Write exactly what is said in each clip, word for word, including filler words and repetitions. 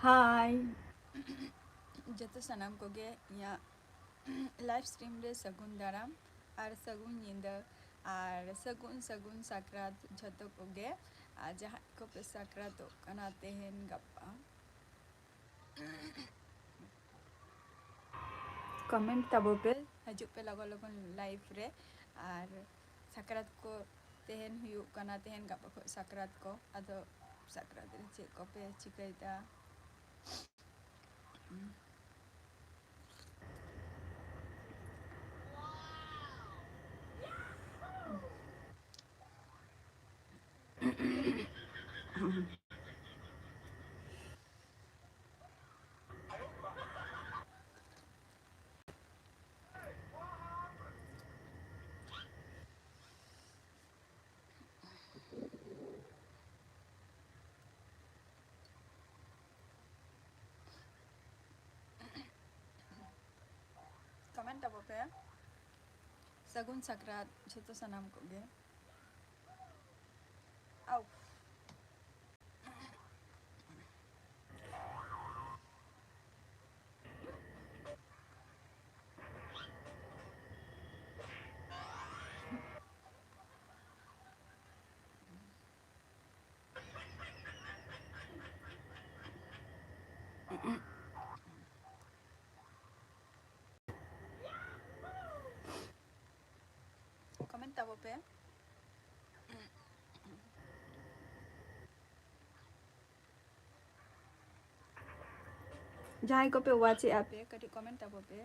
ᱦᱟᱭ᱾ ᱡᱚᱛᱚ ᱥᱟᱱᱟᱢ ᱠᱚᱜᱮ ᱤᱧᱟᱹᱜ live stream ᱨᱮ ᱥᱟᱹᱜᱩᱱ ᱫᱟᱨᱟᱢ ᱟᱨ ᱥᱟᱹᱜᱩᱱ ᱧᱤᱫᱟᱹ ᱟᱨ ᱥᱟᱹᱜᱩᱱ, ᱥᱟᱹᱜᱩᱱ ᱥᱟᱠᱨᱟᱛ ᱡᱷᱚᱛᱚ ᱠᱚᱜᱮ᱾ ᱟᱨ ᱡᱟᱦᱟᱸᱭ ᱠᱚᱯᱮ ᱥᱟᱠᱨᱟᱛᱚᱜ ᱠᱟᱱᱟ ᱛᱮᱦᱮᱧ ᱜᱟᱯᱟ, comment ᱛᱟᱵᱚ ᱯᱮ, ᱦᱤᱡᱩᱜ ᱯᱮ ᱞᱚᱜᱚᱱ ᱞᱚᱜᱚᱱ live ᱨᱮ᱾ ᱟᱨ ᱥᱟᱠᱨᱟᱛ ᱠᱚ ᱛᱮᱦᱮᱧ ᱦᱩᱭᱩᱜ ᱠᱟᱱᱟ, ᱛᱮᱦᱮᱧ ᱜᱟᱯᱟ ᱠᱷᱚᱱ ᱥᱟᱠᱨᱟᱛ ᱠᱚ᱾ ᱟᱫᱚ ᱥᱟᱠᱨᱟᱛ ᱨᱮ ᱪᱮᱫ ᱠᱚᱯᱮ ᱪᱤᱠᱟᱹᱭᱮᱫᱟ? Comment ᱛᱟᱵᱚ ᱯᱮ᱾ ᱥᱟᱹᱜᱩᱱ ᱥᱟᱠᱨᱟᱛ ᱡᱷᱚᱛᱚ ᱥᱟᱱᱟᱢ ᱠᱚᱜᱮ᱾ ᱟᱣ᱾ Comment ᱛᱟᱵᱚ ᱯᱮ᱾ ᱡᱟᱦᱟᱸᱭ ᱠᱚᱯᱮ watch ᱮᱜᱼᱟ ᱯᱮ, ᱠᱟᱹᱴᱤᱡ comment ᱛᱟᱵᱚ ᱯᱮ᱾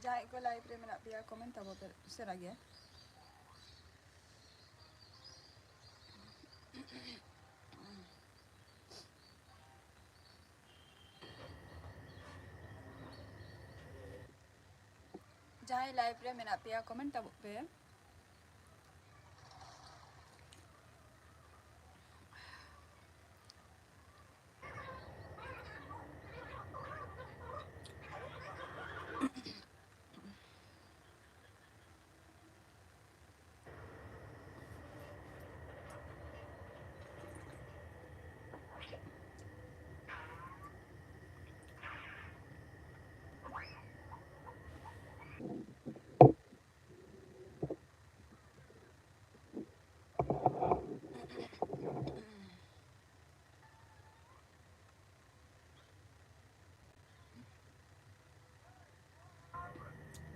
ᱡᱟᱦᱟᱸᱭ ᱠᱚ live ᱨᱮ ᱢᱮᱱᱟᱜ ᱯᱮᱭᱟ, comment ᱛᱟᱵᱚ ᱯᱮ ᱩᱥᱟᱹᱨᱟ ᱜᱮ᱾ ᱡᱟᱦᱟᱸᱭ live ᱨᱮ ᱢᱮᱱᱟᱜ ᱯᱮᱭᱟ, comment ᱛᱟᱵᱚᱜ ᱯᱮ᱾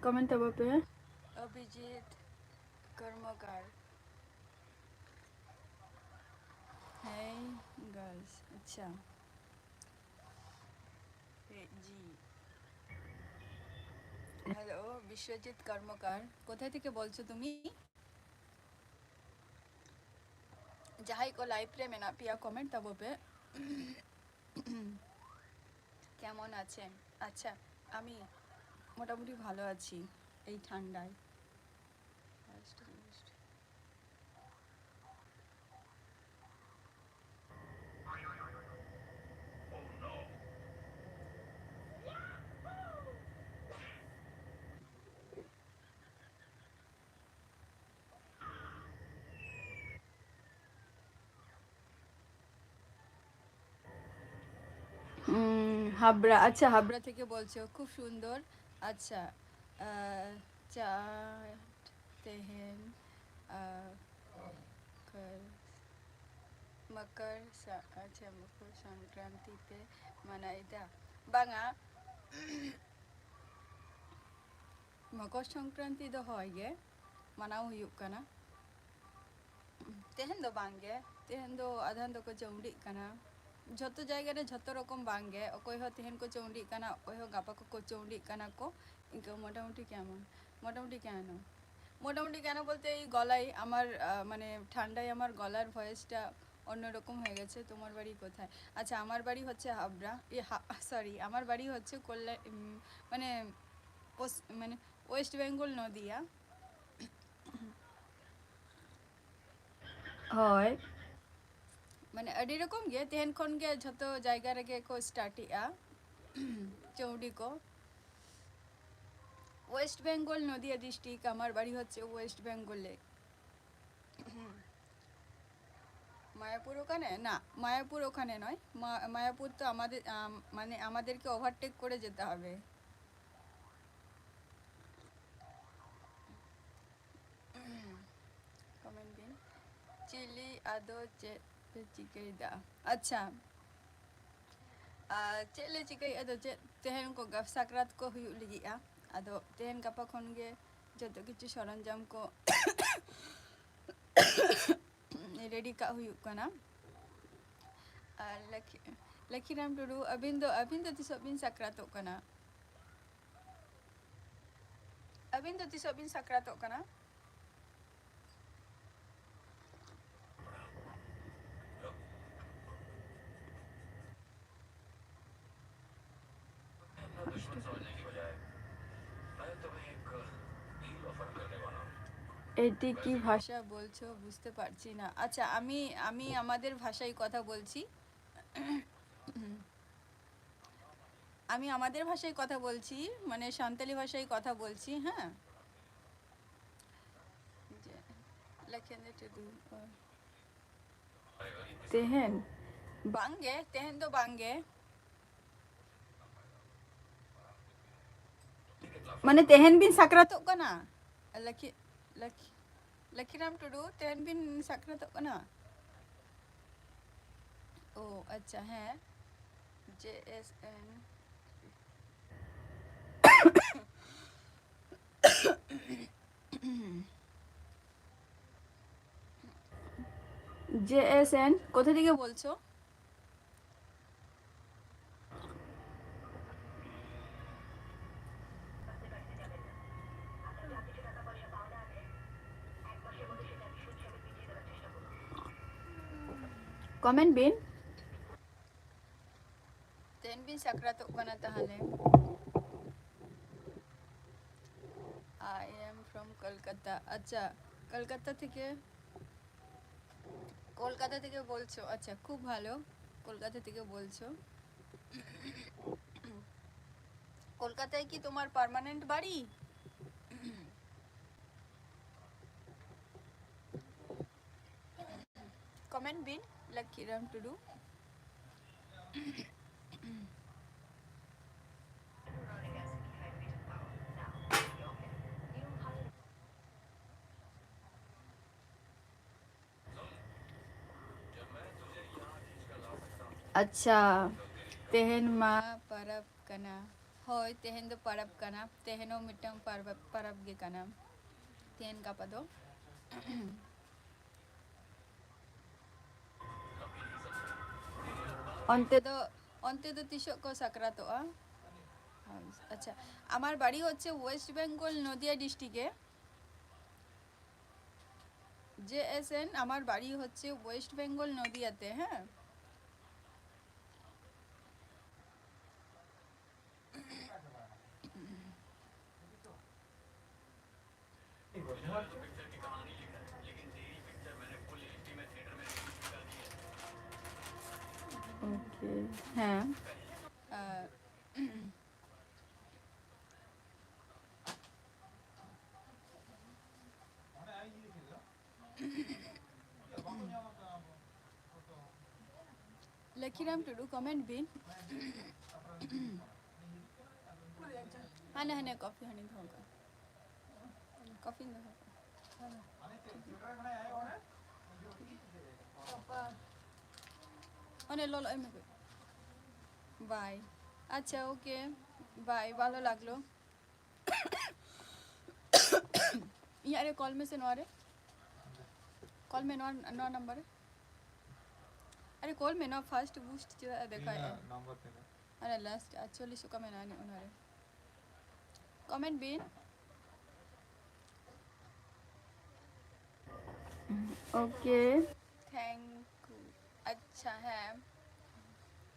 Comment ᱛᱟᱵᱚ ᱯᱮ᱾ ᱚᱵᱷᱤᱡᱤᱛ ᱠᱚᱨᱢᱚᱠᱟᱨ᱾ Hey girls, ᱟᱪᱪᱷᱟ। ᱦᱮᱸ ᱡᱤ। হ্যালো, বিশ্বজিৎ কর্মকার, কোথায় থেকে বলছো তুমি? ᱡᱟᱦᱟᱸᱭ ᱠᱚ live ᱨᱮ ᱢᱮᱱᱟᱜ ᱯᱮᱭᱟ, comment ᱛᱟᱵᱚ ᱯᱮ। কেমন আছেন? আচ্ছা, আমি মোটামুটি ভালো আছি এই ঠান্ডায়। উম, হাবড়া, আচ্ছা, হাবড়া থেকে বলছো, খুব সুন্দর। আচ্ছা, আহ, চাট তেহেন, আহ, ᱠᱟᱨ-, ᱢᱚᱠᱚᱨ ᱥᱟ-, ᱟᱪᱪᱷᱟ, ᱢᱚᱠᱚᱨ ᱥᱚᱝᱠᱨᱟᱱᱛᱤ ᱯᱮ ᱢᱟᱱᱟᱣᱮᱫᱟ? ᱵᱟᱝᱟ, ᱢᱚᱠᱚᱨ ᱥᱚᱝᱠᱨᱟᱱᱛᱤ ᱫᱚ ᱦᱳᱭ ᱜᱮ ᱢᱟᱱᱟᱣ ᱦᱩᱭᱩᱜ ᱠᱟᱱᱟ᱾ ᱛᱮᱦᱮᱧ ᱫᱚ ᱵᱟᱝ ᱜᱮ, ᱛᱮᱦᱮᱧ ᱫᱚ ᱟᱫᱷᱟᱱ ᱫᱚᱠᱚ ᱪᱟᱹᱣᱰᱤᱜ ᱠᱟᱱᱟ᱾ ᱡᱷᱚᱛᱚ ᱡᱟᱭᱜᱟ ᱨᱮ ᱡᱷᱚᱛᱚ ᱨᱚᱠᱚᱢ ᱵᱟᱝ ᱜᱮ, ᱚᱠᱚᱭ ᱦᱚᱸ ᱛᱮᱦᱮᱧ ᱠᱚ ᱪᱟᱹᱣᱰᱤᱜ ᱠᱟᱱᱟ, ᱚᱠᱚᱭ ᱦᱚᱸ ᱜᱟᱯᱟ ᱠᱚ, ᱠᱚ ᱪᱟᱹᱣᱰᱤᱜ ᱠᱟᱱᱟ ᱠᱚ, ᱤᱱᱠᱟᱹ ᱢᱚᱴᱟᱢᱩᱴᱤ ᱠᱮᱢᱚᱱ, ᱢᱚᱴᱟᱢᱩᱴᱤ ᱠᱮᱢᱚᱱ। মোটামুটি কেন বলতে এই গলায় আমার, আহ, মানে ঠান্ডায় আমার গলার ভয়েসটা অন্যরকম হয়ে গেছে। তোমার বাড়ি কোথায়? আচ্ছা, আমার বাড়ি হচ্ছে হাবড়া, এ, হা-, সরি, আমার বাড়ি হচ্ছে কল্যাণ, উম, মানে পস-, মানে ᱳᱭᱮᱥᱴ ᱵᱮᱝᱜᱚᱞ, ᱱᱚᱫᱤᱭᱟ᱾ ᱦᱳᱭ, ᱢᱟᱱᱮ ᱟᱹᱰᱤ ᱨᱚᱠᱚᱢ ᱜᱮ, ᱛᱮᱦᱮᱧ ᱠᱷᱚᱱ ᱜᱮ ᱡᱷᱚᱛᱚ ᱡᱟᱭᱜᱟ ᱨᱮᱜᱮ ᱠᱚ ᱥᱴᱟᱨᱴ ᱮᱜᱼᱟ ᱪᱟᱹᱣᱰᱤ ᱠᱚ᱾ ওয়েস্ট বেঙ্গল, নদিয়া ডিস্ট্রিক্ট, আমার বাড়ি হচ্ছে ওয়েস্ট বেঙ্গলে। মায়াপুর ওখানে? না, মায়াপুর ওখানে নয়। মা-, মায়াপুর তো আমাদের, আম, মানে আমাদেরকে ওভারটেক করে যেতে হবে। ᱠᱚᱢᱮᱱᱴ ᱵᱤᱱ, ᱪᱤᱞᱤ ᱟᱫᱚ ᱪᱮᱫ ᱯᱮ ᱪᱤᱠᱟᱹᱭᱮᱫᱟ? ᱟᱪᱪᱷᱟ, ᱟᱨ ᱪᱮᱫ ᱞᱮ ᱪᱤᱠᱟᱹᱭᱮᱫᱟ? ᱟᱫᱚ ᱪᱮᱫ, ᱛᱮᱦᱮᱧ ᱠᱚ ᱜᱟ-, ᱥᱟᱠᱨᱟᱛ ᱠᱚ ᱦᱩᱭᱩᱜ ᱞᱟᱹᱜᱤᱫᱼᱟ᱾ ᱟᱫᱚ ᱛᱮᱦᱮᱧ ᱜᱟᱯᱟ ᱠᱷᱚᱱ ᱜᱮ ᱡᱚᱛᱚ ᱠᱤᱪᱷᱩ ᱥᱚᱨᱚᱧᱡᱟᱢ ᱠᱚ ᱨᱮᱰᱤ ᱠᱟᱜ ᱦᱩᱭᱩᱜ ᱠᱟᱱᱟ᱾ ᱟᱨ ᱞᱟᱹᱠᱷᱤ-, ᱞᱟᱹᱠᱷᱤᱨᱟᱢ ᱴᱩᱰᱩ, ᱟᱹᱵᱤᱱ ᱫᱚ, ᱟᱹᱵᱤᱱ ᱫᱚ ᱛᱤᱥᱚᱜ ᱵᱤᱱ ᱥᱟᱠᱨᱟᱛᱚᱜ ᱠᱟᱱᱟ? ᱟᱹᱵᱤᱱ ᱫᱚ ᱛᱤᱥᱚᱜ ᱵᱤᱱ ᱥᱟᱠᱨᱟᱛᱚᱜ ᱠᱟᱱᱟ? এটি কি ভাষা বলছো? বুঝতে পারছি না। আচ্ছা, আমি, আমি আমাদের ভাষায় কথা বলছি। আমি আমাদের ভাষায় কথা বলছি, মানে সাঁওতালি ভাষায় কথা বলছি, ᱦᱮᱸ᱾ ᱡᱮ, ᱞᱮᱠᱷᱮᱱ ᱫᱚ ᱴᱩᱰᱩ, ᱚ᱾ ᱛᱮᱦᱮᱧ? ᱵᱟᱝᱜᱮ, ᱛᱮᱦᱮᱧ ᱫᱚ ᱵᱟᱝᱜᱮ᱾ ᱢᱟᱱᱮ ᱛᱮᱦᱮᱧ ᱵᱤᱱ ᱥᱟᱠᱨᱟᱛᱚᱜ ᱠᱟᱱᱟ? ᱞᱟᱹᱠᱷᱤ, ᱞᱟᱹᱠᱷᱤ, ᱞᱟᱹᱠᱷᱤᱨᱟᱢ ᱴᱩᱰᱩ, ᱛᱮᱦᱮᱧ ᱵᱤᱱ ᱥᱟᱠᱨᱟᱛᱚᱜ ᱠᱟᱱᱟ? ᱳ, ᱟᱪᱪᱷᱟ, ᱦᱮᱸ᱾ ᱡᱮ S N. J S N, কোথা থেকে বলছো? ᱠᱚᱢᱮᱱᱴ ᱵᱤᱱ᱾ ᱛᱮᱦᱮᱧ ᱵᱤᱱ ᱥᱟᱠᱨᱟᱛᱚᱜ ᱠᱟᱱᱟ ᱛᱟᱦᱚᱞᱮ? ফ্রম কলকাতা। আচ্ছা, কলকাতা থেকে, কলকাতা থেকে বলছো? আচ্ছা, খুব ভালো, কলকাতা থেকে বলছো। কলকাতায় কি তোমার পার্মানেন্ট বাড়ি? কমেন্ট বিন, লক্ষ্মীরাম টুডু। ᱟᱪᱪᱷᱟ, ᱛᱮᱦᱮᱧ ᱢᱟ ᱯᱟᱨᱟᱵᱽ ᱠᱟᱱᱟ᱾ ᱦᱳᱭ, ᱛᱮᱦᱮᱧ ᱫᱚ ᱯᱟᱨᱟᱵᱽ ᱠᱟᱱᱟ᱾ ᱛᱮᱦᱮᱧ ᱦᱚᱸ ᱢᱤᱫᱴᱟᱝ ᱯᱟᱨᱟᱵᱽ, ᱯᱟᱨᱟᱵᱽ ᱜᱮ ᱠᱟᱱᱟ᱾ ᱛᱮᱦᱮᱧ ᱜᱟᱯᱟ ᱫᱚ᱾ ᱚᱱᱛᱮ ᱫᱚ, ᱚᱱᱛᱮ ᱫᱚ ᱛᱤᱥᱚᱜ ᱠᱚ ᱥᱟᱠᱨᱟᱛᱚᱜᱼᱟ? ᱟᱪᱪᱷᱟ, আমার বাড়ি হচ্ছে ওয়েস্ট বেঙ্গল, নদিয়া ডিস্ট্রিক্টে। জে এস এন, আমার বাড়ি হচ্ছে ওয়েস্ট বেঙ্গল, নদিয়াতে। হ্যাঁ। ওকে। হ্যাঁ। আহ, ᱞᱟᱹᱠᱷᱤᱨᱟᱢ ᱴᱩᱰᱩ, ᱠᱚᱢᱮᱱᱴ ᱵᱤᱱ᱾ ᱦᱟᱱᱮ, ᱦᱟᱱᱮ ᱠᱚᱯᱷᱤ ᱦᱟᱱᱮ ᱫᱚᱦᱚ ᱠᱟᱜᱼᱟ᱾ ᱠᱚᱯᱷᱤᱧ ᱫᱚᱦᱚ ᱠᱟᱜᱼᱟ᱾ ᱚᱱᱮ ᱞᱚᱞᱚ ᱮᱢ ᱠᱟᱜ᱾ ᱵᱟᱭ᱾ ᱟᱪᱪᱷᱟ, ᱳᱠᱮ᱾ ᱵᱟᱭ, ᱵᱷᱟᱞᱚ ᱞᱟᱜᱽᱞᱳ᱾ ᱤᱧᱟᱹᱜ ᱨᱮ ᱠᱚᱞ ᱢᱮᱥᱮ ᱱᱚᱣᱟ ᱨᱮ᱾ ᱠᱚᱞ ᱢᱮ ᱱᱚᱣᱟ, ᱱᱚᱣᱟ ᱱᱟᱢᱵᱟᱨ ᱨᱮ᱾ ᱟᱨᱮ ᱠᱚᱞ ᱢᱮ, ᱱᱚᱣᱟ ᱯᱷᱟᱥᱴ ᱵᱩᱥᱴ ᱪᱮᱫᱟᱜ ᱫᱮᱠᱷᱟᱭᱮᱫᱼᱟ? ᱤᱧᱟᱹᱜ ᱱᱟᱢᱵᱟᱨ ᱛᱤᱱᱟᱹᱜ? ᱟᱨᱮ ᱞᱟᱥᱴ ᱟᱴᱪᱚᱞᱞᱤᱥ ᱚᱠᱟ ᱢᱮᱱᱟᱜᱼᱟ ᱚᱱᱟ ᱨᱮ? ᱠᱚᱢᱮᱱᱴ ᱵᱤᱱ᱾ ᱳᱠᱮ᱾ Thank you. আচ্ছা, হ্যাঁ,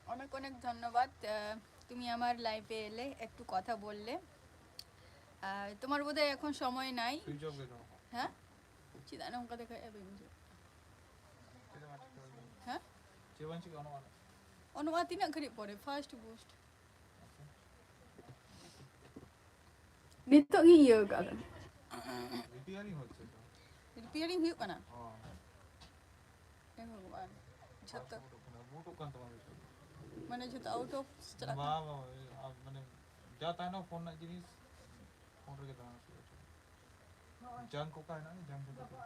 অনেক অনেক ধন্যবাদ। আহ, তুমি আমার লাইভে এলে, একটু কথা বললে। ᱟᱨ ᱛᱳᱢᱟᱨ ᱵᱳᱫᱷᱚᱭ ᱮᱠᱷᱚᱱ ᱥᱚᱢᱚᱭ ᱱᱟᱭ᱾ সুইচ অফ দেখো। ᱦᱮᱸ? ᱪᱮᱫᱟᱜ ᱱᱚᱝᱠᱟ ᱫᱮᱠᱷᱟᱭᱮᱫᱼᱟ, ᱵᱟᱹᱧ ᱵᱩᱡᱷᱟᱹᱣ᱾ ᱪᱮᱫ ᱮᱢ ᱪᱤᱠᱟᱹ? ᱦᱮᱸ? ᱪᱮᱫ ᱵᱟᱝ ᱪᱤᱠᱟᱹ, ᱚᱱᱟ ᱚᱱᱟ᱾ ᱚᱱᱟ ᱛᱤᱱᱟᱹᱜ ᱜᱷᱟᱹᱲᱤᱡ ᱯᱚᱨᱮ? First boost. ᱱᱤᱛᱚᱜ ᱜᱤᱧ ᱤᱭᱟᱹ ᱟᱠᱟᱫᱟ᱾ রিপেয়ারিং হচ্ছে তো। ᱨᱤᱯᱮᱭᱟᱨᱤᱝ ᱦᱩᱭᱩᱜ ᱠᱟᱱᱟ? ᱦᱚᱸ᱾ ᱮ ᱵᱷᱚᱜᱚᱵᱟᱱ, ᱡᱷᱚᱛᱚ বুট ওখানে, বুট ওখান তোমার কাছে। ᱢᱟᱱᱮ ᱡᱷᱚᱛᱚ ᱟᱣᱩᱴ ᱚᱯᱷ ᱪᱟᱞᱟᱜ ᱵᱟ ᱠᱟᱱᱟ? ᱵᱟ, ᱳᱭ, ᱟᱨ ᱢᱟᱱᱮ, ᱡᱟ ᱛᱟᱦᱮᱱᱟ ᱯᱷᱳᱱ ᱨᱮᱱᱟᱜ ᱡᱤᱱᱤᱥ, ᱯᱷᱳᱱ ᱨᱮᱜᱮ ᱛᱟᱦᱮᱱᱟ᱾ ᱡᱟᱝ ᱠᱚ ᱚᱠᱟ ᱦᱮᱱᱟᱜᱼᱟ? ᱡᱟᱝ ᱠᱚ ᱚᱠᱟ?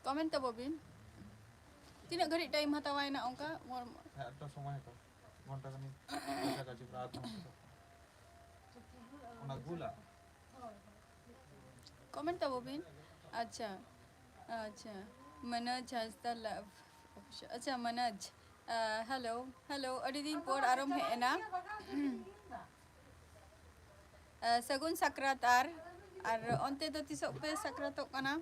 ᱠᱚᱢᱮᱱᱴ ᱛᱟᱵᱚ ᱵᱤᱱ, ᱛᱤᱱᱟᱹᱜ ᱜᱷᱟᱹᱲᱤᱡ ᱴᱟᱭᱤᱢ ᱦᱟᱛᱟᱣᱟᱭ ᱱᱟ ᱚᱱᱠᱟ? ᱢᱚᱨ- ᱦᱮᱸ, ᱮᱠᱴᱟ ᱥᱚᱢᱚᱭ ᱦᱟᱛᱟᱣᱟ, ᱜᱷᱚᱱᱴᱟ ᱠᱷᱟᱱᱤᱠ, ᱠᱟᱪᱷᱟ ᱠᱟᱪᱷᱤ, ᱯᱨᱟᱭ ᱟᱫᱷ ᱜᱷᱚᱱᱴᱟ᱾ ᱚᱱᱟ ᱜᱩᱞᱟ? ᱠᱚᱢᱮᱱᱴ ᱛᱟᱵᱚ ᱵᱤᱱ᱾ ᱟᱪᱪᱷᱟ, ᱟᱪᱪᱷᱟ, ᱢᱟᱱᱳᱡᱽ ᱦᱟᱸᱥᱫᱟ ᱞᱟᱵᱷ, ᱟᱪᱪᱷᱟ, ᱢᱟᱱᱳᱡᱽ, ᱦᱮᱞᱳ, ᱦᱮᱞᱳ, ᱟᱹᱰᱤ ᱫᱤᱱ ᱯᱚᱨ ᱟᱨᱚᱢ ᱦᱮᱡ ᱮᱱᱟ᱾ ᱥᱟᱹᱜᱩᱱ ᱥᱟᱠᱨᱟᱛ᱾ ᱟᱨ, ᱟᱨ ᱚᱱᱛᱮ ᱫᱚ ᱛᱤᱥᱚᱜ ᱯᱮ ᱥᱟᱠᱨᱟᱛᱚᱜ ᱠᱟᱱᱟ?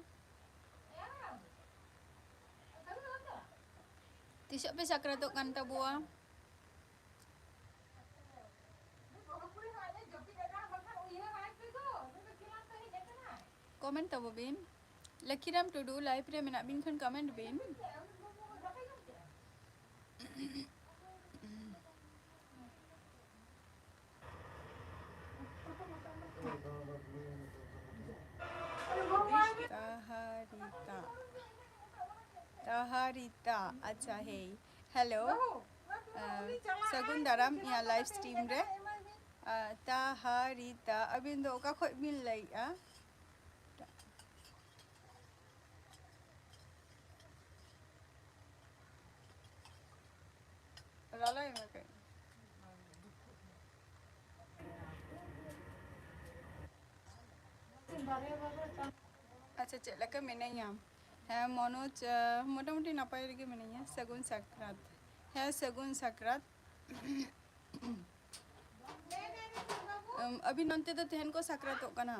ᱛᱤᱥᱚᱜ ᱯᱮ ᱥᱟᱠᱨᱟᱛᱚᱜ ᱠᱟᱱ ᱛᱟᱵᱚᱣᱟ? ᱠᱚᱢᱮᱱᱴ ᱛᱟᱵᱚ ᱵᱤᱱ᱾ ᱞᱟᱹᱠᱷᱤᱨᱟᱢ ᱴᱩᱰᱩ, ᱞᱟᱭᱤᱵᱷ ᱨᱮ ᱢᱮᱱᱟᱜ ᱵᱤᱱ ᱠᱷᱟᱱ ᱠᱚᱢᱮᱱᱴ ᱵᱤᱱ᱾ ᱛᱟᱦᱟᱨᱤᱛᱟ, ᱛᱟᱦᱟᱨᱤᱛᱟ, ᱟᱪᱪᱷᱟ, ᱦᱮᱭ, ᱦᱮᱞᱳ, ᱥᱟᱹᱜᱩᱱ ᱫᱟᱨᱟᱢ ᱤᱧᱟᱹᱜ ᱞᱟᱭᱤᱵᱷ ᱥᱴᱨᱤᱢ ᱨᱮ᱾ ᱛᱟᱦᱟᱨᱤᱛᱟ, ᱟᱹᱵᱤᱱ ᱫᱚ ᱚᱠᱟ ᱠᱷᱚᱱ ᱵᱤᱱ ᱞᱟᱹᱭᱮᱫᱼᱟ? ᱞᱟᱞᱟᱭ ᱢᱮ ᱠᱟᱹᱡ᱾ ᱟᱪᱪᱷᱟ, ᱪᱮᱫ ᱞᱮᱠᱟ ᱢᱮᱱᱟᱭᱟ? ᱦᱮᱸ ᱢᱚᱱᱳᱡᱽ, ᱟᱸ, ᱢᱚᱴᱟᱢᱩᱴᱤ ᱱᱟᱯᱟᱭ ᱨᱮᱜᱮ ᱢᱮᱱᱟᱹᱧᱟ᱾ ᱥᱟᱹᱜᱩᱱ ᱥᱟᱠᱨᱟᱛ᱾ ᱦᱮᱸ, ᱥᱟᱹᱜᱩᱱ ᱥᱟᱠᱨᱟᱛ᱾ ᱟᱢ, ᱟᱹᱵᱤᱱ ᱚᱱᱛᱮ ᱫᱚ ᱛᱮᱦᱮᱧ ᱠᱚ ᱥᱟᱠᱨᱟᱛᱚᱜ ᱠᱟᱱᱟ?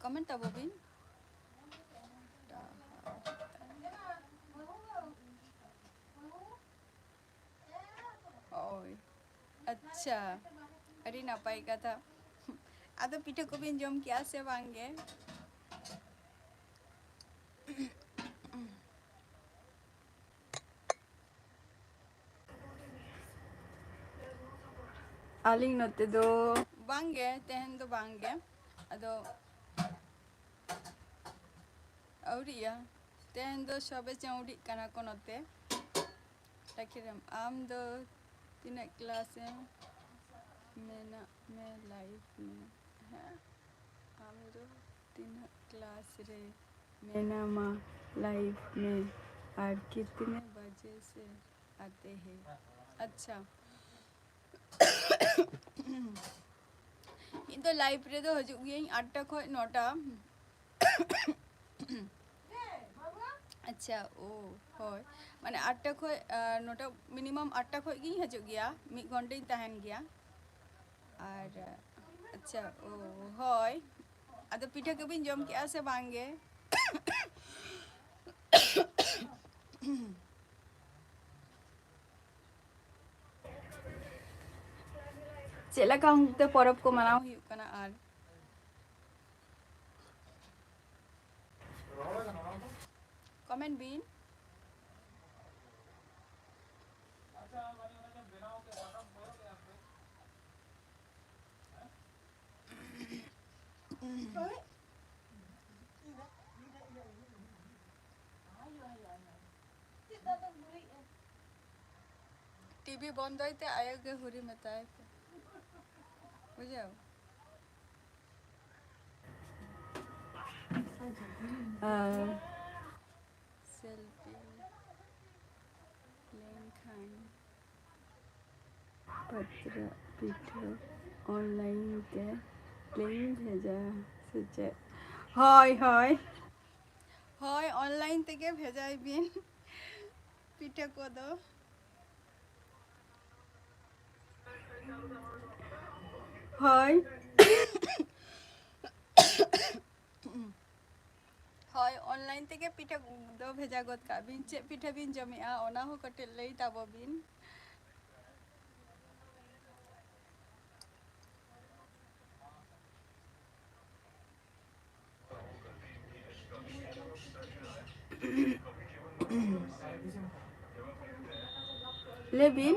ᱠᱚᱢᱮᱱᱴ ᱛᱟᱵᱚ ᱵᱤᱱ᱾ ᱰᱟᱦᱟᱨ ᱛᱟᱭ᱾ ᱟᱪᱪᱷᱟ, ᱟᱹᱰᱤ ᱱᱟᱯᱟᱭ ᱠᱟᱛᱷᱟ᱾ ᱟᱫᱚ ᱯᱤᱴᱷᱟᱹ ᱠᱚᱵᱤᱱ ᱡᱚᱢ ᱠᱮᱜᱼᱟ ᱥᱮ ᱵᱟᱝ ᱜᱮ? ᱟᱹᱞᱤᱧ ᱱᱚᱛᱮ ᱫᱚ ᱵᱟᱝ ᱜᱮ, ᱛᱮᱦᱮᱧ ᱫᱚ ᱵᱟᱝ ᱜᱮ᱾ ᱟᱫᱚ ᱟᱹᱣᱨᱤᱭᱟ, ᱛᱮᱦᱮᱧ ᱫᱚ ᱥᱚᱵᱮ ᱪᱟᱹᱣᱰᱤᱜ ᱠᱟᱱᱟ ᱠᱚ ᱱᱚᱛᱮ᱾ ᱞᱟᱹᱠᱷᱤᱨᱟᱢ, ᱟᱢ ᱫᱚ ᱛᱤᱱᱟᱹᱜ ᱠᱞᱟᱥ ᱮᱢ ᱢᱮᱱᱟᱜ ᱢᱮ, ᱞᱟᱭᱤᱯᱷ ᱢᱮ? ᱦᱮᱸ, ᱟᱢ ᱫᱚ ᱛᱤᱱᱟᱹᱜ ᱠᱞᱟᱥ ᱨᱮ ᱢᱮᱱᱟᱢᱟ, ᱞᱟᱭᱤᱯᱷ ᱢᱮ? ᱟᱨ ᱠᱤᱛᱱᱮ ᱵᱟᱡᱮ ᱥᱮ ᱟᱛᱮ ᱦᱮ? ᱟᱪᱪᱷᱟ, ᱤᱧ ᱫᱚ ᱞᱟᱭᱤᱯᱷ ᱨᱮᱫᱚ ᱦᱤᱡᱩᱜ ᱜᱤᱭᱟᱹᱧ ᱟᱴᱴᱟ ᱠᱷᱚᱱ ᱱᱚᱴᱟ᱾ ᱟᱪᱪᱷᱟ, ᱳ, ᱦᱳᱭ, ᱢᱟᱱᱮ ᱟᱴᱴᱟ ᱠᱷᱚᱱ, ᱟᱨ, ᱱᱚᱴᱟ, ᱢᱤᱱᱤᱢᱟᱢ ᱟᱴᱴᱟ ᱠᱷᱚᱱ ᱜᱤᱧ ᱦᱤᱡᱩᱜ ᱜᱮᱭᱟ, ᱢᱤᱫ ᱜᱷᱚᱱᱴᱟᱧ ᱛᱟᱦᱮᱱ ᱜᱮᱭᱟ᱾ ᱟᱨ, ᱟᱪᱪᱷᱟ, ᱳ, ᱦᱳᱭ, ᱟᱫᱚ ᱯᱤᱴᱷᱟᱹ ᱠᱚᱵᱤᱱ ᱡᱚᱢ ᱠᱮᱜᱼᱟ ᱥᱮ ᱵᱟᱝ ᱜᱮ? ᱪᱮᱫ ᱞᱮᱠᱟ ᱚᱱᱛᱮ ᱯᱚᱨᱚᱵᱽ ᱠᱚ ᱢᱟᱱᱟᱣ ᱦᱩᱭᱩᱜ ᱠᱟᱱᱟ? ᱟᱨ ᱠᱚᱢᱮᱱᱴ ᱵᱤᱱ᱾ ᱴᱤᱵᱷᱤ ᱵᱚᱱᱫᱚᱭ ᱛᱮ, ᱟᱭᱳ ᱜᱮ ᱦᱩᱨᱤ ᱢᱮᱛᱟᱭ ᱯᱮ, ᱵᱩᱡᱷᱟᱹᱣ? ᱟᱨ ᱥᱮᱞᱯᱷᱤ ᱞᱮᱱᱠᱷᱟᱱ ᱯᱟᱛᱲᱟ ᱯᱤᱴᱷᱟᱹ ᱚᱱᱞᱟᱭᱤᱱ ᱛᱮ ᱞᱤᱧ ᱵᱷᱮᱡᱟ ᱥᱮ ᱪᱮᱫ? ᱦᱳᱭ, ᱦᱳᱭ, ᱦᱳᱭ, ᱚᱱᱞᱟᱭᱤᱱ ᱛᱮᱜᱮ ᱵᱷᱮᱡᱟᱭ ᱵᱤᱱ ᱯᱤᱴᱷᱟᱹ ᱠᱚᱫᱚ᱾ ᱦᱳᱭ᱾ ᱦᱳᱭ, ᱚᱱᱞᱟᱭᱤᱱ ᱛᱮᱜᱮ ᱯᱤᱴᱷᱟᱹ ᱫᱚ ᱵᱷᱮᱡᱟ ᱜᱚᱫ ᱠᱟᱜ ᱵᱤᱱ᱾ ᱪᱮᱫ ᱯᱤᱴᱷᱟᱹ ᱵᱤᱱ ᱡᱚᱢᱮᱜᱼᱟ, ᱚᱱᱟ ᱦᱚᱸ ᱠᱟᱹᱴᱤᱡ ᱞᱟᱹᱭ ᱛᱟᱵᱚ ᱵᱤᱱ᱾ ᱞᱟᱹᱭ ᱵᱤᱱ᱾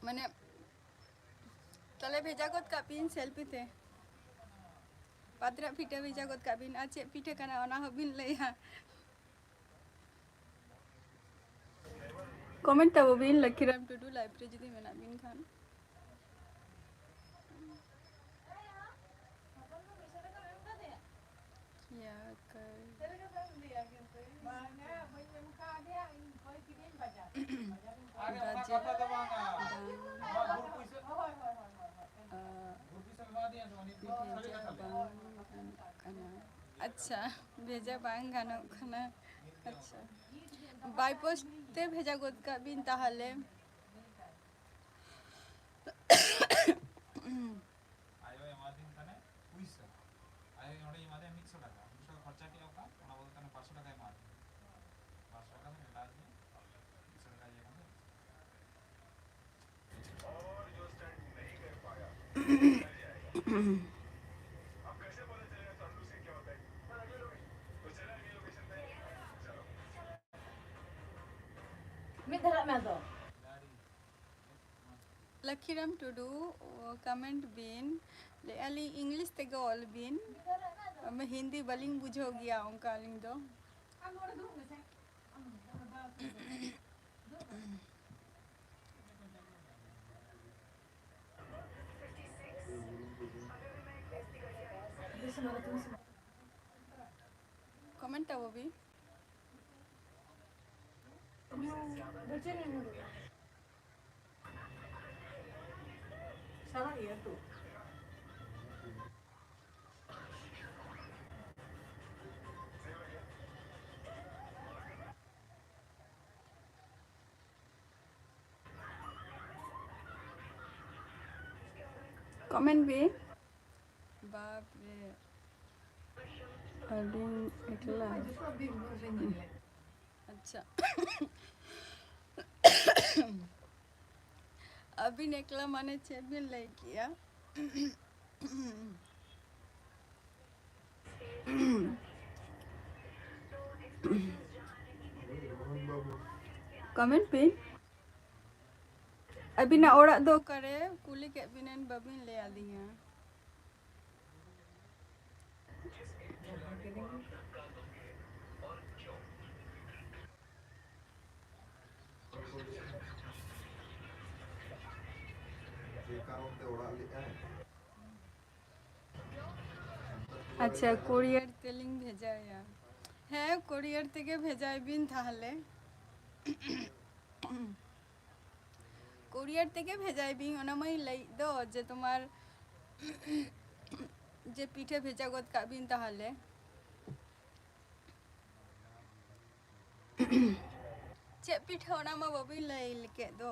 ᱢᱟᱱᱮ, ᱛᱟᱦᱞᱮ ᱵᱷᱮᱡᱟ ᱜᱚᱫ ᱠᱟᱜ ᱵᱤᱱ ᱥᱮᱞᱯᱷᱤ ᱛᱮ᱾ ᱯᱟᱛᱲᱟ ᱯᱤᱴᱷᱟᱹ ᱵᱷᱮᱡᱟ ᱜᱚᱫ ᱠᱟᱜ ᱵᱤᱱ, ᱟᱨ ᱪᱮᱫ ᱯᱤᱴᱷᱟᱹ ᱠᱟᱱᱟ ᱚᱱᱟ ᱦᱚᱸ ᱵᱤᱱ ᱞᱟᱹᱭᱟ᱾ ᱠᱚᱢᱮᱱᱴ ᱛᱟᱵᱚ ᱵᱤᱱ ᱞᱚᱠᱠᱷᱤᱨᱟᱢ ᱴᱩᱰᱩ ᱞᱟᱭᱤᱵᱷ ᱨᱮ ᱡᱩᱫᱤ ᱢᱮᱱᱟᱜ ᱵᱤᱱ ᱠᱷᱟᱱ᱾ ᱭᱟ ᱠᱟᱨ᱾ ᱵᱟᱡᱮ ᱵᱟᱝ, ᱟ, ᱵᱷᱮᱡᱟ ᱵᱟᱝ ᱜᱟᱱᱚᱜ ᱠᱟᱱᱟ᱾ ᱟᱪᱪᱷᱟ, ᱵᱷᱮᱡᱟ ᱵᱟᱝ ᱜᱟᱱᱚᱜ ᱠᱟᱱᱟ᱾ ᱟᱪᱪᱷᱟ, ᱵᱟᱭ ᱯᱳᱥᱴ ᱛᱮ ᱵᱷᱮᱡᱟ ᱜᱚᱫ ᱠᱟᱜ ᱵᱤᱱ ᱛᱟᱦᱚᱞᱮ᱾ ᱟᱭᱳᱭ ᱮᱢᱟᱫᱤᱧ ᱛᱟᱦᱮᱸ ᱯᱩᱭᱥᱟᱹ᱾ ᱟᱭᱳᱭ ᱱᱚᱸᱰᱮ ᱮᱢᱟᱫᱤᱧᱟ ᱢᱤᱫᱥᱚ ᱴᱟᱠᱟ᱾ ᱢᱤᱫᱥᱚ ᱴᱟᱠᱟ ᱠᱷᱚᱨᱪᱟ ᱠᱮᱫᱼᱟ ᱚᱠᱟ? ᱚᱱᱟ ᱵᱚᱫᱚᱞ ᱛᱮ ᱵᱟᱨᱥᱚ ᱴᱟᱠᱟᱭ ᱮᱢᱟᱫᱤᱧᱟ᱾ ᱵᱟᱨᱥᱚ ᱴᱟᱠᱟ ᱫᱚ ᱢᱮᱞᱟ ᱜᱮ᱾ ᱢᱤᱫᱥᱚ ᱴᱟᱠᱟ ᱤᱭᱟᱹ ᱠᱟᱱ ᱫᱚ᱾ ᱢᱤᱫ ᱫᱷᱟᱨᱟ ᱢᱮ ᱟᱫᱚ᱾ ᱞᱟᱠᱷᱤᱨᱟᱢ ᱴᱩᱰᱩ, ᱠᱚᱢᱮᱱᱴ ᱵᱤᱱ, ᱞᱟᱹᱭᱮᱫᱼᱟ ᱞᱤᱧ ᱤᱝᱞᱤᱥ ᱛᱮᱜᱮ ᱚᱞ ᱵᱤᱱ, ᱦᱤᱱᱫᱤ ᱵᱟᱹᱞᱤᱧ ᱵᱩᱡᱷᱟᱹᱣ ᱜᱮᱭᱟ ᱚᱱᱠᱟ ᱟᱹᱞᱤᱧ ᱫᱚ᱾ ᱠᱚᱢᱮᱱᱴ ᱛᱟᱵᱚ ᱵᱤᱱ᱾ ᱥᱟᱦᱟᱜ ᱜᱮᱭᱟ ᱛᱚ᱾ ᱠᱚᱢᱮᱱᱴ ᱵᱤᱱ᱾ ᱵᱟᱯ ᱨᱮ, ᱟᱹᱰᱤ ᱮᱠᱞᱟ᱾ ᱟᱪᱪᱷᱟ᱾ ᱟᱹᱵᱤᱱ ᱮᱠᱞᱟ ᱢᱟᱱᱮ ᱪᱮᱫ ᱵᱤᱱ ᱞᱟᱹᱭ ᱠᱮᱜᱼᱟ? ᱠᱚᱢᱮᱱᱴ ᱯᱮ᱾ ᱟᱹᱵᱤᱱᱟᱜ ᱚᱲᱟᱜ ᱫᱚ ᱚᱠᱟᱨᱮ? ᱠᱩᱞᱤ ᱠᱮᱫ ᱵᱤᱱᱟᱹᱧ, ᱵᱟᱹᱵᱤᱱ ᱞᱟᱹᱭ ᱟᱹᱫᱤᱧᱟ᱾ ᱡᱮ ᱠᱟᱨᱚᱱ ᱛᱮ ᱚᱲᱟᱜ ᱞᱮᱫᱟᱭ᱾ ᱟᱪᱪᱷᱟ, ᱠᱩᱨᱤᱭᱟᱨ ᱛᱮᱞᱤᱧ ᱵᱷᱮᱡᱟᱭᱟ᱾ ᱦᱮᱸ, ᱠᱩᱨᱤᱭᱟᱨ ᱛᱮᱜᱮ ᱵᱷᱮᱡᱟᱭ ᱵᱤᱱ ᱛᱟᱦᱚᱞᱮ᱾ ᱠᱩᱨᱤᱭᱟᱨ ᱛᱮᱜᱮ ᱵᱷᱮᱡᱟᱭ ᱵᱤᱱ, ᱚᱱᱟ ᱢᱟᱹᱧ ᱞᱟᱹᱭᱮᱫ ᱫᱚ, ᱡᱮ ᱛᱳᱢᱟᱨ ᱡᱮ ᱯᱤᱴᱷᱟᱹ ᱵᱷᱮᱡᱟ ᱜᱚᱫ ᱠᱟᱜ ᱵᱤᱱ ᱛᱟᱦᱚᱞᱮ᱾ ᱪᱮᱫ ᱯᱤᱴᱷᱟᱹ, ᱚᱱᱟ ᱢᱟ ᱵᱟᱹᱵᱤᱱ ᱞᱟᱹᱭ ᱠᱮᱫ ᱫᱚ᱾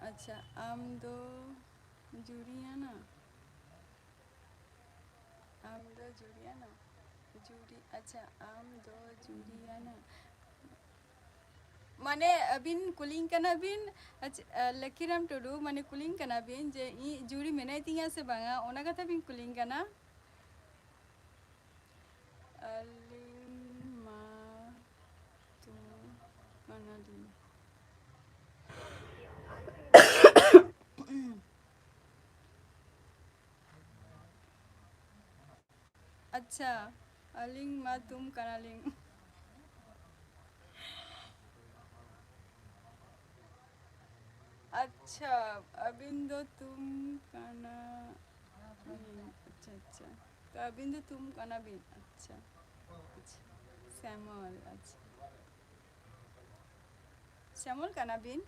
ᱟᱪᱪᱷᱟ, ᱟᱢ ᱫᱚ ᱡᱩᱨᱤᱭᱟᱱᱟ? ᱟᱢ ᱫᱚ ᱡᱩᱨᱤᱭᱟᱱᱟ? ᱡᱩᱨᱤ, ᱟᱪᱪᱷᱟ, ᱟᱢ ᱫᱚ ᱡᱩᱨᱤᱭᱟᱱᱟ᱾ ᱢᱟᱱᱮ, ᱟᱹᱵᱤᱱ ᱠᱩᱞᱤᱧ ᱠᱟᱱᱟ ᱵᱤᱱ, ᱟᱪᱪᱷᱟ, ᱞᱟᱹᱠᱤᱨᱟᱢ ᱴᱩᱰᱩ, ᱢᱟᱱᱮ, ᱠᱩᱞᱤᱧ ᱠᱟᱱᱟ ᱵᱤᱱ ᱡᱮ ᱤᱧ ᱡᱩᱨᱤ ᱢᱮᱱᱟᱭ ᱛᱤᱧᱟ ᱥᱮ ᱵᱟᱝᱟ, ᱚᱱᱟ ᱠᱟᱛᱷᱟ ᱵᱤᱱ ᱠᱩᱞᱤᱧ ᱠᱟᱱᱟ᱾ ᱟᱹᱞᱤᱧ ᱢᱟ ᱛᱩᱢ ᱠᱟᱱᱟᱞᱤᱧ᱾ ᱟᱪᱪᱷᱟ, ᱟᱹᱞᱤᱧ ᱢᱟ ᱛᱩᱢ ᱠᱟᱱᱟᱞᱤᱧ᱾ ᱟᱪᱪᱷᱟ, ᱟᱹᱵᱤᱱ ᱫᱚ ᱛᱩᱢ ᱠᱟᱱᱟ ᱵᱤᱱ᱾ ᱟᱪᱪᱷᱟ, ᱟᱪᱪᱷᱟ᱾ ᱛᱚ, ᱟᱹᱵᱤᱱ ᱫᱚ ᱛᱩᱢ ᱠᱟᱱᱟ ᱵᱤᱱ᱾ ᱟᱪᱪᱷᱟ, ᱟᱪᱪᱷᱟ᱾ ᱥᱮᱢᱚᱞ, ᱟᱪᱪᱷᱟ᱾ ᱥᱮᱢᱚᱞ ᱠᱟᱱᱟ ᱵᱤᱱ?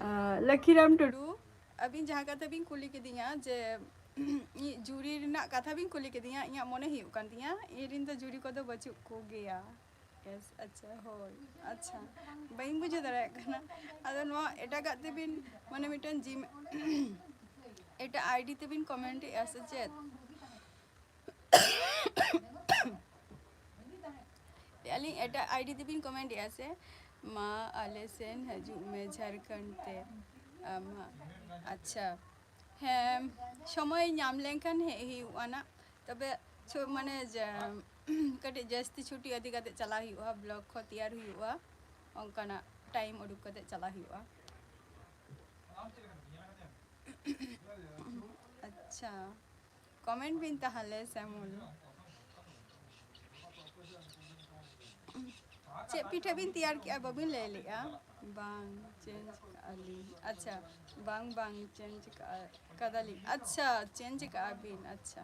ᱟᱸ, ᱞᱟᱹᱠᱷᱤᱨᱟᱢ ᱴᱩᱰᱩ, ᱟᱹᱵᱤᱱ ᱡᱟᱦᱟᱸ ᱠᱟᱛᱷᱟ ᱵᱤᱱ ᱠᱩᱞᱤ ᱠᱤᱫᱤᱧᱟ ᱡᱮ, ᱤᱧ ᱡᱩᱨᱤ ᱨᱮᱱᱟᱜ ᱠᱟᱛᱷᱟ ᱵᱤᱱ ᱠᱩᱞᱤ ᱠᱤᱫᱤᱧᱟ, ᱤᱧᱟᱹᱜ ᱢᱚᱱᱮ ᱦᱩᱭᱩᱜ ᱠᱟᱱ ᱛᱤᱧᱟᱹ, ᱤᱧ ᱨᱮᱱ ᱫᱚ ᱡᱩᱨᱤ ᱠᱚᱫᱚ ᱵᱟᱹᱪᱩᱜ ᱠᱚᱜᱮᱭᱟ᱾ ᱭᱮᱥ, ᱟᱪᱪᱷᱟ, ᱦᱳᱭ, ᱟᱪᱪᱷᱟ, ᱵᱟᱹᱧ ᱵᱩᱡᱷᱟᱹᱣ ᱫᱟᱲᱮᱭᱟᱜ ᱠᱟᱱᱟ᱾ ᱟᱫᱚ ᱱᱚᱣᱟ ᱮᱴᱟᱜᱟᱜ ᱛᱮᱵᱤᱱ, ᱢᱟᱱᱮ, ᱢᱤᱫᱴᱮᱱ ᱡᱤᱢ-, ᱮᱴᱟᱜ ᱟᱭᱰᱤ ᱛᱮᱵᱤᱱ ᱠᱚᱢᱮᱱᱴ ᱮᱫᱼᱟ ᱥᱮ ᱪᱮᱫ? ᱟᱹᱞᱤᱧ ᱮᱴᱟᱜ ᱟᱭᱰᱤ ᱛᱮᱵᱤᱱ ᱠᱚᱢᱮᱱᱴ ᱮᱫᱼᱟ ᱥᱮ? ᱢᱟ ᱟᱞᱮ ᱥᱮᱱ ᱦᱤᱡᱩᱜ ᱢᱮ ᱡᱷᱟᱲᱠᱷᱚᱸᱰ ᱛᱮ᱾ ᱟᱢᱟᱜ, ᱟᱪᱪᱷᱟ, ᱦᱮᱸ, ᱥᱚᱢᱚᱭ ᱧᱟᱢ ᱞᱮᱱᱠᱷᱟᱱ ᱦᱮᱡ ᱦᱩᱭᱩᱜᱼᱟ ᱱᱟᱜ᱾ ᱛᱚᱵᱮ ᱪᱷᱩ-, ᱢᱟᱱᱮ ᱡᱮ, ᱠᱟᱹᱴᱤᱡ ᱡᱟᱹᱥᱛᱤ ᱪᱷᱩᱴᱤ ᱤᱫᱤ ᱠᱟᱛᱮ ᱪᱟᱞᱟᱜ ᱦᱩᱭᱩᱜᱼᱟ, vlog ᱠᱚ ᱛᱮᱭᱟᱨ ᱦᱩᱭᱩᱜᱼᱟ, ᱚᱱᱠᱟᱱᱟᱜ time ᱩᱰᱩᱠ ᱠᱟᱛᱮ ᱪᱟᱞᱟᱜ ᱦᱩᱭᱩᱜᱼᱟ᱾ ᱟᱪᱪᱷᱟ, comment ᱵᱤᱱ ᱛᱟᱦᱚᱞᱮ ᱥᱮᱢᱩᱞ᱾ ᱪᱮᱫ ᱯᱤᱴᱷᱟᱹ ᱵᱤᱱ ᱛᱮᱭᱟᱨ ᱠᱮᱜᱼᱟ, ᱵᱟᱵᱤᱱ ᱞᱟᱹᱭ ᱞᱮᱜᱼᱟ? ᱵᱟᱝ, change ᱠᱟᱜᱼᱟ ᱞᱤᱧ᱾ ᱟᱪᱪᱷᱟ, ᱵᱟᱝ, ᱵᱟᱝ, change ᱠᱟᱜᱼᱟ, ᱠᱟᱫᱟᱞᱤᱧ᱾ ᱟᱪᱪᱷᱟ, change ᱠᱟᱜᱼᱟ ᱵᱤᱱ, ᱟᱪᱪᱷᱟ᱾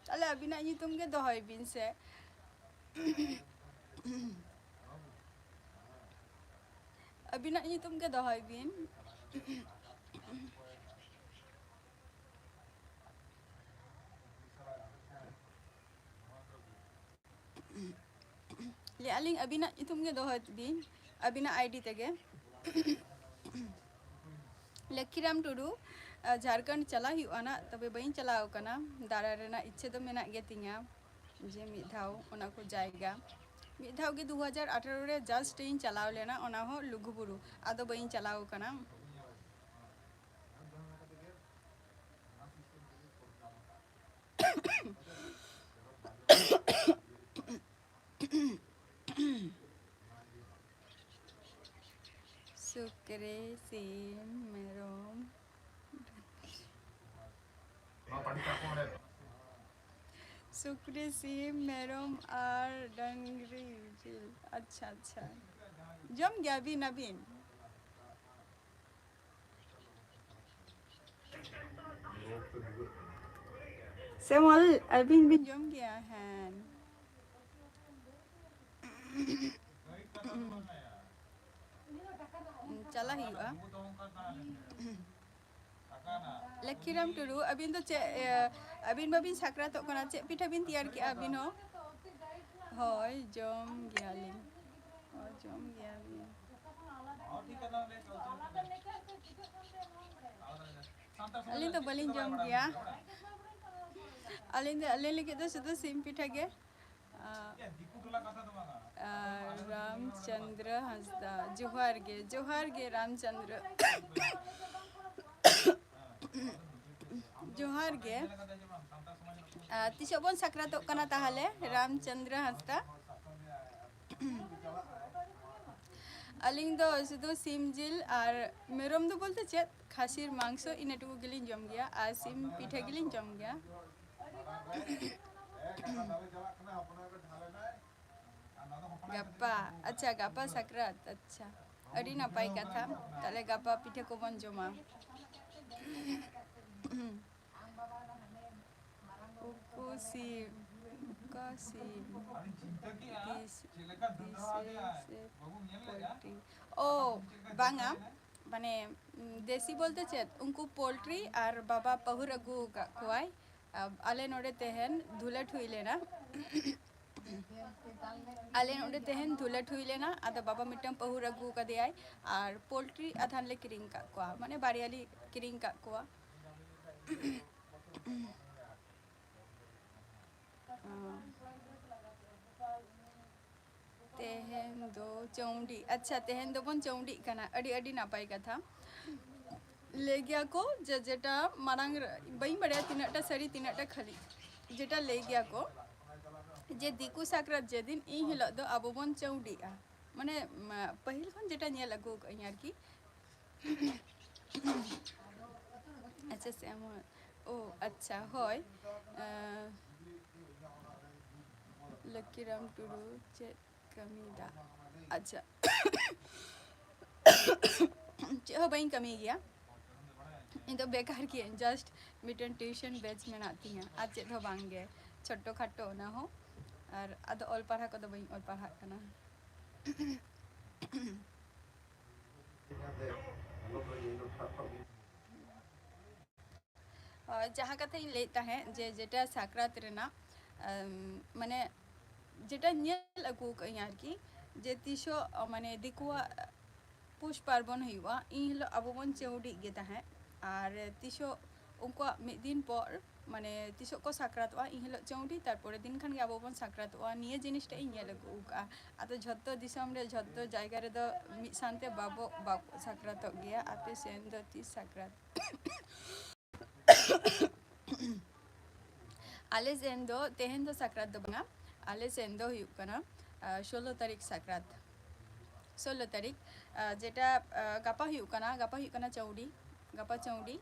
ᱛᱟᱦᱞᱮ ᱟᱹᱵᱤᱱᱟᱜ ᱧᱩᱛᱩᱢ ᱜᱮ ᱫᱚᱦᱚᱭ ᱵᱤᱱ ᱥᱮ᱾ ᱟᱹᱵᱤᱱᱟᱜ ᱧᱩᱛᱩᱢ ᱜᱮ ᱫᱚᱦᱚᱭ ᱵᱤᱱ᱾ ᱞᱟᱹᱭᱮᱫᱼᱟ ᱞᱤᱧ, ᱟᱹᱵᱤᱱᱟᱜ ᱧᱩᱛᱩᱢ ᱜᱮ ᱫᱚᱦᱚᱭ ᱵᱤᱱ, ᱟᱹᱵᱤᱱᱟᱜ ID ᱛᱮᱜᱮ᱾ ᱞᱚᱠᱠᱷᱤᱨᱟᱢ ᱴᱩᱰᱩ, ᱟᱨ ᱡᱷᱟᱲᱠᱷᱚᱸᱰ ᱪᱟᱞᱟᱜ ᱦᱩᱭᱩᱜᱼᱟ ᱱᱟᱜ, ᱛᱚᱵᱮ ᱵᱟᱹᱧ ᱪᱟᱞᱟᱣ ᱟᱠᱟᱱᱟ᱾ ᱫᱟᱬᱟ ᱨᱮᱱᱟᱜ ᱤᱪᱪᱷᱟᱹ ᱫᱚ ᱢᱮᱱᱟᱜ ᱜᱮᱛᱤᱧᱟ, ᱡᱮ ᱢᱤᱫ ᱫᱷᱟᱣ ᱚᱱᱟ ᱠᱚ ᱡᱟᱭᱜᱟ, ᱢᱤᱫ ᱫᱷᱟᱣ ᱜᱮ ᱫᱩ ᱦᱟᱡᱟᱨ ᱟᱴᱷᱟᱨᱚ ᱨᱮ just ᱤᱧ ᱪᱟᱞᱟᱣ ᱞᱮᱱᱟ, ᱚᱱᱟ ᱦᱚᱸ ᱞᱩᱜᱩᱵᱩᱨᱩ, ᱟᱫᱚ ᱵᱟᱹᱧ ᱪᱟᱞᱟᱣ ᱟᱠᱟᱱᱟ᱾ ᱥᱩᱠᱨᱤ, ᱥᱤᱢ, ᱢᱮᱨᱚᱢ, ᱥᱩᱠᱨᱤ, ᱥᱤᱢ, ᱢᱮᱨᱚᱢ ᱟᱨ ᱰᱟᱝᱨᱤ ᱡᱤᱞ᱾ ᱟᱪᱪᱷᱟ, ᱟᱪᱪᱷᱟ, ᱡᱚᱢ ᱜᱮᱭᱟ ᱵᱤᱱ ᱟᱹᱵᱤᱱ? ᱥᱮᱢᱚᱞ, ᱟᱹᱵᱤᱱ ᱵᱤᱱ ᱡᱚᱢ ᱜᱮᱭᱟ? ᱦᱮᱸ, ᱪᱟᱞᱟᱜ ᱦᱩᱭᱩᱜᱼᱟ᱾ ᱞᱚᱠᱠᱷᱤᱨᱟᱢ ᱴᱩᱰᱩ, ᱟᱹᱵᱤᱱ ᱫᱚ ᱪᱮᱫ, ᱤᱭᱟᱹ, ᱟᱹᱵᱤᱱ ᱵᱟᱹᱵᱤᱱ ᱥᱟᱠᱨᱟᱛᱚᱜ ᱠᱟᱱᱟ, ᱪᱮᱫ ᱯᱤᱴᱷᱟᱹ ᱵᱤᱱ ᱛᱮᱭᱟᱨ ᱠᱮᱜᱼᱟ ᱟᱹᱵᱤᱱ ᱦᱚᱸ? ᱦᱳᱭ, ᱡᱚᱢ ᱜᱮᱭᱟᱞᱤᱧ᱾ ᱦᱳᱭ, ᱡᱚᱢ ᱜᱮᱭᱟᱞᱤᱧ᱾ ᱟᱹᱞᱤᱧ ᱫᱚ ᱵᱟᱹᱞᱤᱧ ᱡᱚᱢ ᱜᱮᱭᱟ᱾ ᱟᱹᱞᱤᱧ ᱫᱚ, ᱟᱹᱞᱤᱧ ᱞᱟᱹᱜᱤᱫ ᱫᱚ ᱥᱩᱫᱷᱩ ᱥᱤᱢ ᱯᱤᱴᱷᱟᱹ ᱜᱮ᱾ ᱟᱨ ᱨᱟᱢᱪᱚᱸᱫᱽᱨᱚ ᱦᱟᱸᱥᱫᱟ, ᱡᱚᱦᱟᱨ ᱜᱮ, ᱡᱚᱦᱟᱨ ᱜᱮ ᱨᱟᱢᱪᱚᱸᱫᱽᱨᱚ᱾ ᱡᱚᱦᱟᱨ ᱜᱮ᱾ ᱟᱨ ᱛᱤᱥᱚᱜ ᱵᱚᱱ ᱥᱟᱠᱨᱟᱛᱚᱜ ᱠᱟᱱᱟ ᱛᱟᱦᱚᱞᱮ, ᱨᱟᱢᱪᱚᱸᱫᱽᱨᱚ ᱦᱟᱸᱥᱫᱟ? ᱟᱹᱞᱤᱧ ᱫᱚ ᱥᱩᱫᱷᱩ ᱥᱤᱢ ᱡᱤᱞ ᱟᱨ ᱢᱮᱨᱚᱢ ᱫᱚ ᱵᱚᱞᱛᱮ ᱪᱮᱫ, ᱠᱷᱟᱹᱥᱤᱨ ᱢᱟᱝᱥᱚ, ᱤᱱᱟᱹ ᱴᱩᱠᱩ ᱜᱮᱞᱤᱧ ᱡᱚᱢ ᱜᱮᱭᱟ, ᱟᱨ ᱥᱤᱢ ᱯᱤᱴᱷᱟᱹ ᱜᱮᱞᱤᱧ ᱡᱚᱢ ᱜᱮᱭᱟ᱾ ᱜᱟᱯᱟ, ᱟᱪᱪᱷᱟ, ᱜᱟᱯᱟ ᱥᱟᱠᱨᱟᱛ, ᱟᱪᱪᱷᱟ, ᱟᱹᱰᱤ ᱱᱟᱯᱟᱭ ᱠᱟᱛᱷᱟ᱾ ᱛᱟᱦᱞᱮ ᱜᱟᱯᱟ ᱯᱤᱴᱷᱟᱹ ᱠᱚᱵᱚᱱ ᱡᱚᱢᱟ᱾ ᱩᱠᱩ ᱥᱤᱢ, ᱩᱠᱟ ᱥᱤᱢ, this, this is a poultry. ᱳ, ᱵᱟᱝᱟ, ᱢᱟᱱᱮ, ᱩᱢ, ᱫᱮᱥᱤ ᱵᱚᱞᱛᱮ ᱪᱮᱫ? ᱩᱱᱠᱩ ᱯᱳᱞᱴᱨᱤ ᱟᱨ ᱵᱟᱵᱟ ᱯᱟᱹᱦᱩᱨ ᱟᱹᱜᱩ ᱟᱠᱟᱫ ᱠᱚᱣᱟᱭ᱾ ᱟᱵ-, ᱟᱞᱮ ᱱᱚᱰᱮ ᱛᱮᱦᱮᱧ ᱫᱷᱩᱞᱟᱹᱴ ᱦᱩᱭ ᱞᱮᱱᱟ᱾ ᱟᱞᱮ ᱱᱚᱰᱮ ᱛᱮᱦᱮᱧ ᱫᱷᱩᱞᱟᱹᱴ ᱦᱩᱭ ᱞᱮᱱᱟ, ᱟᱫᱚ ᱵᱟᱵᱟ ᱢᱤᱫᱴᱟᱝ ᱯᱟᱹᱦᱩᱨ ᱟᱹᱜᱩ ᱟᱠᱟᱫᱮᱭᱟᱭ, ᱟᱨ ᱯᱳᱞᱴᱨᱤ ᱟᱫᱷᱟᱱ ᱞᱮ ᱠᱤᱨᱤᱧ ᱟᱠᱟᱫ ᱠᱚᱣᱟ, ᱢᱟᱱᱮ ᱵᱟᱨᱭᱟ ᱞᱮ ᱠᱤᱨᱤᱧ ᱟᱠᱟᱫ ᱠᱚᱣᱟ᱾ ᱛᱮᱦᱮᱧ ᱫᱚ ᱪᱟᱹᱣᱰᱤ, ᱟᱪᱪᱷᱟ, ᱛᱮᱦᱮᱧ ᱫᱚᱵᱚᱱ ᱪᱟᱹᱣᱰᱤᱜ ᱠᱟᱱᱟ, ᱟᱹᱰᱤ, ᱟᱹᱰᱤ ᱱᱟᱯᱟᱭ ᱠᱟᱛᱷᱟ᱾ ᱞᱟᱹᱭ ᱜᱮᱭᱟ ᱠᱚ ᱡᱮ, ᱡᱮᱴᱟ ᱢᱟᱲᱟᱝ ᱨᱮ, ᱵᱟᱹᱧ ᱵᱟᱲᱟᱭᱟ ᱛᱤᱱᱟᱹᱜ ᱴᱟ ᱥᱟᱹᱨᱤ, ᱛᱤᱱᱟᱹᱜ ᱴᱟ ᱠᱷᱟᱹᱞᱤ, ᱡᱮᱴᱟ ᱞᱟᱹᱭ ᱜᱮᱭᱟ ᱠᱚ ᱡᱮ ᱫᱤᱠᱩ ᱥᱟᱠᱨᱟᱛ ᱡᱮᱫᱤᱱ, ᱤᱱ ᱦᱤᱞᱳᱜ ᱫᱚ ᱟᱵᱚ ᱵᱚᱱ ᱪᱟᱹᱣᱰᱤᱜᱼᱟ, ᱢᱟᱱᱮ, ᱢᱟ-, ᱯᱟᱹᱦᱤᱞ ᱠᱷᱚᱱ ᱡᱮᱴᱟ ᱧᱮᱞ ᱟᱹᱜᱩ ᱟᱠᱟᱫ ᱟᱹᱧ ᱟᱨᱠᱤ᱾ ᱟᱪᱪᱷᱟ, ᱥᱮ ᱮᱢᱚᱱ, ᱳ, ᱟᱪᱪᱷᱟ, ᱦᱳᱭ᱾ ᱟᱸ, ᱞᱚᱠᱠᱤᱨᱟᱢ ᱴᱩᱰᱩ, ᱪᱮᱫ ᱠᱟᱹᱢᱤᱭᱮᱫᱟ? ᱟᱪᱪᱷᱟ᱾ ᱪᱮᱫ ᱦᱚᱸ ᱵᱟᱹᱧ ᱠᱟᱹᱢᱤ ᱜᱮᱭᱟ᱾ ᱤᱧ ᱫᱚ ᱵᱮᱠᱟᱨ ᱜᱤᱭᱟᱹᱧ, just ᱢᱤᱫᱴᱮᱱ tuition batch ᱢᱮᱱᱟᱜ ᱛᱤᱧᱟ, ᱟᱨ ᱪᱮᱫ ᱦᱚᱸ ᱵᱟᱝ ᱜᱮ, ᱪᱷᱳᱴᱳ ᱠᱷᱟᱴᱳ ᱚᱱᱟ ᱦᱚᱸ, ᱟᱨ ᱟᱫᱚ ᱚᱞ ᱯᱟᱲᱦᱟᱣ ᱠᱚᱫᱚ ᱵᱟᱹᱧ ᱚᱞ ᱯᱟᱲᱦᱟᱜ ᱠᱟᱱᱟ᱾ ᱦᱳᱭ, ᱡᱟᱦᱟᱸ ᱠᱟᱛᱷᱟᱧ ᱞᱟᱹᱭᱮᱫ ᱛᱟᱦᱮᱸᱫ, ᱡᱮ ᱡᱮᱴᱟ ᱥᱟᱠᱨᱟᱛ ᱨᱮᱱᱟᱜ, ᱟᱢ, ᱢᱟᱱᱮ, ᱡᱮᱴᱟ ᱧᱮᱞ ᱟᱹᱜᱩ ᱟᱠᱟᱫ ᱟᱹᱧ ᱟᱨᱠᱤ, ᱡᱮ ᱛᱤᱥᱚᱜ, ᱢᱟᱱᱮ, ᱫᱤᱠᱩᱣᱟᱜ ᱯᱩᱥ ᱯᱟᱨᱵᱚᱱ ᱦᱩᱭᱩᱜᱼᱟ, ᱤᱱ ᱦᱤᱞᱳᱜ ᱟᱵᱚ ᱵᱚᱱ ᱪᱟᱹᱣᱰᱤᱜ ᱜᱮ ᱛᱟᱦᱮᱸᱫ᱾ ᱟᱨ ᱛᱤᱥᱚᱜ ᱩᱱᱠᱩᱣᱟᱜ ᱢᱤᱫ ᱫᱤᱱ ᱯᱚᱨ, ᱢᱟᱱᱮ, ᱛᱤᱥᱚᱜ ᱠᱚ ᱥᱟᱠᱨᱟᱛᱚᱜᱼᱟ, ᱤᱱ ᱦᱤᱞᱳᱜ ᱪᱟᱹᱣᱰᱤ, ᱛᱟᱨᱯᱚᱨᱮ ᱫᱤᱱ ᱠᱷᱟᱱ ᱜᱮ ᱟᱵᱚ ᱵᱚᱱ ᱥᱟᱠᱨᱟᱛᱚᱜᱼᱟ᱾ ᱱᱤᱭᱟᱹ ᱡᱤᱱᱤᱥᱴᱟ ᱤᱧ ᱧᱮᱞ ᱟᱹᱜᱩ ᱟᱠᱟᱫᱼᱟ᱾ ᱟᱫᱚ ᱡᱷᱚᱛᱚ ᱫᱤᱥᱚᱢ ᱨᱮ, ᱡᱷᱚᱛᱚ ᱡᱟᱭᱜᱟ ᱨᱮᱫᱚ ᱢᱤᱫ ᱥᱟᱶᱛᱮ ᱵᱟᱵᱚ, ᱵᱟᱵᱚ ᱥᱟᱠᱨᱟᱛᱚᱜ ᱜᱮᱭᱟ᱾ ᱟᱯᱮ ᱥᱮᱱ ᱫᱚ ᱛᱤᱥ ᱥᱟᱠᱨᱟᱛ? ᱟᱞᱮ ᱥᱮᱱ ᱫᱚ ᱛᱮᱦᱮᱧ ᱫᱚ ᱥᱟᱠᱨᱟᱛ ᱫᱚ ᱵᱟᱝᱟ, ᱟᱞᱮ ᱥᱮᱱ ᱫᱚ ᱦᱩᱭᱩᱜ ᱠᱟᱱᱟ ᱟᱨ ᱥᱳᱞᱳ ᱛᱟᱹᱨᱤᱠᱷ ᱥᱟᱠᱨᱟᱛ᱾ ᱥᱳᱞᱳ ᱛᱟᱹᱨᱤᱠᱷ, ᱟᱨ ᱡᱮᱴᱟ ᱟᱨ ᱜᱟᱯᱟ ᱦᱩᱭᱩᱜ ᱠᱟᱱᱟ, ᱜᱟᱯᱟ ᱦᱩᱭᱩᱜ ᱠᱟᱱᱟ ᱪᱟᱹᱣᱰᱤ, ᱜᱟᱯᱟ ᱪᱟᱹᱣᱰᱤ,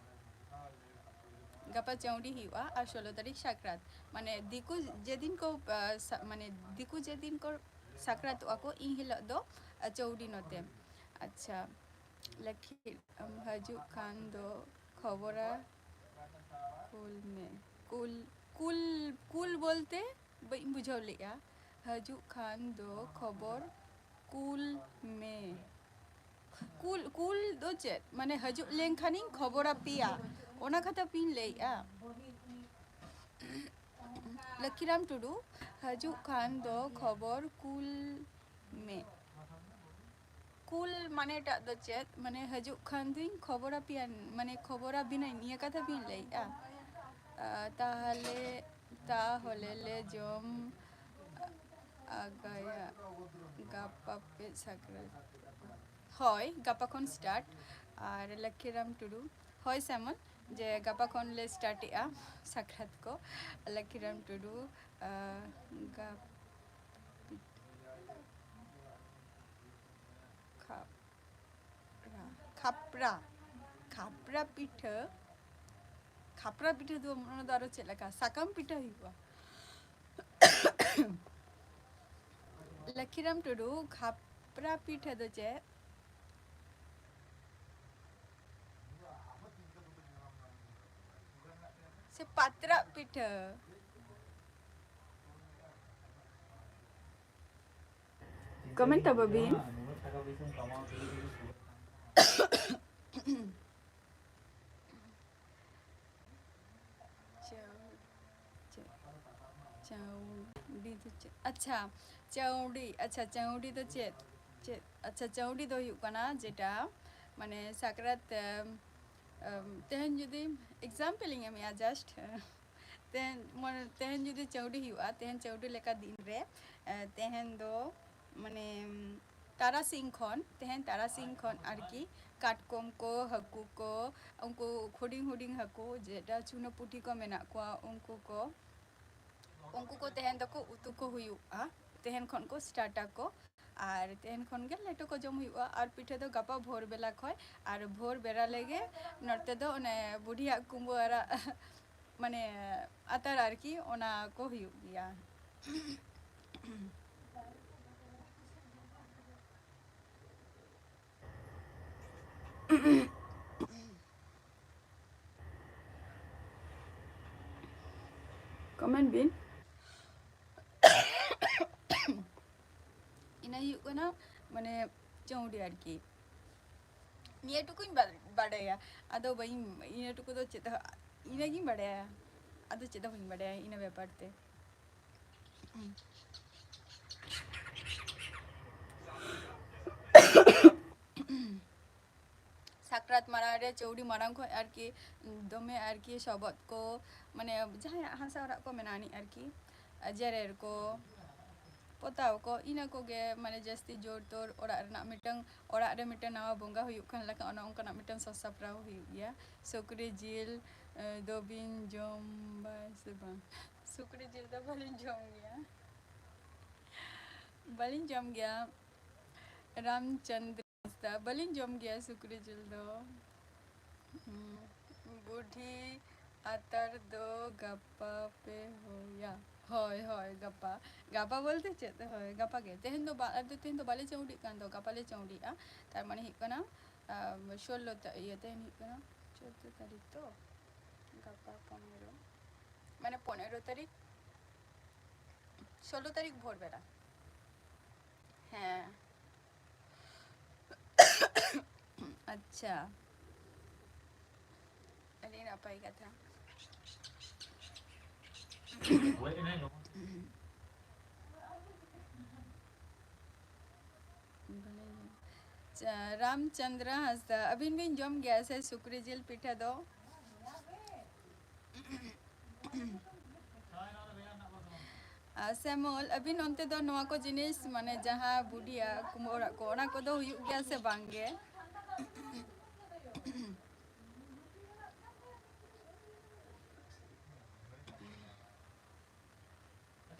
ᱜᱟᱯᱟ ᱪᱟᱹᱣᱰᱤ ᱦᱩᱭᱩᱜᱼᱟ ᱟᱨ ᱥᱳᱞᱳ ᱛᱟᱹᱨᱤᱠᱷ ᱥᱟᱠᱨᱟᱛ᱾ ᱢᱟᱱᱮ ᱫᱤᱠᱩ ᱡᱮᱫᱤᱱ ᱠᱚ ᱟᱨ ᱥᱟ- ᱢᱟᱱᱮ ᱫᱤᱠᱩ ᱡᱮᱫᱤᱱ ᱠᱚ ᱥᱟᱠᱨᱟᱛᱚᱜᱼᱟ ᱠᱚ, ᱤᱱ ᱦᱤᱞᱳᱜ ᱫᱚ ᱟᱨ ᱪᱟᱹᱣᱰᱤ ᱱᱚᱛᱮ᱾ ᱟᱪᱪᱷᱟ, ᱞᱟᱹᱠᱤ ᱟᱢ ᱦᱤᱡᱩᱜ ᱠᱷᱟᱱ ᱫᱚ ᱠᱷᱚᱵᱚᱨᱟ ᱠᱩᱞ ᱢᱮ᱾ ᱠᱩᱞ, ᱠᱩᱞ, ᱠᱩᱞ ᱵᱚᱞᱛᱮ ᱵᱟᱹᱧ ᱵᱩᱡᱷᱟᱹᱣ ᱞᱮᱫᱼᱟ᱾ ᱦᱤᱡᱩᱜ ᱠᱷᱟᱱ ᱫᱚ ᱠᱷᱚᱵᱚᱨ ᱠᱩᱞ ᱢᱮ᱾ ᱠᱩᱞ, ᱠᱩᱞ ᱫᱚ ᱪᱮᱫ? ᱢᱟᱱᱮ ᱦᱤᱡᱩᱜ ᱞᱮᱱᱠᱷᱟᱱᱤᱧ ᱠᱷᱚᱵᱚᱨ ᱟᱯᱮᱭᱟ, ᱚᱱᱟ ᱠᱟᱛᱷᱟ ᱯᱮᱧ ᱞᱟᱹᱭᱮᱫᱼᱟ᱾ ᱞᱟᱹᱠᱷᱤᱨᱟᱢ ᱴᱩᱰᱩ, ᱦᱤᱡᱩᱜ ᱠᱷᱟᱱ ᱫᱚ ᱠᱷᱚᱵᱚᱨ ᱠᱩᱞ ᱢᱮ᱾ ᱠᱩᱞ ᱢᱟᱱᱮᱴᱟᱜ ᱫᱚ ᱪᱮᱫ? ᱢᱟᱱᱮ ᱦᱤᱡᱩᱜ ᱠᱷᱟᱱ ᱫᱚᱧ ᱠᱷᱚᱵᱚᱨ ᱟᱯᱮᱭᱟ, ᱢᱟᱱᱮ ᱠᱷᱚᱵᱚᱨ ᱟᱵᱤᱱᱟᱹᱧ, ᱱᱤᱭᱟᱹ ᱠᱟᱛᱷᱟ ᱵᱤᱱ ᱞᱟᱹᱭᱮᱫᱼᱟ᱾ ᱟᱨ ᱛᱟᱦᱚᱞᱮ, ᱛᱟᱦᱚᱞᱮ ᱞᱮ ᱡᱚᱢ ᱟᱜᱟᱭᱟ ᱜᱟᱯᱟ ᱯᱮ ᱥᱟᱠᱨᱟᱛ᱾ ᱦᱳᱭ, ᱜᱟᱯᱟ ᱠᱷᱚᱱ start᱾ ᱟᱨ ᱞᱟᱹᱠᱷᱤᱨᱟᱢ ᱴᱩᱰᱩ, ᱦᱳᱭ ᱥᱮᱢᱚᱱ, ᱡᱮ ᱜᱟᱯᱟ ᱠᱷᱚᱱ ᱞᱮ start ᱮᱜᱼᱟ ᱥᱟᱠᱨᱟᱛ ᱠᱚ᱾ ᱞᱟᱹᱠᱷᱤᱨᱟᱢ ᱴᱩᱰᱩ, ᱟᱨ ᱜᱟᱯ- ᱠᱷᱟᱯᱨᱟ, ᱠᱷᱟᱯᱨᱟ, ᱠᱷᱟᱯᱨᱟ ᱯᱤᱴᱷᱟᱹ, ᱠᱷᱟᱯᱨᱟ ᱯᱤᱴᱷᱟᱹ ᱫᱚ, ᱚᱱᱟ ᱫᱚ ᱟᱨᱚ ᱪᱮᱫ ᱞᱮᱠᱟ? ᱥᱟᱠᱟᱢ ᱯᱤᱴᱷᱟᱹ ᱦᱩᱭᱩᱜᱼᱟ᱾ ᱞᱟᱹᱠᱷᱤᱨᱟᱢ ᱴᱩᱰᱩ, ᱠᱷᱟᱯᱨᱟ ᱯᱤᱴᱷᱟᱹ ᱫᱚ ᱪᱮᱫ? ᱥᱮ ᱯᱟᱛᱲᱟ ᱯᱤᱴᱷᱟᱹ? Comment ᱟᱵᱚ ᱵᱤᱱ᱾ ᱪᱟᱹᱣ-, ᱪᱮᱫ? ᱪᱟᱹᱣᱰᱤ ᱫᱚ ᱪᱮᱫ? ᱟᱪᱪᱷᱟ, ᱪᱟᱹᱣᱰᱤ, ᱟᱪᱪᱷᱟ, ᱪᱟᱹᱣᱰᱤ ᱫᱚ ᱪᱮᱫ? ᱪᱮᱫ? ᱟᱪᱪᱷᱟ, ᱪᱟᱹᱣᱰᱤ ᱫᱚ ᱦᱩᱭᱩᱜ ᱠᱟᱱᱟ ᱡᱮᱴᱟ, ᱢᱟᱱᱮ, ᱥᱟᱠᱨᱟᱛ, ᱮᱢ, ᱮᱢ, ᱛᱮᱦᱮᱧ ᱡᱩᱫᱤ example ᱤᱧ ᱮᱢᱮᱜᱼᱟ, just, ᱛᱮᱦᱮᱧ, ᱢᱟᱱᱮ, ᱛᱮᱦᱮᱧ ᱡᱩᱫᱤ ᱪᱟᱹᱣᱰᱤ ᱦᱩᱭᱩᱜᱼᱟ, ᱛᱮᱦᱮᱧ ᱪᱟᱹᱣᱰᱤ ᱞᱮᱠᱟ ᱫᱤᱱ ᱨᱮ, ᱮ, ᱛᱮᱦᱮᱧ ᱫᱚ, ᱢᱟᱱᱮ, ᱛᱟᱨᱟᱥᱤᱧ ᱠᱷᱚᱱ, ᱛᱮᱦᱮᱧ ᱛᱟᱨᱟᱥᱤᱧ ᱠᱷᱚᱱ ᱟᱨᱠᱤ ᱠᱟᱴᱠᱚᱢ ᱠᱚ, ᱦᱟᱹᱠᱩ ᱠᱚ, ᱩᱱᱠᱩ ᱦᱩᱰᱤᱧ ᱦᱩᱰᱤᱧ ᱦᱟᱹᱠᱩ, ᱡᱮᱴᱟ ᱪᱩᱱᱟᱹ ᱯᱩᱴᱷᱤ ᱠᱚ ᱢᱮᱱᱟᱜ ᱠᱚᱣᱟ, ᱩᱱᱠᱩ ᱠᱚ, ᱩᱱᱠᱩ ᱠᱚ ᱛᱮᱦᱮᱧ ᱫᱚᱠᱚ ᱩᱛᱩ ᱠᱚ ᱦᱩᱭᱩᱜᱼᱟ, ᱛᱮᱦᱮᱧ ᱠᱷᱚᱱ ᱠᱚ ᱥᱴᱟᱨᱴ ᱟᱠᱚ᱾ ᱟᱨ ᱛᱮᱦᱮᱧ ᱠᱷᱚᱱ ᱜᱮ ᱞᱮᱴᱚ ᱠᱚ ᱡᱚᱢ ᱦᱩᱭᱩᱜᱼᱟ᱾ ᱟᱨ ᱯᱤᱴᱷᱟᱹ ᱫᱚ ᱜᱟᱯᱟ ᱵᱷᱳᱨ ᱵᱮᱞᱟ ᱠᱷᱚᱱ, ᱟᱨ ᱵᱷᱳᱨ ᱵᱮᱲᱟ ᱞᱮᱜᱮ ᱱᱚᱛᱮ ᱫᱚ ᱚᱱᱮ ᱵᱩᱰᱷᱤᱭᱟᱜ ᱠᱩᱢᱵᱟᱹ ᱟᱨᱟᱜ ᱢᱟᱱᱮ ᱟᱛᱟᱨ ᱟᱨᱠᱤ, ᱚᱱᱟ ᱠᱚ ᱦᱩᱭᱩᱜ ᱜᱮᱭᱟ᱾ ᱠᱚᱢᱮᱱᱴ ᱵᱤᱱ᱾ ᱤᱱᱟᱹ ᱦᱩᱭᱩᱜ ᱠᱟᱱᱟ ᱢᱟᱱᱮ ᱪᱟᱹᱣᱰᱤ ᱟᱨᱠᱤ᱾ ᱱᱤᱭᱟᱹ ᱴᱩᱠᱩᱧ ᱵᱟ-, ᱵᱟᱰᱟᱭᱟ᱾ ᱟᱫᱚ ᱵᱟᱹᱧ, ᱤᱱᱟᱹ ᱴᱩᱠᱩ ᱫᱚ ᱪᱮᱫ ᱦᱚᱸ, ᱤᱱᱟᱹᱜᱤᱧ ᱵᱟᱰᱟᱭᱟ, ᱟᱫᱚ ᱪᱮᱫ ᱦᱚᱸ ᱵᱟᱹᱧ ᱵᱟᱰᱟᱭᱟ ᱤᱱᱟᱹ ᱵᱮᱯᱟᱨ ᱛᱮ᱾ ᱥᱟᱠᱨᱟᱛ ᱢᱟᱲᱟᱝ ᱨᱮ ᱪᱟᱹᱣᱰᱤ ᱢᱟᱲᱟᱝ ᱠᱷᱚᱱ ᱟᱨᱠᱤ ᱫᱚᱢᱮ ᱟᱨᱠᱤ ᱥᱚᱵᱚᱫ ᱠᱚ, ᱢᱟᱱᱮ ᱡᱟᱦᱟᱸᱭᱟᱜ ᱦᱟᱥᱟ ᱚᱲᱟᱜ ᱠᱚ ᱢᱮᱱᱟᱜ ᱟᱹᱱᱤᱡ ᱟᱨᱠᱤ, ᱡᱮᱨᱮᱲ ᱠᱚ, ᱯᱚᱛᱟᱣ ᱠᱚ, ᱤᱱᱟᱹ ᱠᱚᱜᱮ᱾ ᱢᱟᱱᱮ ᱡᱟᱹᱥᱛᱤ ᱡᱳᱨ ᱛᱳᱨ ᱚᱲᱟᱜ ᱨᱮᱱᱟᱜ ᱢᱤᱫᱴᱟᱝ, ᱚᱲᱟᱜ ᱨᱮ ᱢᱤᱫᱴᱟᱝ ᱱᱟᱣᱟ ᱵᱚᱸᱜᱟ ᱦᱩᱭᱩᱜ ᱠᱟᱱ ᱞᱮᱠᱟ, ᱚᱱᱮ ᱚᱱᱠᱟᱱᱟᱜ ᱢᱤᱫᱴᱟᱝ ᱥᱟᱡᱽ ᱥᱟᱯᱲᱟᱣ ᱦᱩᱭᱩᱜ ᱜᱮᱭᱟ᱾ ᱥᱩᱠᱨᱤ ᱡᱤᱞ, ᱮ, ᱫᱚ ᱵᱤᱱ ᱡᱚᱢ ᱵᱟ ᱥᱮ ᱵᱟᱝ? ᱥᱩᱠᱨᱤ ᱡᱤᱞ ᱫᱚ ᱵᱟᱹᱞᱤᱧ ᱡᱚᱢ ᱜᱮᱭᱟ, ᱵᱟᱹᱞᱤᱧ ᱡᱚᱢ ᱜᱮᱭᱟ᱾ ᱨᱟᱢᱪᱚᱸᱫᱽᱨᱚ ᱦᱟᱸᱥᱫᱟ, ᱵᱟᱹᱞᱤᱧ ᱡᱚᱢ ᱜᱮᱭᱟ ᱥᱩᱠᱨᱤ ᱡᱤᱞ ᱫᱚ᱾ ᱦᱩᱸ, ᱵᱩᱰᱷᱤ ᱟᱛᱟᱨ ᱫᱚ ᱜᱟᱯᱟ ᱯᱮ ᱦᱚᱭᱟ? ᱦᱳᱭ, ᱦᱳᱭ, ᱜᱟᱯᱟ᱾ ᱜᱟᱯᱟ ᱵᱚᱞᱛᱮ ᱪᱮᱫ? ᱦᱳᱭ, ᱜᱟᱯᱟ ᱜᱮ᱾ ᱛᱮᱦᱮᱧ ᱫᱚ ᱵᱟ-, ᱟᱫᱚ ᱛᱮᱦᱮᱧ ᱫᱚ ᱵᱟᱞᱮ ᱪᱟᱹᱣᱰᱤᱜ ᱠᱟᱱ ᱫᱚ, ᱜᱟᱯᱟ ᱞᱮ ᱪᱟᱹᱣᱰᱤᱜᱼᱟ᱾ ᱛᱟᱨ ᱢᱟᱱᱮ ᱦᱩᱭᱩᱜ ᱠᱟᱱᱟ, ᱟᱢ, ᱥᱳᱞᱞᱳ ᱛᱟ-, ᱤᱭᱟᱹ, ᱛᱮᱦᱮᱧ ᱦᱩᱭᱩᱜ ᱠᱟᱱᱟ ᱪᱳᱫᱫᱳ ᱛᱟᱹᱨᱤᱠᱷ ᱛᱚ, ᱜᱟᱯᱟ ᱯᱚᱱᱮᱨᱚ, ᱢᱟᱱᱮ ᱯᱚᱱᱮᱨᱚ ᱛᱟᱹᱨᱤᱠᱷ, ᱥᱳᱞᱞᱳ ᱛᱟᱹᱨᱤᱠᱷ ᱵᱷᱳᱨ ᱵᱮᱲᱟ᱾ ᱦᱮᱸ᱾ ᱟᱪᱪᱷᱟ, ᱟᱹᱰᱤ ᱱᱟᱯᱟᱭ ᱠᱟᱛᱷᱟ᱾ ᱟᱪᱪᱷᱟ, ᱨᱟᱢᱪᱚᱸᱫᱽᱨᱚ ᱦᱟᱸᱥᱫᱟ, ᱟᱹᱵᱤᱱ ᱵᱤᱱ ᱡᱚᱢ ᱜᱮᱭᱟ ᱥᱮ ᱥᱩᱠᱨᱤ ᱡᱤᱞ ᱯᱤᱴᱷᱟᱹ ᱫᱚ? ᱟᱨ ᱥᱮᱢᱚᱞ, ᱟᱹᱵᱤᱱ ᱚᱱᱛᱮ ᱫᱚ ᱱᱚᱣᱟ ᱠᱚ ᱡᱤᱱᱤᱥ, ᱢᱟᱱᱮ ᱡᱟᱦᱟᱸ ᱵᱩᱰᱷᱤᱭᱟᱜ ᱠᱩᱢᱵᱟᱹ ᱚᱲᱟᱜ ᱠᱚ, ᱚᱱᱟ ᱠᱚᱫᱚ ᱦᱩᱭᱩᱜ ᱜᱮᱭᱟ ᱥᱮ ᱵᱟᱝ ᱜᱮ?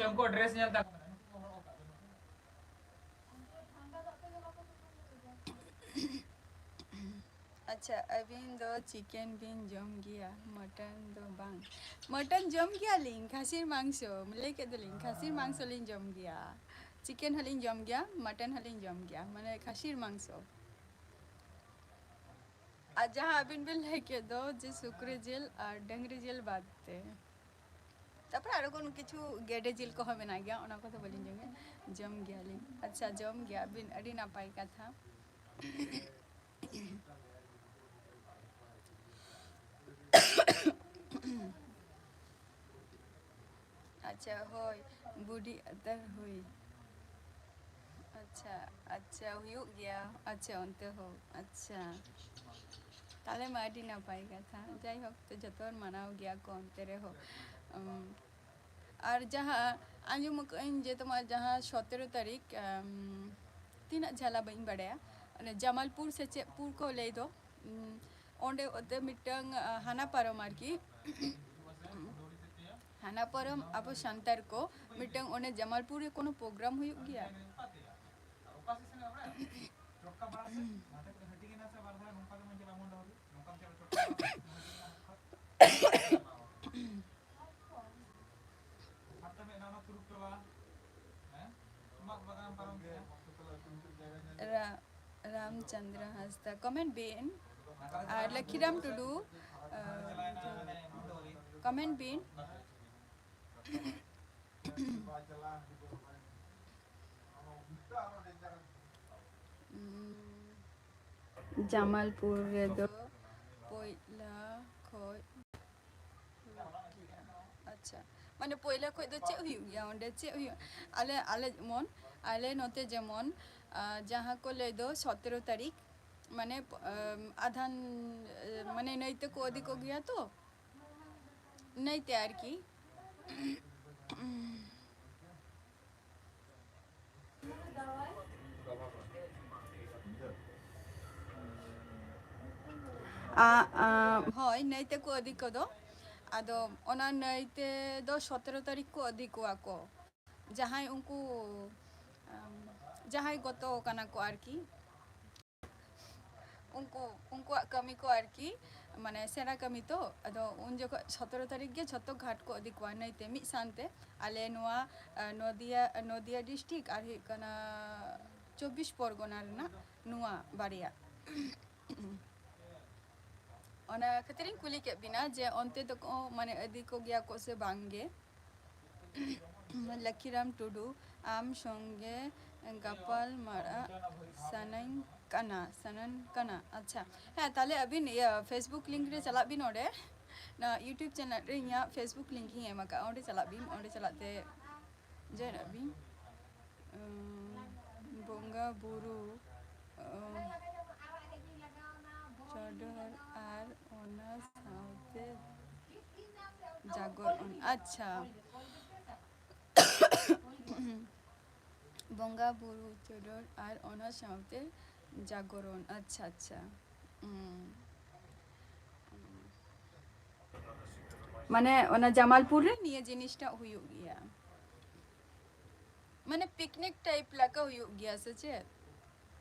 ᱩᱱᱠᱩᱣᱟᱜ ᱰᱨᱮᱥ ᱧᱮᱞ ᱛᱟᱠᱚ ᱢᱮ᱾ ᱟᱪᱪᱷᱟ, ᱟᱹᱵᱤᱱ ᱫᱚ ᱪᱤᱠᱮᱱ ᱵᱤᱱ ᱡᱚᱢ ᱜᱮᱭᱟ, ᱢᱚᱴᱚᱱ ᱫᱚ ᱵᱟᱝ? ᱢᱚᱴᱚᱱ ᱡᱚᱢ ᱜᱮᱭᱟᱞᱤᱧ, ᱠᱷᱟᱹᱥᱤᱨ ᱢᱟᱝᱥᱚ, ᱞᱟᱹᱭ ᱠᱮᱫ ᱫᱚᱞᱤᱧ, ᱠᱷᱟᱹᱥᱤᱨ ᱢᱟᱝᱥᱚ ᱞᱤᱧ ᱡᱚᱢ ᱜᱮᱭᱟ᱾ ᱪᱤᱠᱮᱱ ᱦᱚᱸᱞᱤᱧ ᱡᱚᱢ ᱜᱮᱭᱟ, ᱢᱚᱴᱚᱱ ᱦᱚᱸᱞᱤᱧ ᱡᱚᱢ ᱜᱮᱭᱟ, ᱢᱟᱱᱮ ᱠᱷᱟᱹᱥᱤᱨ ᱢᱟᱝᱥᱚ᱾ ᱟᱨ ᱡᱟᱦᱟᱸ ᱟᱹᱵᱤᱱ ᱵᱤᱱ ᱞᱟᱹᱭ ᱠᱮᱫ ᱫᱚ ᱡᱮ ᱥᱩᱠᱨᱤ ᱡᱤᱞ ᱟᱨ ᱰᱟᱹᱝᱨᱤ ᱡᱤᱞ ᱵᱟᱫ ᱛᱮ, ᱛᱟᱯᱚᱨᱮ ᱟᱨᱚ ᱠᱳᱱᱳ ᱠᱤᱪᱷᱩ ᱜᱮᱰᱮ ᱡᱤᱞ ᱠᱚᱦᱚᱸ ᱢᱮᱱᱟᱜ ᱜᱮᱭᱟ, ᱚᱱᱟ ᱠᱚᱫᱚ ᱵᱟᱹᱞᱤᱧ ᱡᱚᱢ ᱜᱮᱭᱟ᱾ ᱡᱚᱢ ᱜᱮᱭᱟᱞᱤᱧ᱾ ᱟᱪᱪᱷᱟ, ᱡᱚᱢ ᱜᱮᱭᱟ ᱵᱤᱱ, ᱟᱹᱰᱤ ᱱᱟᱯᱟᱭ ᱠᱟᱛᱷᱟ᱾ ᱟᱪᱪᱷᱟ, ᱦᱳᱭ, ᱵᱩᱰᱷᱤ ᱟᱫᱟᱨ ᱦᱩᱭ᱾ ᱟᱪᱪᱷᱟ, ᱟᱪᱪᱷᱟ, ᱦᱩᱭᱩᱜ ᱜᱮᱭᱟ᱾ ᱟᱪᱪᱷᱟ, ᱚᱱᱛᱮ ᱦᱚᱸ᱾ ᱟᱪᱪᱷᱟ, ᱛᱟᱦᱞᱮ ᱢᱟ ᱟᱹᱰᱤ ᱱᱟᱯᱟᱭ ᱠᱟᱛᱷᱟ᱾ ᱡᱟᱭᱦᱳᱠ, ᱛᱚ ᱡᱚᱛᱚ ᱦᱚᱲ ᱢᱟᱱᱟᱣ ᱜᱮᱭᱟ ᱠᱚ ᱚᱱᱛᱮ ᱨᱮᱦᱚᱸ᱾ ᱩᱢ, ᱟᱨ ᱡᱟᱦᱟᱸ ᱟᱸᱡᱚᱢ ᱟᱠᱟᱫᱟᱹᱧ ᱡᱮ ᱛᱳᱢᱟᱨ ᱡᱟᱦᱟᱸ ᱥᱚᱛᱮᱨᱚ ᱛᱟᱹᱨᱤᱠᱷ, ᱟᱢ, ᱛᱤᱱᱟᱹᱜ ᱡᱷᱟᱹᱞᱟ ᱵᱟᱹᱧ ᱵᱟᱲᱟᱭᱟ, ᱚᱱᱮ ᱡᱟᱢᱟᱞᱯᱩᱨ ᱥᱮ ᱪᱮᱫ ᱯᱩᱨ ᱠᱚ ᱞᱟᱹᱭ ᱫᱚ, ᱩᱢ, ᱚᱸᱰᱮ ᱚᱛᱮ ᱢᱤᱫᱴᱟᱝ, ᱟ, ᱦᱟᱱᱟ ᱯᱟᱨᱚᱢ ᱟᱨᱠᱤ, ᱦᱟᱱᱟ ᱯᱟᱨᱚᱢ ᱟᱵᱚ ᱥᱟᱱᱛᱟᱲ ᱠᱚ ᱢᱤᱫᱴᱟᱝ ᱚᱸᱰᱮ ᱡᱟᱢᱟᱞᱯᱩᱨ ᱨᱮ ᱠᱳᱱᱳ ᱯᱨᱳᱜᱨᱟᱢ ᱦᱩᱭᱩᱜ ᱜᱮᱭᱟ? ᱨᱟ-, ᱨᱟᱢᱪᱚᱸᱫᱽᱨᱚ ᱦᱟᱸᱥᱫᱟ, comment ᱵᱤᱱ᱾ ᱟᱨ ᱞᱚᱠᱠᱷᱤᱨᱟᱢ ᱴᱩᱰᱩ, ᱟᱨ, comment ᱵᱤᱱ᱾ ᱩᱸ, ᱡᱟᱢᱟᱞᱯᱩᱨ ᱨᱮᱫᱚ ᱯᱚᱭᱞᱟ ᱠᱷᱚᱡ ᱦᱩᱭᱩᱜ ᱜᱮᱭᱟ᱾ ᱟᱪᱪᱷᱟ, ᱢᱟᱱᱮ ᱯᱚᱭᱞᱟ ᱠᱷᱚᱡ ᱫᱚ ᱪᱮᱫ ᱦᱩᱭᱩᱜ ᱜᱮᱭᱟ ᱚᱸᱰᱮ? ᱪᱮᱫ ᱦᱩᱭᱩᱜ? ᱟᱞᱮ, ᱟᱞᱮ ᱡᱮᱢᱚᱱ, ᱟᱞᱮ ᱱᱚᱛᱮ ᱡᱮᱢᱚᱱ, ᱟ, ᱡᱟᱦᱟᱸ ᱠᱚ ᱞᱟᱹᱭ ᱫᱚ ᱥᱚᱛᱮᱨᱚ ᱛᱟᱹᱨᱤᱠᱷ, ᱢᱟᱱᱮ, ᱟᱢ, ᱟᱫᱷᱟᱱ, ᱮ, ᱢᱟᱱᱮ ᱱᱟᱹᱭ ᱛᱮᱠᱚ ᱤᱫᱤ ᱠᱚᱜᱮᱭᱟ ᱛᱚ, ᱱᱟᱹᱭ ᱛᱮ ᱟᱨᱠᱤ᱾ ᱟ, ᱟ, ᱦᱳᱭ, ᱱᱟᱹᱭ ᱛᱮᱠᱚ ᱤᱫᱤ ᱠᱚᱫᱚ᱾ ᱟᱫᱚ ᱚᱱᱟ ᱱᱟᱹᱭ ᱛᱮ ᱫᱚ ᱥᱚᱛᱨᱚ ᱛᱟᱹᱨᱤᱠᱷ ᱠᱚ ᱤᱫᱤ ᱠᱚᱣᱟ ᱠᱚ, ᱡᱟᱦᱟᱸᱭ ᱩᱱᱠᱩ ᱟᱢ, ᱡᱟᱦᱟᱸᱭ ᱜᱚᱛᱚ ᱠᱟᱱᱟ ᱠᱚ ᱟᱨᱠᱤ, ᱩᱱᱠᱩ ᱩᱱᱠᱩᱣᱟᱜ ᱠᱟᱹᱢᱤ ᱠᱚ ᱟᱨᱠᱤ, ᱢᱟᱱᱮ ᱥᱮᱬᱟ ᱠᱟᱹᱢᱤ ᱛᱚ᱾ ᱟᱫᱚ ᱩᱱ ᱡᱚᱠᱷᱚᱱ ᱥᱚᱛᱨᱚ ᱛᱟᱹᱨᱤᱠᱷ ᱜᱮ ᱡᱷᱚᱛᱚ ᱜᱷᱟᱴ ᱠᱚ ᱤᱫᱤ ᱠᱚᱣᱟ ᱱᱟᱹᱭ ᱛᱮ ᱢᱤᱫ ᱥᱟᱶᱛᱮ᱾ ᱟᱞᱮ ᱱᱚᱣᱟ ᱟᱸ, ᱱᱚᱫᱤᱭᱟ ᱱᱚᱫᱤᱭᱟ ᱰᱤᱥᱴᱨᱤᱠᱴ ᱟᱨ ᱦᱩᱭᱩᱜ ᱠᱟᱱᱟ ᱪᱚᱵᱵᱤᱥ ᱯᱚᱨᱜᱚᱱᱟ ᱨᱮᱱᱟᱜ ᱱᱚᱣᱟ ᱵᱟᱨᱭᱟ᱾ ᱚᱱᱟ ᱠᱷᱟᱹᱛᱤᱨᱤᱧ ᱠᱩᱞᱤ ᱠᱮᱫ ᱵᱤᱱᱟ ᱡᱮ ᱚᱱᱛᱮ ᱫᱚᱠᱚ ᱢᱟᱱᱮ ᱤᱫᱤ ᱠᱚᱜᱮᱭᱟ ᱠᱚ ᱥᱮ ᱵᱟᱝ ᱜᱮ᱾ ᱞᱟᱹᱠᱷᱤᱨᱟᱢ ᱴᱩᱰᱩ, ᱟᱢ ᱥᱚᱸᱜᱮ ᱜᱟᱯᱟᱞ ᱢᱟᱨᱟᱜ ᱥᱟᱱᱟᱧ ᱠᱟᱱᱟ, ᱥᱟᱱᱟᱧ ᱠᱟᱱᱟ᱾ ᱟᱪᱪᱷᱟ, ᱦᱮᱸ, ᱛᱟᱦᱞᱮ ᱟᱹᱵᱤᱱ ᱤᱭᱟᱹ Facebook link ᱨᱮ ᱪᱟᱞᱟᱜ ᱵᱤᱱ, ᱚᱸᱰᱮ ᱱᱚᱣᱟ YouTube channel ᱨᱮ ᱤᱧᱟᱹᱜ Facebook link ᱤᱧ ᱮᱢ ᱟᱠᱟᱫᱼᱟ, ᱚᱸᱰᱮ ᱪᱟᱞᱟᱜ ᱵᱤᱱ, ᱚᱸᱰᱮ ᱪᱟᱞᱟᱜ ᱛᱮ ᱡᱚᱭᱮᱱᱚᱜ ᱵᱤᱱ᱾ ᱩᱸ, ᱵᱚᱸᱜᱟ ᱵᱩᱨᱩ, ᱩᱸ, ᱪᱚᱰᱚᱨ ᱟᱨ ᱚᱱᱟ ᱥᱟᱶᱛᱮ ᱡᱟᱜᱚᱨᱚᱱ᱾ ᱟᱪᱪᱷᱟ᱾ ᱵᱚᱸᱜᱟ ᱵᱩᱨᱩ ᱪᱚᱰᱚᱨ ᱟᱨ ᱚᱱᱟ ᱥᱟᱶᱛᱮ ᱡᱟᱜᱚᱨᱚᱱ᱾ ᱟᱪᱪᱷᱟ, ᱟᱪᱪᱷᱟ᱾ ᱩᱸ᱾ ᱢᱟᱱᱮ ᱚᱱᱟ ᱡᱟᱢᱟᱞᱯᱩᱨ ᱨᱮ ᱱᱤᱭᱟᱹ ᱡᱤᱱᱤᱥᱴᱟᱜ ᱦᱩᱭᱩᱜ ᱜᱮᱭᱟ, ᱢᱟᱱᱮ ᱯᱤᱠᱱᱤᱠ ᱴᱟᱭᱤᱯ ᱞᱮᱠᱟ ᱦᱩᱭᱩᱜ ᱜᱮᱭᱟ ᱥᱮ ᱪᱮᱫ?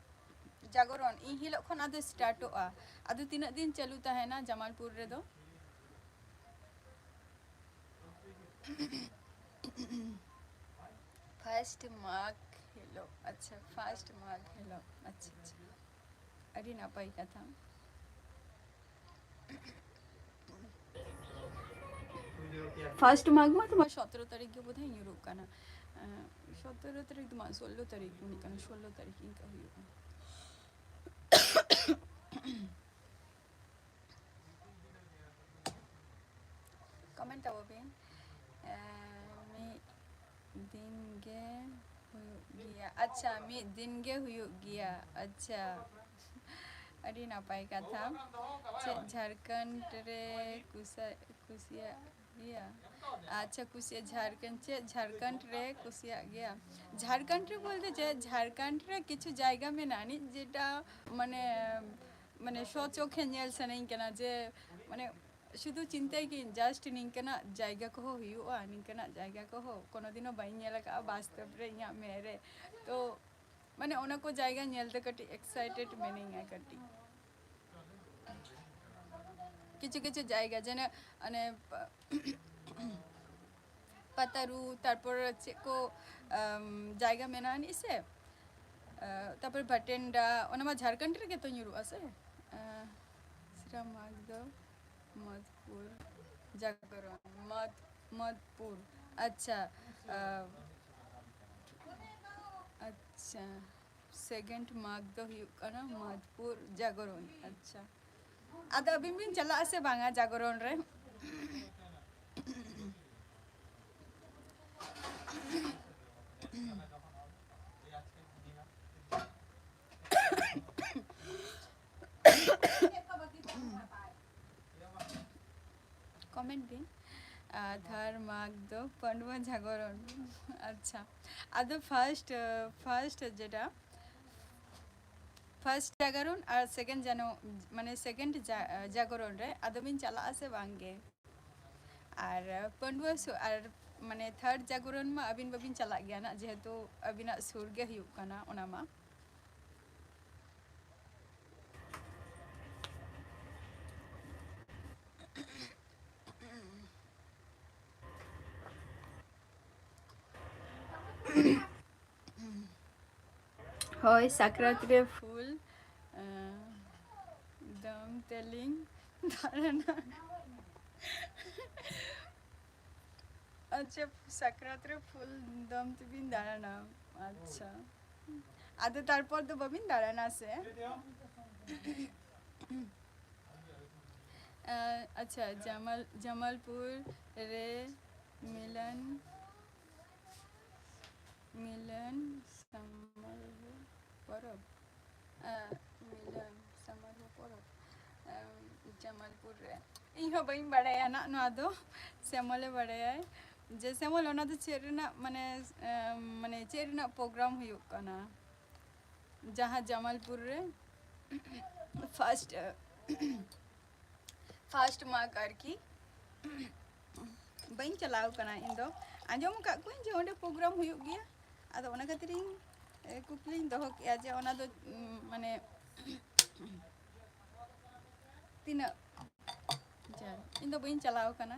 ᱡᱟᱜᱚᱨᱚᱱ ᱤᱱ ᱦᱤᱞᱳᱜ ᱠᱷᱚᱱ ᱟᱫᱚ ᱥᱴᱟᱨᱴᱚᱜᱼᱟ᱾ ᱟᱫᱚ ᱛᱤᱱᱟᱹᱜ ᱫᱤᱱ ᱪᱟᱹᱞᱩ ᱛᱟᱦᱮᱱᱟ ᱡᱟᱢᱟᱞᱯᱩᱨ ᱨᱮᱫᱚ? ᱯᱷᱟᱥᱴ ᱢᱟᱜᱽ ᱦᱤᱞᱳᱜ᱾ ᱟᱪᱪᱷᱟ, ᱯᱷᱟᱥᱴ ᱢᱟᱜᱽ ᱦᱤᱞᱳᱜ᱾ ᱟᱪᱪᱷᱟ, ᱟᱪᱪᱷᱟ, ᱟᱹᱰᱤ ᱱᱟᱯᱟᱭ ᱠᱟᱛᱷᱟ᱾ ᱯᱷᱟᱥᱴ ᱢᱟᱜᱽ ᱢᱟ ᱛᱚᱢᱟ ᱥᱚᱛᱨᱚ ᱛᱟᱹᱨᱤᱠᱷ ᱜᱮ ᱵᱳᱫᱷᱚᱭ ᱧᱩᱨᱩᱜ ᱠᱟᱱᱟ᱾ ᱮᱸ, ᱥᱚᱛᱨᱚ ᱛᱟᱹᱨᱤᱠᱷ ᱫᱚ ᱵᱟᱝ, ᱥᱳᱞᱞᱳ ᱛᱟᱹᱨᱤᱠᱷ ᱦᱩᱭᱩᱜ ᱠᱟᱱᱟ, ᱥᱳᱞᱞᱳ ᱛᱟᱹᱨᱤᱠᱷ ᱤᱱᱠᱟ ᱦᱩᱭᱩᱜᱼᱟ᱾ ᱠᱚᱢᱮᱱᱴ ᱛᱟᱵᱚ ᱵᱤᱱ᱾ ᱮᱸ, ᱢᱤᱫ ᱫᱤᱱ ᱜᱮ ᱦᱩᱭᱩᱜ ᱜᱮᱭᱟ᱾ ᱟᱪᱪᱷᱟ, ᱢᱤᱫ ᱫᱤᱱ ᱜᱮ ᱦᱩᱭᱩᱜ ᱜᱮᱭᱟ᱾ ᱟᱪᱪᱷᱟ, ᱟᱹᱰᱤ ᱱᱟᱯᱟᱭ ᱠᱟᱛᱷᱟ᱾ ᱪᱮᱫ ᱡᱷᱟᱲᱠᱷᱚᱸᱰ ᱨᱮ ᱠᱩᱥᱟ-, ᱠᱩᱥᱤᱭᱟᱜ ᱜᱮᱭᱟ? ᱟᱪᱪᱷᱟ, ᱠᱩᱥᱤᱭᱟᱜ ᱡᱷᱟᱲᱠᱷᱚᱸᱰ, ᱪᱮᱫ ᱡᱷᱟᱲᱠᱷᱚᱸᱰ ᱨᱮ ᱠᱩᱥᱤᱭᱟᱜ ᱜᱮᱭᱟ? ᱡᱷᱟᱲᱠᱷᱚᱸᱰ ᱨᱮ ᱵᱚᱞᱛᱮ ᱪᱮᱫ, ᱡᱷᱟᱲᱠᱷᱚᱸᱰ ᱨᱮ ᱠᱤᱪᱷᱩ ᱡᱟᱭᱜᱟ ᱢᱮᱱᱟᱜᱼᱟ ᱟᱹᱱᱤᱡ ᱡᱮᱴᱟ ᱢᱟᱱᱮ, ᱢᱟᱱᱮ ᱥᱚᱪᱚᱠᱷᱮ ᱧᱮᱞ ᱥᱟᱱᱟᱧ ᱠᱟᱱᱟ ᱡᱮ ᱢᱟᱱᱮ ᱥᱩᱫᱷᱩ ᱪᱤᱱᱛᱟᱹᱭ ᱜᱤᱭᱟᱹᱧ, just ᱱᱤᱝᱠᱟᱹᱱᱟᱜ ᱡᱟᱭᱜᱟ ᱠᱚᱦᱚᱸ ᱦᱩᱭᱩᱜᱼᱟ, ᱱᱤᱝᱠᱟᱹᱱᱟᱜ ᱡᱟᱭᱜᱟ ᱠᱚᱦᱚᱸ ᱠᱳᱱᱳ ᱫᱤᱱ ᱦᱚᱸ ᱵᱟᱹᱧ ᱧᱮᱞ ᱟᱠᱟᱫᱼᱟ ᱵᱟᱥᱛᱚᱵ ᱨᱮ ᱤᱧᱟᱹᱜ ᱢᱮᱫ ᱨᱮ᱾ ᱛᱚ ᱢᱟᱱᱮ ᱚᱱᱟ ᱠᱚ ᱡᱟᱭᱜᱟ ᱧᱮᱞ ᱛᱮ ᱠᱟᱹᱴᱤᱡ excited ᱢᱤᱱᱟᱹᱧᱟ ᱠᱟᱹᱴᱤᱡ᱾ ᱠᱤᱪᱷᱩ ᱠᱤᱪᱷᱩ ᱡᱟᱭᱜᱟ ᱡᱮᱱᱚ ᱚᱱᱮ ᱯᱟ-, ᱯᱟᱛᱟᱨᱩ, ᱛᱟᱨᱯᱚᱨ ᱪᱮᱫ ᱠᱚ, ᱟᱢ, ᱡᱟᱭᱜᱟ ᱢᱮᱱᱟᱜᱼᱟ ᱟᱹᱱᱤᱡ ᱥᱮ, ᱟ, ᱛᱟᱨᱯᱚᱨ ᱵᱷᱟᱴᱮᱱᱰᱟ, ᱚᱱᱟ ᱢᱟ ᱡᱷᱟᱲᱠᱷᱚᱸᱰ ᱨᱮᱜᱮ ᱛᱚ ᱧᱩᱨᱩᱜᱼᱟ ᱥᱮ? ᱟ, ᱥᱨᱟᱢᱟᱜᱽ ᱫᱚ ᱢᱚᱫᱷᱯᱩᱨ ᱡᱟᱜᱚᱨᱚᱱ, ᱢᱚᱫᱷ-, ᱢᱚᱫᱷᱯᱩᱨ᱾ ᱟᱪᱪᱷᱟ, ᱟ, ᱟᱪᱪᱷᱟ, second ᱢᱟᱜᱽ ᱫᱚ ᱦᱩᱭᱩᱜ ᱠᱟᱱᱟ ᱢᱚᱫᱷᱯᱩᱨ ᱡᱟᱜᱚᱨᱚᱱ᱾ ᱟᱪᱪᱷᱟ, ᱟᱫᱚ ᱟᱹᱵᱤᱱ ᱵᱤᱱ ᱪᱟᱞᱟᱜᱼᱟ ᱥᱮ ᱵᱟᱝᱟ ᱡᱟᱜᱚᱨᱚᱱ ᱨᱮ? Comment ᱵᱤᱱ᱾ ᱟᱫᱷᱟᱨ ᱢᱟᱜᱽ ᱫᱚ ᱯᱟᱹᱰᱩᱣᱟᱹ ᱡᱟᱜᱚᱨᱚᱱ᱾ ᱟᱪᱪᱷᱟ, ᱟᱫᱚ first, first ᱡᱮᱴᱟ first ᱡᱟᱜᱚᱨᱚᱱ ᱟᱨ second ᱡᱟᱱᱚ, ᱢᱟᱱᱮ second ᱡᱟ-, ᱡᱟᱜᱚᱨᱚᱱ ᱨᱮ ᱟᱫᱚ ᱵᱤᱱ ᱪᱟᱞᱟᱜᱼᱟ ᱥᱮ ᱵᱟᱝ ᱜᱮ? ᱟᱨ ᱯᱟᱹᱰᱩᱣᱟᱹ ᱥᱩ-, ᱟᱨ ᱢᱟᱱᱮ third ᱡᱟᱜᱚᱨᱚᱱ ᱢᱟ ᱟᱹᱵᱤᱱ ᱵᱟᱹᱵᱤᱱ ᱪᱟᱞᱟᱜ ᱜᱮᱭᱟ ᱱᱟᱜ, ᱡᱮᱦᱮᱛᱩ ᱟᱹᱵᱤᱱᱟᱜ ᱥᱩᱨ ᱜᱮ ᱦᱩᱭᱩᱜ ᱠᱟᱱᱟ ᱚᱱᱟ ᱢᱟ᱾ ᱦᱳᱭ, ᱥᱟᱠᱨᱟᱛ ᱨᱮ ᱯᱷᱩᱞ, ᱟᱸ, ᱫᱟᱢ ᱛᱮᱞᱤᱧ ᱫᱟᱬᱟᱱᱟ᱾ ᱟᱪᱪᱷᱟ, ᱥᱟᱠᱨᱟᱛ ᱨᱮ ᱯᱷᱩᱞ ᱫᱟᱢ ᱛᱮᱵᱤᱱ ᱫᱟᱬᱟᱱᱟ᱾ ᱟᱪᱪᱷᱟ, ᱟᱫᱚ ᱛᱟᱨᱯᱚᱨ ᱫᱚ ᱵᱟᱹᱵᱤᱱ ᱫᱟᱬᱟᱱᱟ ᱥᱮ? ᱟᱸ, ᱟᱪᱪᱷᱟ, ᱡᱟᱢᱟᱞ-, ᱡᱟᱢᱟᱞᱯᱩᱨ ᱨᱮ ᱢᱤᱞᱚᱱ, ᱢᱤᱞᱚᱱ ᱥᱟᱢᱟᱨᱚᱦᱚ ᱯᱚᱨᱚᱵᱽ, ᱟᱸ, ᱢᱤᱞᱚᱱ ᱥᱟᱢᱟᱨᱚᱦᱚ ᱯᱚᱨᱚᱵᱽ, ᱟᱸ, ᱡᱟᱢᱟᱞᱯᱩᱨ ᱨᱮ᱾ ᱤᱧ ᱦᱚᱸ ᱵᱟᱹᱧ ᱵᱟᱲᱟᱭᱟ ᱱᱟᱜ ᱱᱚᱣᱟ ᱫᱚ, ᱥᱮᱢᱚᱞᱮ ᱵᱟᱲᱟᱭᱟᱭ᱾ ᱡᱮ ᱥᱮᱢᱚᱞ, ᱚᱱᱟ ᱫᱚ ᱪᱮᱫ ᱨᱮᱱᱟᱜ, ᱢᱟᱱᱮ, ᱟᱸ, ᱢᱟᱱᱮ ᱪᱮᱫ ᱨᱮᱱᱟᱜ program ᱦᱩᱭᱩᱜ ᱠᱟᱱᱟ? ᱡᱟᱦᱟᱸ ᱡᱟᱢᱟᱞᱯᱩᱨ ᱨᱮ first, ᱯᱷᱟᱥᱴ ᱢᱟᱨᱠ ᱟᱨᱠᱤ᱾ ᱵᱟᱹᱧ ᱪᱟᱞᱟᱣ ᱠᱟᱱᱟ ᱤᱧ ᱫᱚ᱾ ᱟᱸᱡᱚᱢ ᱟᱠᱟᱫ ᱠᱚᱣᱟᱧ ᱡᱮ ᱚᱸᱰᱮ ᱯᱨᱳᱜᱨᱟᱢ ᱦᱩᱭᱩᱜ ᱜᱮᱭᱟ, ᱟᱫᱚ ᱚᱱᱟ ᱠᱷᱟᱹᱛᱤᱨ ᱤᱧ, ᱮ, ᱠᱩᱠᱞᱤᱧ ᱫᱚᱦᱚ ᱠᱮᱜᱼᱟ ᱡᱮ ᱚᱱᱟ ᱫᱚ, ᱩᱢ, ᱢᱟᱱᱮ ᱛᱤᱱᱟᱹᱜ ᱡᱷᱟᱹᱞ? ᱤᱧ ᱫᱚ ᱵᱟᱹᱧ ᱪᱟᱞᱟᱣ ᱠᱟᱱᱟ᱾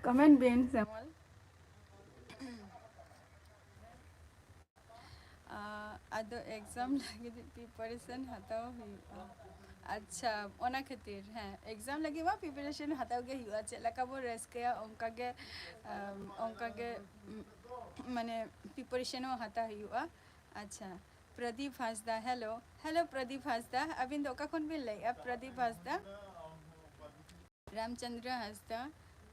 ᱠᱚᱢᱮᱱᱴ ᱵᱤᱱ ᱥᱮ᱾ ᱟᱫᱚ ᱮᱠᱡᱟᱢ ᱞᱟᱹᱜᱤᱫ ᱯᱨᱤᱯᱟᱨᱮᱥᱚᱱ ᱦᱟᱛᱟᱣ ᱦᱩᱭᱩᱜᱼᱟ᱾ ᱟᱪᱪᱷᱟ, ᱚᱱᱟ ᱠᱷᱟᱹᱛᱤᱨ, ᱦᱮᱸ, ᱮᱠᱡᱟᱢ ᱞᱟᱹᱜᱤᱫ ᱢᱟ ᱯᱨᱤᱯᱟᱨᱮᱥᱚᱱ ᱦᱟᱛᱟᱣ ᱜᱮ ᱦᱩᱭᱩᱜᱼᱟ᱾ ᱪᱮᱫ ᱞᱮᱠᱟ ᱵᱚᱱ ᱨᱟᱹᱥᱠᱟᱹᱭᱟ, ᱚᱱᱠᱟ ᱜᱮ, ᱟᱢ, ᱚᱱᱠᱟ ᱜᱮ, ᱩᱢ, ᱢᱟᱱᱮ ᱯᱨᱤᱯᱟᱨᱮᱥᱚᱱ ᱦᱚᱸ ᱦᱟᱛᱟᱣ ᱦᱩᱭᱩᱜᱼᱟ᱾ ᱟᱪᱪᱷᱟ, ᱯᱨᱚᱫᱤᱯ ᱦᱟᱸᱥᱫᱟ, ᱦᱮᱞᱳ᱾ ᱦᱮᱞᱳ ᱯᱨᱚᱫᱤᱯ ᱦᱟᱸᱥᱫᱟ, ᱟᱹᱵᱤᱱ ᱫᱚ ᱚᱠᱟ ᱠᱷᱚᱱ ᱵᱤᱱ ᱞᱟᱹᱭᱮᱫᱼᱟ ᱯᱨᱚᱫᱤᱯ ᱦᱟᱸᱥᱫᱟ? ᱨᱟᱢᱪᱚᱸᱫᱽᱨᱚ ᱦᱟᱸᱥᱫᱟ,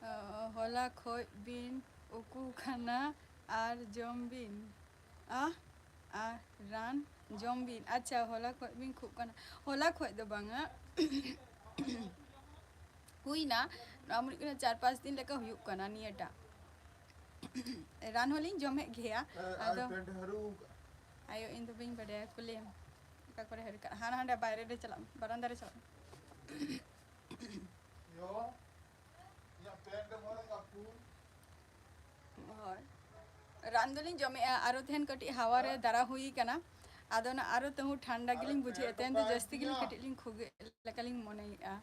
ᱚ, ᱦᱚᱞᱟ ᱠᱷᱚᱡ ᱵᱤᱱ ᱩᱠᱩ ᱠᱟᱱᱟ ᱟᱨ ᱡᱚᱢ ᱵᱤᱱ᱾ ᱟ, ᱟ, ᱨᱟᱱ ᱡᱚᱢ ᱵᱤᱱ᱾ ᱟᱪᱪᱷᱟ, ᱦᱚᱞᱟ ᱠᱷᱚᱡ ᱵᱤᱱ ᱠᱷᱩᱜ ᱠᱟᱱᱟ᱾ ᱦᱚᱞᱟ ᱠᱷᱚᱡ ᱫᱚ ᱵᱟᱝᱟ᱾ ᱦᱩᱭᱱᱟ, ᱱᱚᱣᱟ ᱢᱚᱱᱮ ᱦᱩᱭᱩᱜ ᱠᱟᱱᱟ ᱪᱟᱨ ᱯᱟᱸᱪ ᱫᱤᱱ ᱞᱮᱠᱟ ᱦᱩᱭᱩᱜ ᱠᱟᱱᱟ ᱱᱤᱭᱟᱹᱴᱟᱜ᱾ ᱨᱟᱱ ᱦᱚᱸᱞᱤᱧ ᱡᱚᱢᱮᱫ ᱜᱮᱭᱟ᱾ ᱦᱮᱸ, ᱟᱨ ᱟᱫᱚ ᱯᱮᱱᱴ ᱦᱟᱹᱨᱩᱵ ᱠᱟᱜᱼᱟ᱾ ᱟᱭᱳ, ᱤᱧ ᱫᱚ ᱵᱟᱹᱧ ᱵᱟᱰᱟᱭᱟ, ᱠᱩᱞᱤᱭᱮᱢ᱾ ᱚᱠᱟ ᱠᱚᱨᱮ ᱦᱟᱹᱨᱩ ᱠᱟᱜᱼᱟ? ᱦᱟᱱᱟ ᱦᱟᱸᱰᱮ ᱵᱟᱭᱨᱮ ᱨᱮ ᱪᱟᱞᱟᱜ ᱢᱮ, ᱵᱟᱨᱟᱱᱫᱟ ᱨᱮ ᱪᱟᱞᱟᱜ ᱢᱮ᱾ ᱭᱳ, ᱤᱧᱟᱹᱜ ᱯᱮᱱᱴ ᱮᱢ ᱦᱟᱹᱨᱩᱵ ᱠᱟᱜᱼᱟ, ᱠᱩᱞ᱾ ᱦᱳᱭ, ᱨᱟᱱ ᱫᱚᱞᱤᱧ ᱡᱚᱢᱮᱜᱼᱟ, ᱟᱨᱚ ᱛᱮᱦᱮᱧ ᱠᱟᱹᱴᱤᱡ ᱦᱟᱣᱟ ᱨᱮ ᱫᱟᱨᱟ ᱦᱩᱭ ᱠᱟᱱᱟ, ᱟᱫᱚ ᱚᱱᱟ ᱟᱨᱚ ᱛᱟᱹᱦᱩ ᱴᱷᱟᱱᱰᱟ ᱜᱮᱞᱤᱧ ᱵᱩᱡᱷᱟᱹᱣᱮᱫ ᱛᱮᱦᱮᱧ ᱫᱚ ᱡᱟᱹᱥᱛᱤ ᱜᱮᱞᱤᱧ ᱠᱟᱹᱴᱤᱡ ᱞᱤᱧ ᱠᱷᱩᱜᱮᱫ ᱞᱮᱠᱟᱞᱤᱧ ᱢᱚᱱᱮᱭᱮᱜᱼᱟ᱾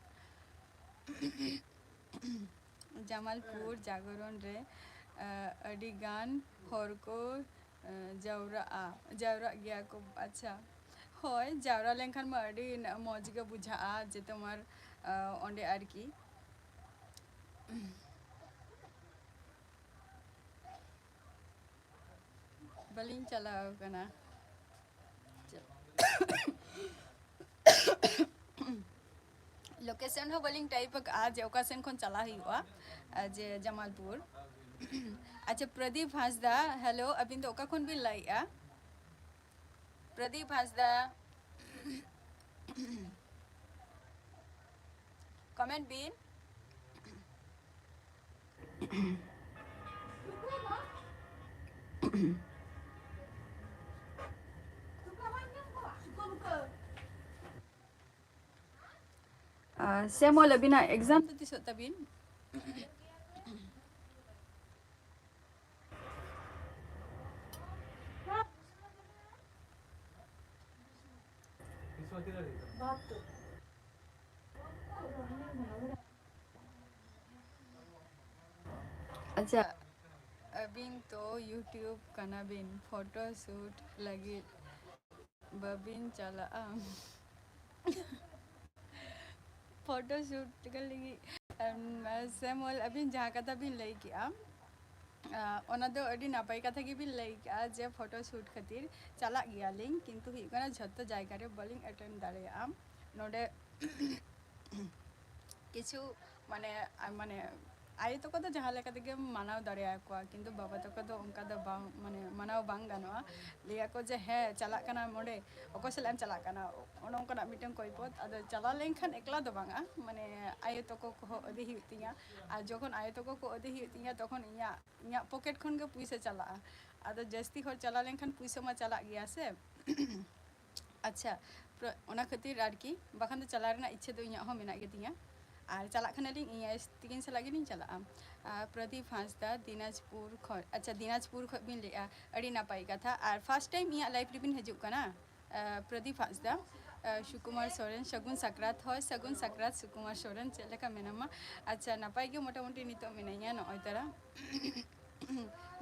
ᱡᱟᱢᱟᱞᱯᱩᱨ ᱡᱟᱜᱚᱨᱚᱱ ᱨᱮ, ᱟᱹᱰᱤ ᱜᱟᱱ ᱦᱚᱲ ᱠᱚ ᱡᱟᱣᱨᱟᱜᱼᱟ, ᱡᱟᱣᱨᱟᱜ ᱜᱮᱭᱟ ᱠᱚ᱾ ᱟᱪᱪᱷᱟ, ᱦᱳᱭ, ᱡᱟᱣᱨᱟ ᱞᱮᱱᱠᱷᱟᱱ ᱢᱟ ᱟᱹᱰᱤ ᱢᱚᱡᱽ ᱜᱮ ᱵᱩᱡᱷᱟᱹᱜᱼᱟ, ᱡᱮ ᱛᱳᱢᱟᱨ ᱚᱸᱰᱮ ᱟᱨᱠᱤ᱾ ᱵᱟᱹᱞᱤᱧ ᱪᱟᱞᱟᱣ ᱠᱟᱱᱟ᱾ ᱞᱳᱠᱮᱥᱚᱱ ᱦᱚᱸ ᱵᱟᱹᱞᱤᱧ ᱴᱟᱭᱤᱯ ᱟᱠᱟᱫᱼᱟ ᱡᱮ ᱚᱠᱟ ᱥᱮᱱ ᱠᱷᱚᱱ ᱪᱟᱞᱟᱜ ᱦᱩᱭᱩᱜᱼᱟ, ᱡᱮ ᱡᱟᱢᱟᱞᱯᱩᱨ᱾ ᱟᱪᱪᱷᱟ, ᱯᱨᱚᱫᱤᱯ ᱦᱟᱸᱥᱫᱟ, ᱦᱮᱞᱳ, ᱟᱹᱵᱤᱱ ᱫᱚ ᱚᱠᱟ ᱠᱷᱚᱱ ᱵᱤᱱ ᱞᱟᱹᱭᱮᱫᱼᱟ? ᱯᱨᱚᱫᱤᱯ ᱦᱟᱸᱥᱫᱟ, ᱠᱚᱢᱮᱱᱴ ᱵᱤᱱ᱾ ᱟᱨ ᱥᱮᱢᱚᱞ, ᱟᱹᱵᱤᱱᱟᱜ exam ᱫᱚ ᱛᱤᱥᱚᱜ ᱛᱟᱹᱵᱤᱱ? ᱟᱪᱪᱷᱟ, ᱟᱹᱵᱤᱱ ᱛᱚ YouTube ᱠᱟᱱᱟ ᱵᱤᱱ, photo shoot ᱞᱟᱹᱜᱤᱫ ᱵᱟᱹᱵᱤᱱ ᱪᱟᱞᱟᱜᱼᱟ? Photo shoot ᱞᱟᱹᱜᱤᱫ, ᱟᱢ, ᱥᱮᱢᱚᱞ, ᱟᱹᱵᱤᱱ ᱡᱟᱦᱟᱸ ᱠᱟᱛᱷᱟ ᱵᱤᱱ ᱞᱟᱹᱭ ᱠᱮᱜᱼᱟ, ᱟᱸ, ᱚᱱᱟ ᱫᱚ ᱟᱹᱰᱤ ᱱᱟᱯᱟᱭ ᱠᱟᱛᱷᱟ ᱜᱮᱵᱤᱱ ᱞᱟᱹᱭ ᱠᱮᱜᱼᱟ ᱡᱮ photo shoot ᱠᱷᱟᱹᱛᱤᱨ ᱪᱟᱞᱟᱜ ᱜᱮᱭᱟᱞᱤᱧ, ᱠᱤᱱᱛᱩ ᱦᱩᱭᱩᱜ ᱠᱟᱱᱟ ᱡᱷᱚᱛᱚ ᱡᱟᱭᱜᱟ ᱨᱮ ᱵᱟᱹᱞᱤᱧ attend ᱫᱟᱲᱮᱭᱟᱜᱼᱟ᱾ ᱱᱚᱰᱮ ᱠᱤᱪᱷᱩ ᱢᱟᱱᱮ, ᱟ-, ᱢᱟᱱᱮ ᱟᱭᱳ ᱛᱟᱠᱚ ᱫᱚ ᱡᱟᱦᱟᱸ ᱞᱮᱠᱟ ᱛᱮᱜᱮᱢ ᱢᱟᱱᱟᱣ ᱫᱟᱲᱮᱭᱟᱠᱚᱣᱟ, ᱠᱤᱱᱛᱩ ᱵᱟᱵᱟ ᱛᱟᱠᱚ ᱫᱚ ᱚᱱᱠᱟ ᱫᱚ ᱵᱟᱝ, ᱢᱟᱱᱮ ᱢᱟᱱᱟᱣ ᱵᱟᱝ ᱜᱟᱱᱚᱜᱼᱟ᱾ ᱞᱟᱹᱭᱟᱠᱚ ᱡᱮ, "ᱦᱮᱸ, ᱪᱟᱞᱟᱜ ᱠᱟᱱᱟᱢ ᱚᱸᱰᱮ, ᱚᱠᱚᱭ ᱥᱟᱞᱟᱜ ᱮᱢ ᱪᱟᱞᱟᱜ ᱠᱟᱱᱟ?" ᱚᱱᱮ ᱚᱱᱠᱟᱱᱟᱜ ᱢᱤᱫᱴᱮᱱ ᱠᱚᱭᱯᱚᱫ᱾ ᱟᱫᱚ ᱪᱟᱞᱟᱣ ᱞᱮᱱᱠᱷᱟᱱ ᱮᱠᱞᱟ ᱫᱚ ᱵᱟᱝᱟ, ᱢᱟᱱᱮ ᱟᱭᱳ ᱛᱟᱠᱚ ᱠᱚᱦᱚᱸ ᱤᱫᱤ ᱦᱩᱭᱩᱜ ᱛᱤᱧᱟ᱾ ᱟᱨ ᱡᱚᱠᱷᱚᱱ ᱟᱭᱳ ᱛᱟᱠᱚ ᱠᱚ ᱤᱫᱤ ᱦᱩᱭᱩᱜ ᱛᱤᱧᱟ, ᱛᱚᱠᱷᱚᱱ ᱤᱧᱟᱹᱜ, ᱤᱧᱟᱹᱜ pocket ᱠᱷᱚᱱ ᱜᱮ ᱯᱩᱭᱥᱟᱹ ᱪᱟᱞᱟᱜᱼᱟ᱾ ᱟᱫᱚ ᱡᱟᱹᱥᱛᱤ ᱦᱚᱲ ᱪᱟᱞᱟᱣ ᱞᱮᱱᱠᱷᱟᱱ ᱯᱩᱭᱥᱟᱹ ᱢᱟ ᱪᱟᱞᱟᱜ ᱜᱮᱭᱟ ᱥᱮ᱾ ᱟᱪᱪᱷᱟ, ᱯᱨᱚ-, ᱚᱱᱟ ᱠᱷᱟᱹᱛᱤᱨ ᱟᱨᱠᱤ, ᱵᱟᱠᱷᱟᱱ ᱫᱚ ᱪᱟᱞᱟᱣ ᱨᱮᱱᱟᱜ ᱤᱪᱪᱷᱟᱹ ᱫᱚ ᱤᱧᱟᱹᱜ ᱦᱚᱸ ᱢᱮᱱᱟᱜ ᱜᱮᱛᱤᱧᱟ᱾ ᱟᱨ ᱪᱟᱞᱟᱜ ᱠᱷᱟᱱᱟᱞᱤᱧ, ᱤᱧ ᱟᱭᱳ ᱛᱤᱠᱤᱱ ᱥᱟᱞᱟᱜ ᱜᱮᱞᱤᱧ ᱪᱟᱞᱟᱜᱼᱟ᱾ ᱟᱨ ᱯᱨᱚᱫᱤᱯ ᱦᱟᱸᱥᱫᱟ, ᱫᱤᱱᱟᱡᱽᱯᱩᱨ ᱠᱷᱚᱱ, ᱟᱪᱪᱷᱟ, ᱫᱤᱱᱟᱡᱽᱯᱩᱨ ᱠᱷᱚᱱ ᱵᱤᱱ ᱞᱟᱹᱭᱮᱜᱼᱟ, ᱟᱹᱰᱤ ᱱᱟᱯᱟᱭ ᱠᱟᱛᱷᱟ᱾ ᱟᱨ first time ᱤᱧᱟᱹᱜ live ᱨᱮᱵᱤᱱ ᱦᱤᱡᱩᱜ ᱠᱟᱱᱟ? ᱟᱨ ᱯᱨᱚᱫᱤᱯ ᱦᱟᱸᱥᱫᱟ, ᱟᱨ ᱥᱩᱠᱩᱢᱟᱨ ᱥᱚᱨᱮᱱ, ᱥᱟᱹᱜᱩᱱ ᱥᱟᱠᱨᱟᱛ᱾ ᱦᱳᱭ, ᱥᱟᱹᱜᱩᱱ ᱥᱟᱠᱨᱟᱛ ᱥᱩᱠᱩᱢᱟᱨ ᱥᱚᱨᱮᱱ, ᱪᱮᱫ ᱞᱮᱠᱟ ᱢᱮᱱᱟᱢᱟ? ᱟᱪᱪᱷᱟ, ᱱᱟᱯᱟᱭ ᱜᱮ ᱢᱚᱴᱟᱢᱩᱴᱤ ᱱᱤᱛᱚᱜ ᱢᱤᱱᱟᱹᱧᱟ ᱱᱚᱜᱼᱚᱭ ᱛᱟᱨᱟ᱾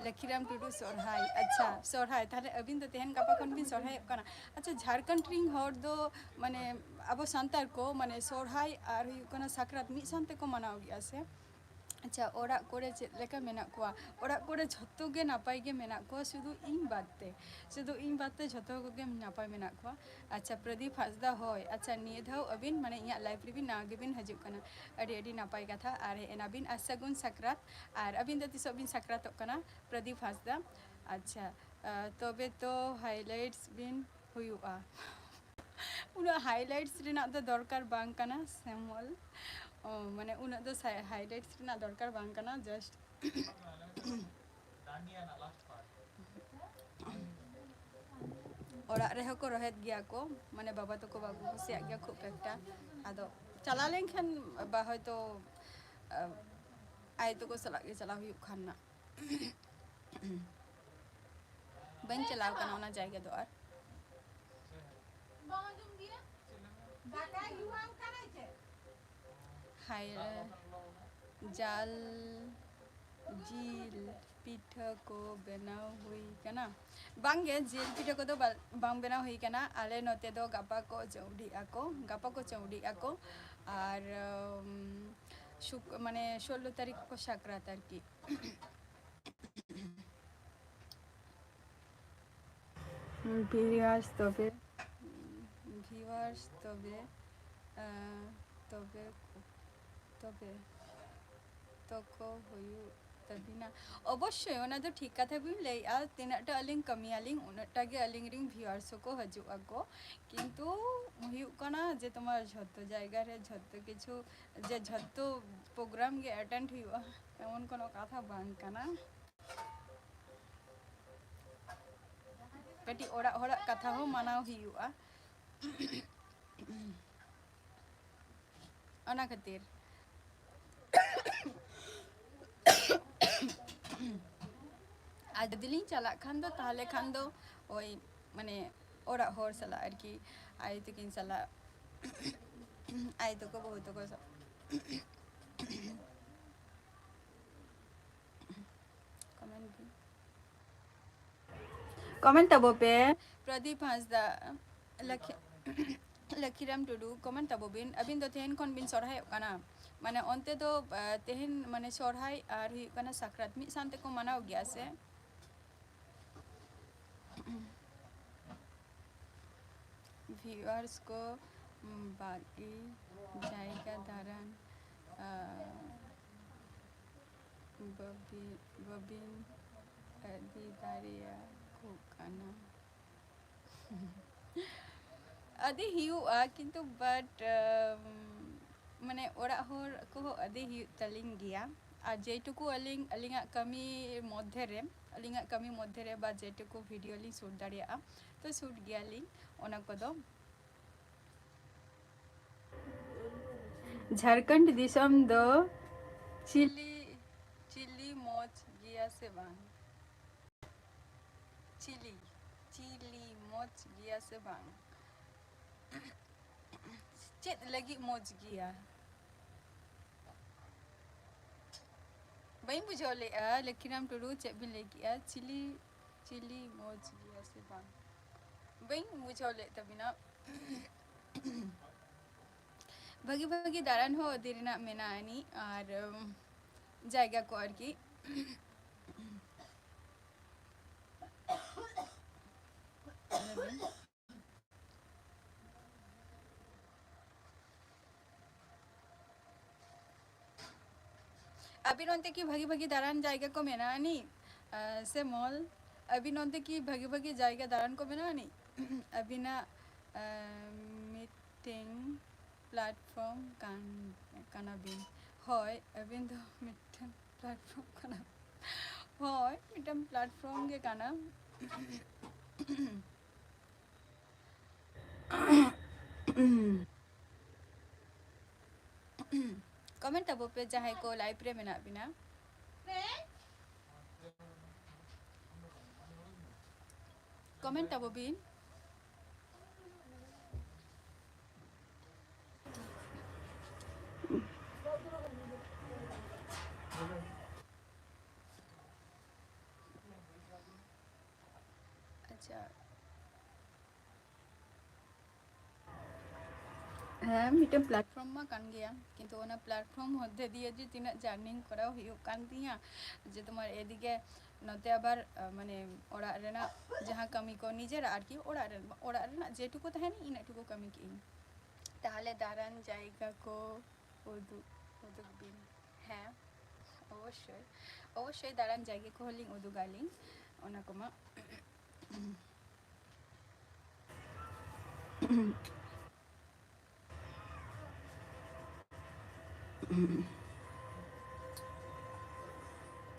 ᱞᱟᱹᱠᱷᱤᱨᱟᱢ ᱴᱩᱰᱩ, ᱥᱚᱨᱦᱟᱭ᱾ ᱟᱪᱪᱷᱟ, ᱥᱚᱨᱦᱟᱭ᱾ ᱛᱟᱦᱞᱮ ᱟᱹᱵᱤᱱ ᱫᱚ ᱛᱮᱦᱮᱧ ᱜᱟᱯᱟ ᱠᱷᱚᱱ ᱵᱤᱱ ᱥᱚᱨᱦᱟᱭᱚᱜ ᱠᱟᱱᱟ? ᱟᱪᱪᱷᱟ, ᱡᱷᱟᱲᱠᱷᱚᱸᱰ ᱨᱤᱱ ᱦᱚᱲ ᱫᱚ, ᱢᱟᱱᱮ, ᱟᱵᱚ ᱥᱟᱱᱛᱟᱲ ᱠᱚ, ᱢᱟᱱᱮ, ᱥᱚᱨᱦᱟᱭ ᱟᱨ ᱦᱩᱭᱩᱜ ᱠᱟᱱᱟ ᱥᱟᱠᱨᱟᱛ ᱢᱤᱫ ᱥᱟᱶ ᱛᱮᱠᱚ ᱢᱟᱱᱟᱣ ᱜᱮᱭᱟ ᱥᱮ? ᱟᱪᱪᱷᱟ, ᱚᱲᱟᱜ ᱠᱚᱨᱮ ᱪᱮᱫ ᱞᱮᱠᱟ ᱢᱮᱱᱟᱜ ᱠᱚᱣᱟ? ᱚᱲᱟᱜ ᱠᱚᱨᱮ ᱡᱷᱚᱛᱚ ᱜᱮ ᱱᱟᱯᱟᱭ ᱜᱮ ᱢᱮᱱᱟᱜ ᱠᱚᱣᱟ, ᱥᱩᱫᱷᱩ ᱤᱧ ᱵᱟᱫ ᱛᱮ, ᱥᱩᱫᱷᱩ ᱤᱧ ᱵᱟᱫ ᱛᱮ ᱡᱷᱚᱛᱚ ᱠᱚᱜᱮ ᱱᱟᱯᱟᱭ ᱢᱮᱱᱟᱜ ᱠᱚᱣᱟ᱾ ᱟᱪᱪᱷᱟ, ᱯᱨᱚᱫᱤᱯ ᱦᱟᱸᱥᱫᱟ, ᱦᱳᱭ, ᱟᱪᱪᱷᱟ, ᱱᱤᱭᱟᱹ ᱫᱷᱟᱣ ᱟᱹᱵᱤᱱ, ᱢᱟᱱᱮ, ᱤᱧᱟᱹᱜ live ᱨᱮᱵᱤᱱ ᱱᱟᱣᱟ ᱜᱮᱵᱤᱱ ᱦᱤᱡᱩᱜ ᱠᱟᱱᱟ, ᱟᱹᱰᱤ ᱟᱹᱰᱤ ᱱᱟᱯᱟᱭ ᱠᱟᱛᱷᱟ᱾ ᱟᱨ ᱦᱮᱡ ᱮᱱᱟᱵᱤᱱ, ᱟᱨ ᱥᱟᱹᱜᱩᱱ ᱥᱟᱠᱨᱟᱛ᱾ ᱟᱨ ᱟᱹᱵᱤᱱ ᱫᱚ ᱛᱤᱥᱚᱜ ᱵᱤᱱ ᱥᱟᱠᱨᱟᱛᱚᱜ ᱠᱟᱱᱟ, ᱯᱨᱚᱫᱤᱯ ᱦᱟᱸᱥᱫᱟ? ᱟᱪᱪᱷᱟ, ᱟᱨ ᱛᱚᱵᱮ ᱛᱚ highlights ᱵᱤᱱ ᱦᱩᱭᱩᱜᱼᱟ᱾ ᱩᱱᱟᱹᱜ highlights ᱨᱮᱱᱟᱜ ᱫᱚ ᱫᱚᱨᱠᱟᱨ ᱵᱟᱝ ᱠᱟᱱᱟ, ᱥᱮᱢᱚᱞ᱾ ᱚ, ᱢᱟᱱᱮ, ᱩᱱᱟᱹᱜ ᱫᱚ ᱥᱟᱭ-, highlights ᱨᱮᱱᱟᱜ ᱫᱚᱨᱠᱟᱨ ᱵᱟᱝ ᱠᱟᱱᱟ, just ᱚᱲᱟᱜ ᱨᱮᱦᱚᱸ ᱠᱚ ᱨᱚᱦᱮᱫ ᱜᱮᱭᱟ ᱠᱚ, ᱢᱟᱱᱮ, ᱵᱟᱵᱟ ᱛᱟᱠᱚ ᱵᱟᱠᱚ ᱠᱩᱥᱤᱭᱟᱜ ᱜᱮᱭᱟ ᱠᱷᱩᱵ ᱮᱠᱴᱟ᱾ ᱟᱫᱚ ᱪᱟᱞᱟᱣ ᱞᱮᱱᱠᱷᱟᱱ ᱵᱟ ᱦᱚᱭᱛᱳ, ᱟ, ᱟᱭᱳ ᱛᱟᱠᱚ ᱥᱟᱞᱟᱜ ᱜᱮ ᱪᱟᱞᱟᱣ ᱦᱩᱭᱩᱜ ᱠᱷᱟᱱ ᱱᱟᱜ᱾ ᱵᱟᱹᱧ ᱪᱟᱞᱟᱣ ᱠᱟᱱᱟ ᱚᱱᱟ ᱡᱟᱭᱜᱟ ᱫᱚ ᱟᱨ᱾ ᱦᱟᱭ, ᱡᱟᱞ ᱡᱤᱞ ᱯᱤᱴᱷᱟᱹ ᱠᱚ ᱵᱮᱱᱟᱣ ᱦᱩᱭ ᱠᱟᱱᱟ? ᱵᱟᱝᱜᱮ, ᱡᱤᱞ ᱯᱤᱴᱷᱟᱹ ᱠᱚᱫᱚ ᱵᱟ-, ᱵᱟᱝ ᱵᱮᱱᱟᱣ ᱦᱩᱭ ᱠᱟᱱᱟ᱾ ᱟᱞᱮ ᱱᱚᱛᱮ ᱫᱚ ᱜᱟᱯᱟ ᱠᱚ ᱪᱟᱹᱣᱰᱤᱜ ᱟᱠᱚ, ᱜᱟᱯᱟ ᱠᱚ ᱪᱟᱹᱣᱰᱤᱜ ᱟᱠᱚ᱾ ᱟᱨ, ᱩᱢ, ᱥᱩᱠ-, ᱢᱟᱱᱮ ᱥᱳᱞᱞᱳ ᱛᱟᱹᱨᱤᱠᱷ ᱠᱚ ᱥᱟᱠᱨᱟᱛ ᱟᱨᱠᱤ᱾ ᱵᱷᱤᱣᱟᱨᱥ ᱛᱚᱵᱮ, ᱵᱷᱤᱣᱟᱨᱥ ᱛᱚᱵᱮ, ᱟᱸ, ᱛᱚᱵᱮ, ᱛᱚᱵᱮ ᱛᱚᱠᱚ ᱦᱩᱭᱩᱜ ᱛᱟᱹᱵᱤᱱᱟ᱾ ᱚᱵᱚᱥᱥᱳᱭ, ᱚᱱᱟ ᱫᱚ ᱴᱷᱤᱠ ᱠᱟᱛᱷᱟ ᱵᱤᱱ ᱞᱟᱹᱭᱮᱜᱼᱟ᱾ ᱛᱤᱱᱟᱹᱜ ᱴᱟ ᱟᱹᱞᱤᱧ ᱠᱟᱹᱢᱤᱭᱟᱞᱤᱧ, ᱩᱱᱟᱹᱜ ᱴᱟ ᱜᱮ ᱟᱹᱞᱤᱧ ᱨᱮᱱ ᱵᱷᱤᱣᱟᱨᱥ ᱦᱚᱸᱠᱚ ᱦᱤᱡᱩᱜ ᱟᱠᱚ᱾ ᱠᱤᱱᱛᱩ ᱦᱩᱭᱩᱜ ᱠᱟᱱᱟ ᱡᱮ ᱛᱳᱢᱟᱨ ᱡᱷᱚᱛᱚ ᱡᱟᱭᱜᱟ ᱨᱮ ᱡᱷᱚᱛᱚ ᱠᱤᱪᱷᱩ, ᱡᱮ ᱡᱷᱚᱛᱚ ᱯᱨᱳᱜᱨᱟᱢ ᱜᱮ ᱮᱴᱮᱱᱰ ᱦᱩᱭᱩᱜᱼᱟ, ᱮᱢᱚᱱ ᱠᱳᱱᱳ ᱠᱟᱛᱷᱟ ᱵᱟᱝ ᱠᱟᱱᱟ᱾ ᱠᱟᱹᱴᱤᱡ ᱚᱲᱟᱜ ᱦᱚᱲᱟᱜ ᱠᱟᱛᱷᱟ ᱦᱚᱸ ᱢᱟᱱᱟᱣ ᱦᱩᱭᱩᱜᱼᱟ᱾ ᱚᱱᱟ ᱠᱷᱟᱹᱛᱤᱨ᱾ ᱟᱨ ᱡᱩᱫᱤ ᱞᱤᱧ ᱪᱟᱞᱟᱜ ᱠᱷᱟᱱ ᱫᱚ, ᱛᱟᱦᱚᱞᱮ ᱠᱷᱟᱱ ᱫᱚ ᱳᱭ, ᱢᱟᱱᱮ, ᱚᱲᱟᱜ ᱦᱚᱲ ᱥᱟᱞᱟᱜ ᱟᱨᱠᱤ, ᱟᱭᱳ ᱛᱟᱹᱠᱤᱱ ᱥᱟᱞᱟᱜ, ᱟᱭᱳ ᱛᱟᱠᱚ, ᱵᱟᱹᱦᱩ ᱛᱟᱠᱚ ᱥᱟᱞᱟᱜ᱾ ᱠᱚᱢᱮᱱᱴ ᱵᱤᱱ᱾ ᱠᱚᱢᱮᱱᱴ ᱛᱟᱵᱚ ᱯᱮ᱾ ᱯᱨᱚᱫᱤᱯ ᱦᱟᱸᱥᱫᱟ, ᱞᱟᱹᱠᱷᱤ-, ᱞᱟᱹᱠᱷᱤᱨᱟᱢ ᱴᱩᱰᱩ, ᱠᱚᱢᱮᱱᱴ ᱛᱟᱵᱚ ᱵᱤᱱ᱾ ᱟᱹᱵᱤᱱ ᱫᱚ ᱛᱮᱦᱮᱧ ᱠᱷᱚᱱ ᱵᱤᱱ ᱥᱚᱨᱦᱟᱭᱚᱜ ᱠᱟᱱᱟ? ᱢᱟᱱᱮ ᱚᱱᱛᱮ ᱫᱚ, ᱟ, ᱛᱮᱦᱮᱧ ᱢᱟᱱᱮ ᱥᱚᱨᱦᱟᱭ ᱟᱨ ᱦᱩᱭᱩᱜ ᱠᱟᱱᱟ ᱥᱟᱠᱨᱟᱛ ᱢᱤᱫ ᱥᱟᱶ ᱛᱮᱠᱚ ᱢᱟᱱᱟᱣ ᱜᱮᱭᱟ ᱥᱮ? ᱵᱷᱤᱣᱟᱨᱥ ᱠᱚ, ᱵᱟᱜᱤ ᱡᱟᱭᱜᱟ ᱫᱟᱬᱟᱱ, ᱟ, ᱵᱟᱹᱵᱤ-, ᱵᱟᱹᱵᱤᱱ ᱤᱫᱤ ᱫᱟᱲᱮᱭᱟᱠᱚ ᱠᱟᱱᱟ᱾ ᱟᱹᱫᱤ ᱦᱩᱭᱩᱜᱼᱟ, ᱠᱤᱱᱛᱩ but, ᱟᱢ, ᱢᱟᱱᱮ ᱚᱲᱟᱜ ᱦᱚᱲ ᱠᱚᱦᱚᱸ ᱟᱹᱫᱤ ᱦᱩᱭᱩᱜ ᱛᱟᱹᱞᱤᱧ ᱜᱮᱭᱟ᱾ ᱟᱨ ᱡᱮᱴᱩᱠᱩ ᱟᱹᱞᱤᱧ, ᱟᱹᱞᱤᱧᱟᱜ ᱠᱟᱹᱢᱤ ᱢᱚᱫᱽᱫᱷᱮ ᱨᱮ, ᱟᱹᱞᱤᱧᱟᱜ ᱠᱟᱹᱢᱤ ᱢᱚᱫᱽᱫᱷᱮ ᱨᱮ ᱵᱟ ᱡᱮᱴᱩᱠᱩ ᱵᱷᱤᱰᱤᱭᱳ ᱞᱤᱧ ᱥᱩᱴ ᱫᱟᱲᱮᱭᱟᱜᱼᱟ, ᱛᱚ ᱥᱩᱴ ᱜᱮᱭᱟᱞᱤᱧ ᱚᱱᱟ ᱠᱚᱫᱚ᱾ ᱡᱷᱟᱲᱠᱷᱚᱸᱰ ᱫᱤᱥᱚᱢ ᱫᱚ ᱪᱤᱞᱤ, ᱪᱤᱞᱤ ᱢᱚᱡᱽ ᱜᱮᱭᱟ ᱥᱮ ᱵᱟᱝ? ᱪᱤᱞᱤ, ᱪᱤᱞᱤ ᱢᱚᱡᱽ ᱜᱮᱭᱟ ᱥᱮ ᱵᱟᱝ? ᱪᱮᱫ ᱞᱟᱹᱜᱤᱫ ᱢᱚᱡᱽ ᱜᱮᱭᱟ? ᱵᱟᱹᱧ ᱵᱩᱡᱷᱟᱹᱣ ᱞᱮᱫᱼᱟ, ᱞᱚᱠᱠᱷᱤᱨᱟᱢ ᱴᱩᱰᱩ, ᱪᱮᱫ ᱵᱤᱱ ᱞᱟᱹᱭ ᱠᱮᱜᱼᱟ? ᱪᱤᱞᱤ, ᱪᱤᱞᱤ ᱢᱚᱡᱽ ᱜᱮᱭᱟ ᱥᱮ ᱵᱟᱝ? ᱵᱟᱹᱧ ᱵᱩᱡᱷᱟᱹᱣ ᱞᱮᱫ ᱛᱟᱵᱤᱱᱟ᱾ ᱵᱷᱟᱹᱜᱤ ᱵᱷᱟᱹᱜᱤ ᱫᱟᱬᱟᱱ ᱦᱚᱸ ᱤᱫᱤ ᱨᱮᱱᱟᱜ ᱢᱮᱱᱟᱜ ᱟᱹᱱᱤᱡ, ᱟᱨ, ᱩᱢ, ᱡᱟᱭᱜᱟ ᱠᱚ ᱟᱨᱠᱤ᱾ ᱟᱹᱵᱤᱱ ᱚᱱᱛᱮ ᱠᱤ ᱵᱷᱟᱹᱜᱤ ᱵᱷᱟᱹᱜᱤ ᱫᱟᱬᱟᱱ ᱡᱟᱭᱜᱟ ᱠᱚ ᱢᱮᱱᱟᱜᱼᱟ ᱟᱹᱱᱤᱡ? ᱟᱨ ᱥᱮ ᱢᱚᱞ? ᱟᱹᱵᱤᱱ ᱚᱱᱛᱮ ᱠᱤ ᱵᱷᱟᱹᱜᱤ ᱵᱷᱟᱹᱜᱤ ᱡᱟᱭᱜᱟ ᱫᱟᱬᱟᱱ ᱠᱚ ᱢᱮᱱᱟᱜᱼᱟ ᱟᱹᱱᱤᱡ? ᱟᱹᱵᱤᱱᱟᱜ, ᱟᱨ, ᱢᱤᱫᱴᱮᱱ platform ᱠᱟᱱ, ᱠᱟᱱᱟ ᱵᱤᱱ᱾ ᱦᱳᱭ, ᱟᱹᱵᱤᱱ ᱫᱚ ᱢᱤᱫᱴᱮᱱ platform ᱠᱟᱱᱟ᱾ ᱦᱳᱭ, ᱢᱤᱫᱴᱮᱱ platform ᱜᱮ ᱠᱟᱱᱟ᱾ Comment ᱛᱟᱵᱚ ᱯᱮ ᱡᱟᱦᱟᱸᱭ ᱠᱚ live ᱨᱮ ᱢᱮᱱᱟᱜ ᱵᱤᱱᱟ᱾ Comment ᱛᱟᱵᱚ ᱵᱤᱱ᱾ ᱟᱪᱪᱷᱟ᱾ ᱦᱮᱸ, ᱢᱤᱫᱴᱮᱱ platform ᱢᱟ ᱠᱟᱱ ᱜᱮᱭᱟ, ᱠᱤᱱᱛᱩ ᱚᱱᱟ platform ᱢᱚᱫᱽᱫᱷᱮ ᱫᱤᱭᱮ ᱡᱮ ᱛᱤᱱᱟᱹᱜ journey ᱠᱚᱨᱟᱣ ᱦᱩᱭᱩᱜ ᱠᱟᱱ ᱛᱤᱧᱟ, ᱡᱮ ᱛᱳᱢᱟᱨ ᱮᱫᱤᱠᱮ ᱱᱚᱛᱮ ᱟᱵᱟᱨ, ᱟᱸ, ᱢᱟᱱᱮ ᱚᱲᱟᱜ ᱨᱮᱱᱟᱜ ᱡᱟᱦᱟᱸ ᱠᱟᱹᱢᱤ ᱠᱚ ᱱᱤᱡᱮᱨᱟᱜ ᱟᱨᱠᱤ, ᱚᱲᱟᱜ ᱨᱮ, ᱚᱲᱟᱜ ᱨᱮᱱᱟᱜ ᱡᱮᱴᱩᱠᱩ ᱛᱟᱦᱮᱱ ᱤᱱᱟᱹᱜ ᱴᱩᱠᱩ ᱠᱟᱹᱢᱤ ᱠᱮᱜᱼᱟᱹᱧ᱾ ᱛᱟᱦᱚᱞᱮ ᱫᱟᱬᱟᱱ ᱡᱟᱭᱜᱟ ᱠᱚ ᱩᱫᱩᱜ, ᱩᱫᱩᱜ ᱵᱤᱱ᱾ ᱦᱮᱸ, ᱚᱵᱚᱥᱥᱳᱭ, ᱚᱵᱚᱥᱥᱳᱭ ᱫᱟᱬᱟᱱ ᱡᱟᱭᱜᱟ ᱠᱚᱦᱚᱸ ᱞᱤᱧ ᱩᱫᱩᱜᱟ ᱞᱤᱧ, ᱚᱱᱟ ᱠᱚᱢᱟ᱾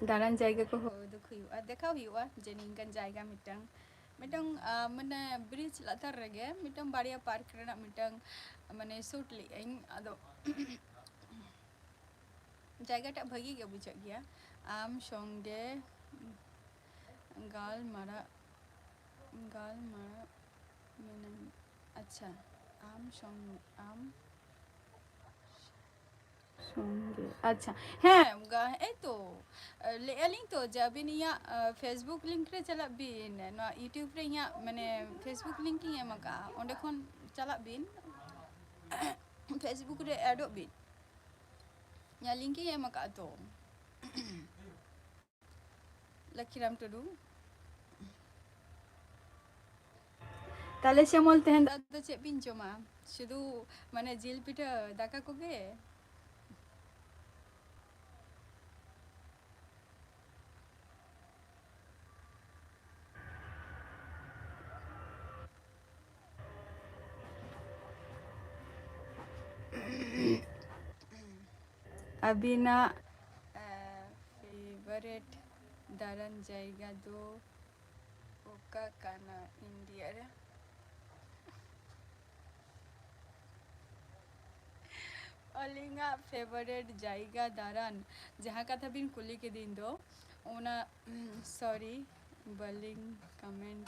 ᱫᱟᱬᱟᱱ ᱡᱟᱭᱜᱟ ᱠᱚᱦᱚᱸ ᱩᱫᱩᱜ ᱦᱩᱭᱩᱜᱼᱟ, ᱫᱮᱠᱷᱟᱣ ᱦᱩᱭᱩᱜᱼᱟ ᱡᱮ ᱱᱤᱝᱠᱟᱱ ᱡᱟᱭᱜᱟ ᱢᱤᱫᱴᱟᱝ ᱢᱤᱫᱴᱟᱝ ᱢᱟᱱᱮ ᱵᱨᱤᱡᱽ ᱞᱟᱛᱟᱨ ᱨᱮᱜᱮ ᱢᱤᱫᱴᱟᱝ ᱵᱟᱨᱭᱟ ᱯᱟᱨᱠ ᱨᱮᱱᱟᱜ ᱢᱤᱫᱴᱟᱝ ᱢᱟᱱᱮ ᱥᱩᱴ ᱞᱮᱫ ᱟᱹᱧ᱾ ᱟᱫᱚ ᱡᱟᱭᱜᱟᱴᱟᱜ ᱵᱷᱟᱹᱜᱤ ᱜᱮ ᱵᱩᱡᱷᱟᱹᱜ ᱜᱮᱭᱟ᱾ ᱟᱢ ᱥᱚᱸᱜᱮ ᱜᱟᱞᱢᱟᱨᱟᱜ ᱜᱟᱞᱢᱟᱨᱟᱜ ᱢᱮᱱᱟᱹᱧ᱾ ᱟᱪᱪᱷᱟ, ᱟᱢ ᱥᱚᱝ ᱟᱢ ᱥᱚᱸᱜᱮ, ᱟᱪᱪᱷᱟ, ᱦᱮᱸ, ᱜᱟ- ᱮᱭ ᱛᱚ, ᱞᱟᱹᱭᱮᱫᱼᱟ ᱞᱤᱧ ᱛᱚ ᱡᱮ ᱟᱹᱵᱤᱱ ᱤᱧᱟᱹᱜ, ᱟ, Facebook link ᱨᱮ ᱪᱟᱞᱟᱜ ᱵᱤᱱ, ᱱᱚᱣᱟ YouTube ᱨᱮ ᱤᱧᱟᱹᱜ ᱢᱟᱱᱮ Facebook link ᱤᱧ ᱮᱢ ᱟᱠᱟᱫᱼᱟ, ᱚᱸᱰᱮ ᱠᱷᱚᱱ ᱪᱟᱞᱟᱜ ᱵᱤᱱ, Facebook ᱨᱮ ᱮᱰᱚᱜ ᱵᱤᱱ, ᱤᱧᱟᱹᱜ link ᱤᱧ ᱮᱢ ᱟᱠᱟᱫᱼᱟ ᱛᱚ᱾ ᱞᱟᱠᱷᱤᱨᱟᱢ ᱴᱩᱰᱩ᱾ ᱛᱟᱦᱞᱮ ᱥᱮᱢᱚᱞ, ᱛᱮᱦᱮᱧ ᱫᱚ ᱟᱫᱚ ᱪᱮᱫ ᱵᱤᱱ ᱡᱚᱢᱟ? ᱥᱩᱫᱷᱩ ᱢᱟᱱᱮ ᱡᱤᱞ ᱯᱤᱴᱷᱟᱹ ᱫᱟᱠᱟ ᱠᱚᱜᱮ? ᱟᱹᱵᱤᱱᱟᱜ ᱯᱷᱮᱵᱟᱨᱮᱴ ᱫᱟᱬᱟᱱ ᱡᱟᱭᱜᱟ ᱫᱚ ᱚᱠᱟ ᱠᱟᱱᱟ ᱤᱱᱰᱤᱭᱟ ᱨᱮ? ᱟᱹᱞᱤᱧᱟᱜ ᱯᱷᱮᱵᱟᱨᱮᱴ ᱡᱟᱭᱜᱟ ᱫᱟᱬᱟᱱ, ᱡᱟᱦᱟᱸ ᱠᱟᱛᱷᱟ ᱵᱤᱱ ᱠᱩᱞᱤ ᱠᱤᱫᱤᱧ ᱫᱚ, ᱚᱱᱟ, ᱥᱚᱨᱤ, ᱵᱟᱹᱞᱤᱧ ᱠᱚᱢᱮᱱᱴ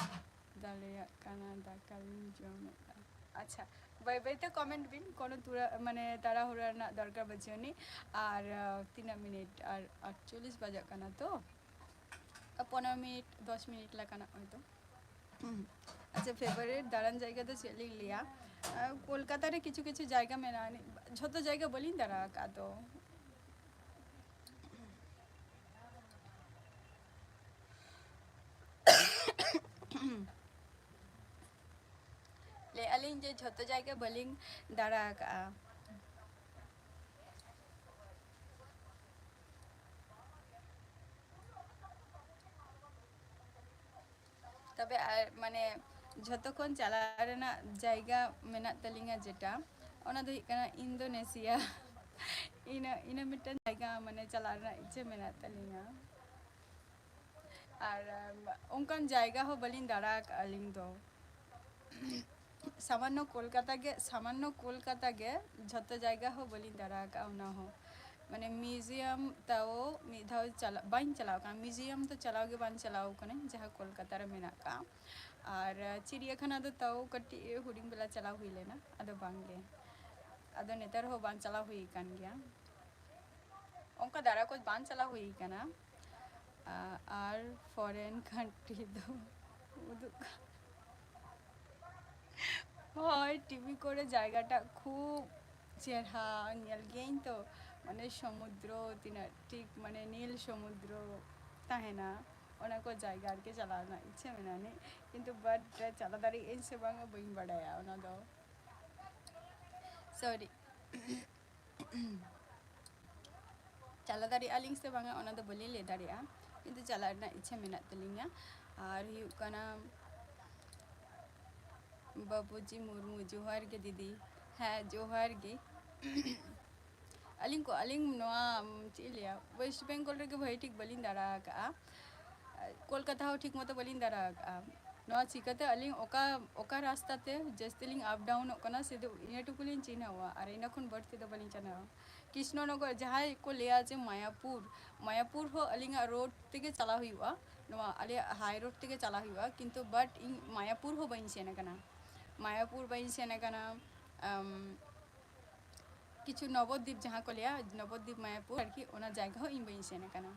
ᱫᱟᱲᱮᱭᱟᱜ ᱠᱟᱱᱟ, ᱫᱟᱠᱟ ᱞᱤᱧ ᱡᱚᱢᱮᱫᱼᱟ᱾ ᱟᱪᱪᱷᱟ, ᱵᱟᱹᱭ ᱵᱟᱹᱭᱛᱮ ᱠᱚᱢᱮᱱᱴ ᱵᱤᱱ, ᱠᱳᱱᱳ ᱛᱩᱨᱟ-, ᱢᱟᱱᱮ ᱛᱟᱲᱟᱦᱩᱲᱟ ᱨᱮᱱᱟᱜ ᱫᱚᱨᱠᱟᱨ ᱵᱟᱹᱪᱩᱜ ᱟᱹᱱᱤᱡ᱾ ᱟᱨ, ᱟᱸ, ᱛᱤᱱᱟᱹᱜ ᱢᱤᱱᱤᱴ? ᱟᱨ ᱟᱴᱪᱚᱞᱞᱤᱥ ᱵᱟᱡᱟᱜ ᱠᱟᱱᱟ ᱛᱚ, ᱟᱨ ᱯᱚᱱᱮᱨᱚ ᱢᱤᱱᱤᱴ, ᱫᱚᱥ ᱢᱤᱱᱤᱴ ᱞᱮᱠᱟᱱᱟᱜ ᱦᱚᱭᱛᱳ᱾ ᱦᱩᱸ᱾ ᱟᱪᱪᱷᱟ, ᱯᱷᱮᱵᱟᱨᱮᱴ ᱫᱟᱬᱟᱱ ᱡᱟᱭᱜᱟ ᱫᱚ ᱪᱮᱫ ᱞᱤᱧ ᱞᱟᱹᱭᱟ? ᱟᱸ, ᱠᱳᱞᱠᱟᱛᱟ ᱨᱮ ᱠᱤᱪᱷᱩ ᱠᱤᱪᱷᱩ ᱡᱟᱭᱜᱟ ᱢᱮᱱᱟᱜᱼᱟ, ᱡᱷᱚᱛᱚ ᱡᱟᱭᱜᱟ ᱵᱟᱹᱞᱤᱧ ᱫᱟᱬᱟ ᱟᱠᱟᱫ ᱛᱚ᱾ ᱞᱟᱹᱭᱮᱫᱼᱟ ᱞᱤᱧ ᱡᱮ ᱡᱷᱚᱛᱚ ᱡᱟᱭᱜᱟ ᱵᱟᱹᱞᱤᱧ ᱫᱟᱬᱟ ᱟᱠᱟᱫᱼᱟ᱾ ᱛᱚᱵᱮ ᱟᱨ ᱢᱟᱱᱮ ᱡᱷᱚᱛᱚ ᱠᱷᱚᱱ ᱪᱟᱞᱟᱜ ᱨᱮᱱᱟᱜ ᱡᱟᱭᱜᱟ ᱢᱮᱱᱟᱜ ᱛᱟᱹᱞᱤᱧᱟ ᱡᱮᱴᱟ, ᱚᱱᱟ ᱫᱚ ᱦᱩᱭᱩᱜ ᱠᱟᱱᱟ ᱤᱱᱫᱳᱱᱮᱥᱤᱭᱟ᱾ ᱤᱱᱟᱹ, ᱤᱱᱟᱹ ᱢᱤᱫᱴᱟᱝ ᱡᱟᱭᱜᱟ ᱢᱟᱱᱮ ᱪᱟᱞᱟᱜ ᱨᱮᱱᱟᱜ ᱤᱪᱪᱷᱟᱹ ᱢᱮᱱᱟᱜ ᱛᱟᱹᱞᱤᱧᱟ᱾ ᱟᱨ ᱚᱱᱠᱟᱱ ᱡᱟᱭᱜᱟ ᱦᱚᱸ ᱵᱟᱹᱞᱤᱧ ᱫᱟᱬᱟ ᱟᱠᱟᱫᱼᱟ ᱟᱹᱞᱤᱧ ᱫᱚ᱾ ᱥᱟᱢᱟᱱᱱᱚ ᱠᱳᱞᱠᱟᱛᱟ ᱜᱮ, ᱥᱟᱢᱟᱱᱱᱚ ᱠᱳᱞᱠᱟᱛᱟ ᱜᱮ, ᱡᱷᱚᱛᱚ ᱡᱟᱭᱜᱟ ᱦᱚᱸ ᱵᱟᱹᱞᱤᱧ ᱫᱟᱬᱟ ᱟᱠᱟᱫᱼᱟ ᱚᱱᱟ ᱦᱚᱸ᱾ ᱢᱟᱱᱮ ᱢᱤᱭᱩᱡᱤᱭᱟᱢ ᱛᱟᱣ ᱢᱤᱫ ᱫᱷᱟᱣ ᱪᱟᱞᱟᱜ, ᱵᱟᱹᱧ ᱪᱟᱞᱟᱣ ᱟᱠᱟᱱᱟ, ᱢᱤᱭᱩᱡᱤᱭᱟᱢ ᱫᱚ ᱪᱟᱞᱟᱣ ᱜᱮ ᱵᱟᱝ ᱪᱟᱞᱟᱣ ᱟᱠᱟᱱᱟᱹᱧ ᱡᱟᱦᱟᱸ ᱠᱳᱞᱠᱟᱛᱟ ᱨᱮ ᱢᱮᱱᱟᱜ ᱟᱠᱟᱫᱼᱟ᱾ ᱟᱨ ᱪᱤᱲᱤᱭᱟᱠᱷᱟᱱᱟ ᱫᱚ ᱛᱟᱣ ᱠᱟᱹᱴᱤᱡ ᱦᱩᱰᱤᱧ ᱵᱮᱞᱟ ᱪᱟᱞᱟᱣ ᱦᱩᱭ ᱞᱮᱱᱟ, ᱟᱫᱚ ᱵᱟᱝ ᱜᱮ, ᱟᱫᱚ ᱱᱮᱛᱟᱨ ᱦᱚᱸ ᱵᱟᱝ ᱪᱟᱞᱟᱣ ᱦᱩᱭ ᱟᱠᱟᱱ ᱜᱮᱭᱟ᱾ ᱚᱱᱠᱟ ᱫᱟᱬᱟ ᱠᱚ ᱵᱟᱝ ᱪᱟᱞᱟᱣ ᱦᱩᱭ ᱟᱠᱟᱱᱟ᱾ ᱟ-, ᱟᱨ ᱯᱷᱚᱨᱮᱱ ᱠᱟᱱᱴᱨᱤ ᱫᱚ ᱩᱫᱩᱜ ᱠᱟ-, ᱦᱳᱭ, ᱴᱤᱵᱷᱤ ᱠᱚᱨᱮ ᱡᱟᱭᱜᱟᱴᱟᱜ ᱠᱷᱩᱵ ᱪᱮᱦᱨᱟ ᱧᱮᱞ ᱜᱤᱭᱟᱹᱧ ᱛᱚ, ᱢᱟᱱᱮ ᱥᱚᱢᱩᱫᱨᱚ ᱛᱤᱱᱟᱹᱜ ᱴᱷᱤᱠ, ᱢᱟᱱᱮ ᱱᱤᱞ ᱥᱚᱢᱩᱫᱨᱚ ᱛᱟᱦᱮᱱᱟ, ᱚᱱᱟ ᱠᱚ ᱡᱟᱭᱜᱟ ᱨᱮᱜᱮ ᱪᱟᱞᱟᱣ ᱨᱮᱱᱟᱜ ᱤᱪᱪᱷᱟᱹ ᱢᱮᱱᱟᱜᱼᱟ, ᱠᱤᱱᱛᱩ but ᱪᱟᱞᱟᱣ ᱫᱟᱲᱮᱭᱟᱜ ᱟᱹᱧ ᱥᱮ ᱵᱟᱝᱟ ᱵᱟᱹᱧ ᱵᱟᱲᱟᱭᱟ ᱚᱱᱟ ᱫᱚ᱾ ᱥᱚᱨᱤ᱾ ᱪᱟᱞᱟᱣ ᱫᱟᱲᱮᱭᱟᱜᱼᱟ ᱞᱤᱧ ᱥᱮ ᱵᱟᱝᱟ ᱚᱱᱟ ᱫᱚ ᱵᱟᱹᱞᱤᱧ ᱞᱟᱹᱭ ᱫᱟᱲᱮᱭᱟᱜᱼᱟ, ᱠᱤᱱᱛᱩ ᱪᱟᱞᱟᱜ ᱨᱮᱱᱟᱜ ᱤᱪᱪᱷᱟᱹ ᱢᱮᱱᱟᱜ ᱛᱟᱹᱞᱤᱧᱟ᱾ ᱟᱨ ᱦᱩᱭᱩᱜ ᱠᱟᱱᱟ ᱵᱟᱵᱩᱡᱤ ᱢᱩᱨᱢᱩ, ᱡᱚᱦᱟᱨ ᱜᱮ ᱫᱤᱫᱤ᱾ ᱦᱮᱸ, ᱡᱚᱦᱟᱨ ᱜᱮ᱾ ᱟᱹᱞᱤᱧ ᱠᱚ, ᱟᱹᱞᱤᱧ ᱱᱚᱣᱟ, ᱩᱢ, ᱪᱮᱫ ᱤᱧ ᱞᱟᱹᱭᱟ, ᱳᱭᱮᱥᱴ ᱵᱮᱝᱜᱚᱞ ᱨᱮᱜᱮ ᱵᱷᱟᱹᱜᱤ ᱴᱷᱤᱠ ᱵᱟᱹᱞᱤᱧ ᱫᱟᱬᱟ ᱟᱠᱟᱫᱼᱟ᱾ ᱠᱳᱞᱠᱟᱛᱟ ᱦᱚᱸ ᱴᱷᱤᱠ ᱢᱚᱛᱚ ᱵᱟᱹᱞᱤᱧ ᱫᱟᱬᱟ ᱟᱠᱟᱫᱼᱟ᱾ ᱱᱚᱣᱟ ᱪᱤᱠᱟᱹᱛᱮ ᱟᱹᱞᱤᱧ ᱚᱠᱟ, ᱚᱠᱟ ᱨᱟᱥᱛᱟ ᱛᱮ ᱡᱟᱹᱥᱛᱤ ᱞᱤᱧ up downᱚᱜ ᱠᱟᱱᱟ, ᱥᱩᱫᱷᱩ ᱤᱱᱟᱹ ᱴᱩᱠᱩ ᱞᱤᱧ ᱪᱤᱱᱦᱟᱹᱣᱟ, ᱟᱨ ᱤᱱᱟᱹ ᱠᱷᱚᱱ ᱵᱟᱹᱲᱛᱤ ᱫᱚ ᱵᱟᱹᱞᱤᱧ ᱪᱤᱱᱦᱟᱹᱣᱟ᱾ ᱠᱨᱤᱥᱱᱚᱱᱚᱜᱚᱨ, ᱡᱟᱦᱟᱸᱭ ᱠᱚ ᱞᱟᱹᱭᱟ ᱡᱮ ᱢᱟᱭᱟᱯᱩᱨ, ᱢᱟᱭᱟᱯᱩᱨ ᱦᱚᱸ ᱟᱹᱞᱤᱧᱟᱜ ᱨᱳᱰ ᱛᱮᱜᱮ ᱪᱟᱞᱟᱣ ᱦᱩᱭᱩᱜᱼᱟ, ᱱᱚᱣᱟ ᱟᱞᱮᱭᱟᱜ ᱦᱟᱭ ᱨᱳᱰ ᱛᱮᱜᱮ ᱪᱟᱞᱟᱣ ᱦᱩᱭᱩᱜᱼᱟ, ᱠᱤᱱᱛᱩ but ᱤᱧ ᱢᱟᱭᱟᱯᱩᱨ ᱦᱚᱸ ᱵᱟᱹᱧ ᱥᱮᱱ ᱟᱠᱟᱱᱟ᱾ ᱢᱟᱭᱟᱯᱩᱨ ᱵᱟᱹᱧ ᱥᱮᱱ ᱟᱠᱟᱱᱟ᱾ ᱟᱢ, ᱠᱤᱪᱷᱩ ᱱᱚᱵᱚᱫᱤᱯ, ᱡᱟᱦᱟᱸ ᱠᱚ ᱞᱟᱹᱭᱟ ᱱᱚᱵᱚᱫᱤᱯ ᱢᱟᱭᱟᱯᱩᱨ ᱟᱨᱠᱤ, ᱚᱱᱟ ᱡᱟᱭᱜᱟ ᱦᱚᱸ ᱤᱧ ᱵᱟᱹᱧ ᱥᱮᱱ ᱟᱠᱟᱱᱟ᱾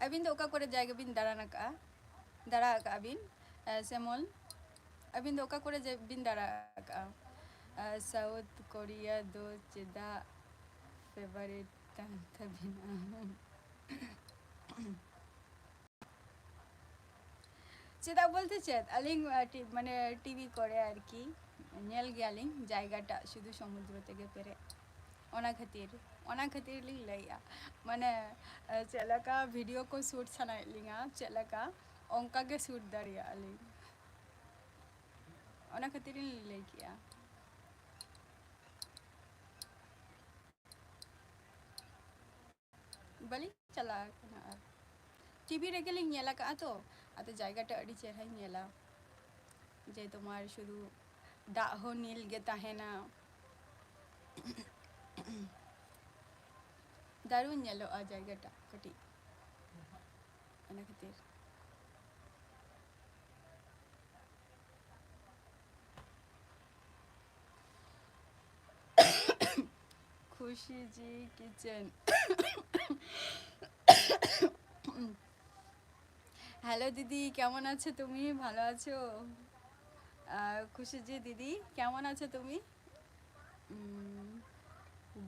ᱟᱹᱵᱤᱱ ᱫᱚ ᱚᱠᱟ ᱠᱚᱨᱮ ᱡᱟᱭᱜᱟ ᱵᱤᱱ ᱫᱟᱬᱟᱱ ᱟᱠᱟᱫᱼᱟ, ᱫᱟᱬᱟ ᱟᱠᱟᱫᱼᱟ ᱵᱤᱱ, ᱮ, ᱥᱮᱢᱚᱞ? ᱟᱹᱵᱤᱱ ᱫᱚ ᱚᱠᱟ ᱠᱚᱨᱮ ᱡᱮ ᱵᱤᱱ ᱫᱟᱬᱟ ᱟᱠᱟᱫᱼᱟ? ᱮ, ᱥᱟᱣᱩᱛᱷ ᱠᱳᱨᱤᱭᱟ ᱫᱚ ᱪᱮᱫᱟᱜ ᱯᱷᱮᱵᱟᱨᱤᱴ ᱠᱟᱱ ᱛᱟᱹᱵᱤᱱᱟ? ᱪᱮᱫᱟᱜ ᱵᱚᱞᱛᱮ ᱪᱮᱫ, ᱟᱹᱞᱤᱧ, ᱟ, ᱴᱤ-, ᱢᱟᱱᱮ ᱴᱤᱵᱷᱤ ᱠᱚᱨᱮ ᱟᱨᱠᱤ ᱧᱮᱞ ᱜᱮᱭᱟᱞᱤᱧ, ᱡᱟᱭᱜᱟᱴᱟᱜ ᱥᱩᱫᱷᱩ ᱥᱚᱢᱩᱫᱨᱚ ᱛᱮᱜᱮ ᱯᱮᱨᱮᱡ, ᱚᱱᱟ ᱠᱷᱟᱹᱛᱤᱨ, ᱚᱱᱟ ᱠᱷᱟᱹᱛᱤᱨ ᱞᱤᱧ ᱞᱟᱹᱭᱮᱜᱼᱟ᱾ ᱢᱟᱱᱮ, ᱟ, ᱪᱮᱫ ᱞᱮᱠᱟ ᱵᱷᱤᱰᱤᱭᱳ ᱠᱚ ᱥᱩᱴ ᱥᱟᱱᱟᱭᱮᱫ ᱞᱤᱧᱟ, ᱪᱮᱫ ᱞᱮᱠᱟ ᱚᱱᱠᱟ ᱜᱮ ᱥᱩᱴ ᱫᱟᱲᱮᱭᱟᱜᱼᱟ ᱞᱤᱧ, ᱚᱱᱟ ᱠᱷᱟᱹᱛᱤᱨ ᱞᱤᱧ ᱞᱟᱹᱭ ᱠᱮᱜᱼᱟ᱾ ᱵᱟᱹᱞᱤᱧ ᱪᱟᱞᱟᱣ ᱟᱠᱟᱱᱟ᱾ ᱟᱨ ᱴᱤᱵᱷᱤ ᱨᱮᱜᱮ ᱞᱤᱧ ᱧᱮᱞ ᱟᱠᱟᱫᱼᱟ ᱛᱚ, ᱟᱫᱚ ᱡᱟᱭᱜᱟᱴᱟ ᱟᱹᱰᱤ ᱪᱮᱦᱨᱟᱧ ᱧᱮᱞᱟ, ᱡᱮ ᱛᱳᱢᱟᱨ ᱥᱩᱫᱷᱩ ᱫᱟᱜ ᱦᱚᱸ ᱱᱤᱞ ᱜᱮ ᱛᱟᱦᱮᱱᱟ᱾ ᱫᱟᱨᱩᱱ ᱧᱮᱞᱚᱜᱼᱟ ᱡᱟᱭᱜᱟᱴᱟ ᱠᱟᱹᱴᱤᱡ, ᱚᱱᱟ ᱠᱷᱟᱹᱛᱤᱨ᱾ খুশি জি কিচেন। হ্যালো দিদি, কেমন আছো তুমি? ভালো আছো? আহ, খুশি জি দিদি, কেমন আছো তুমি? উম,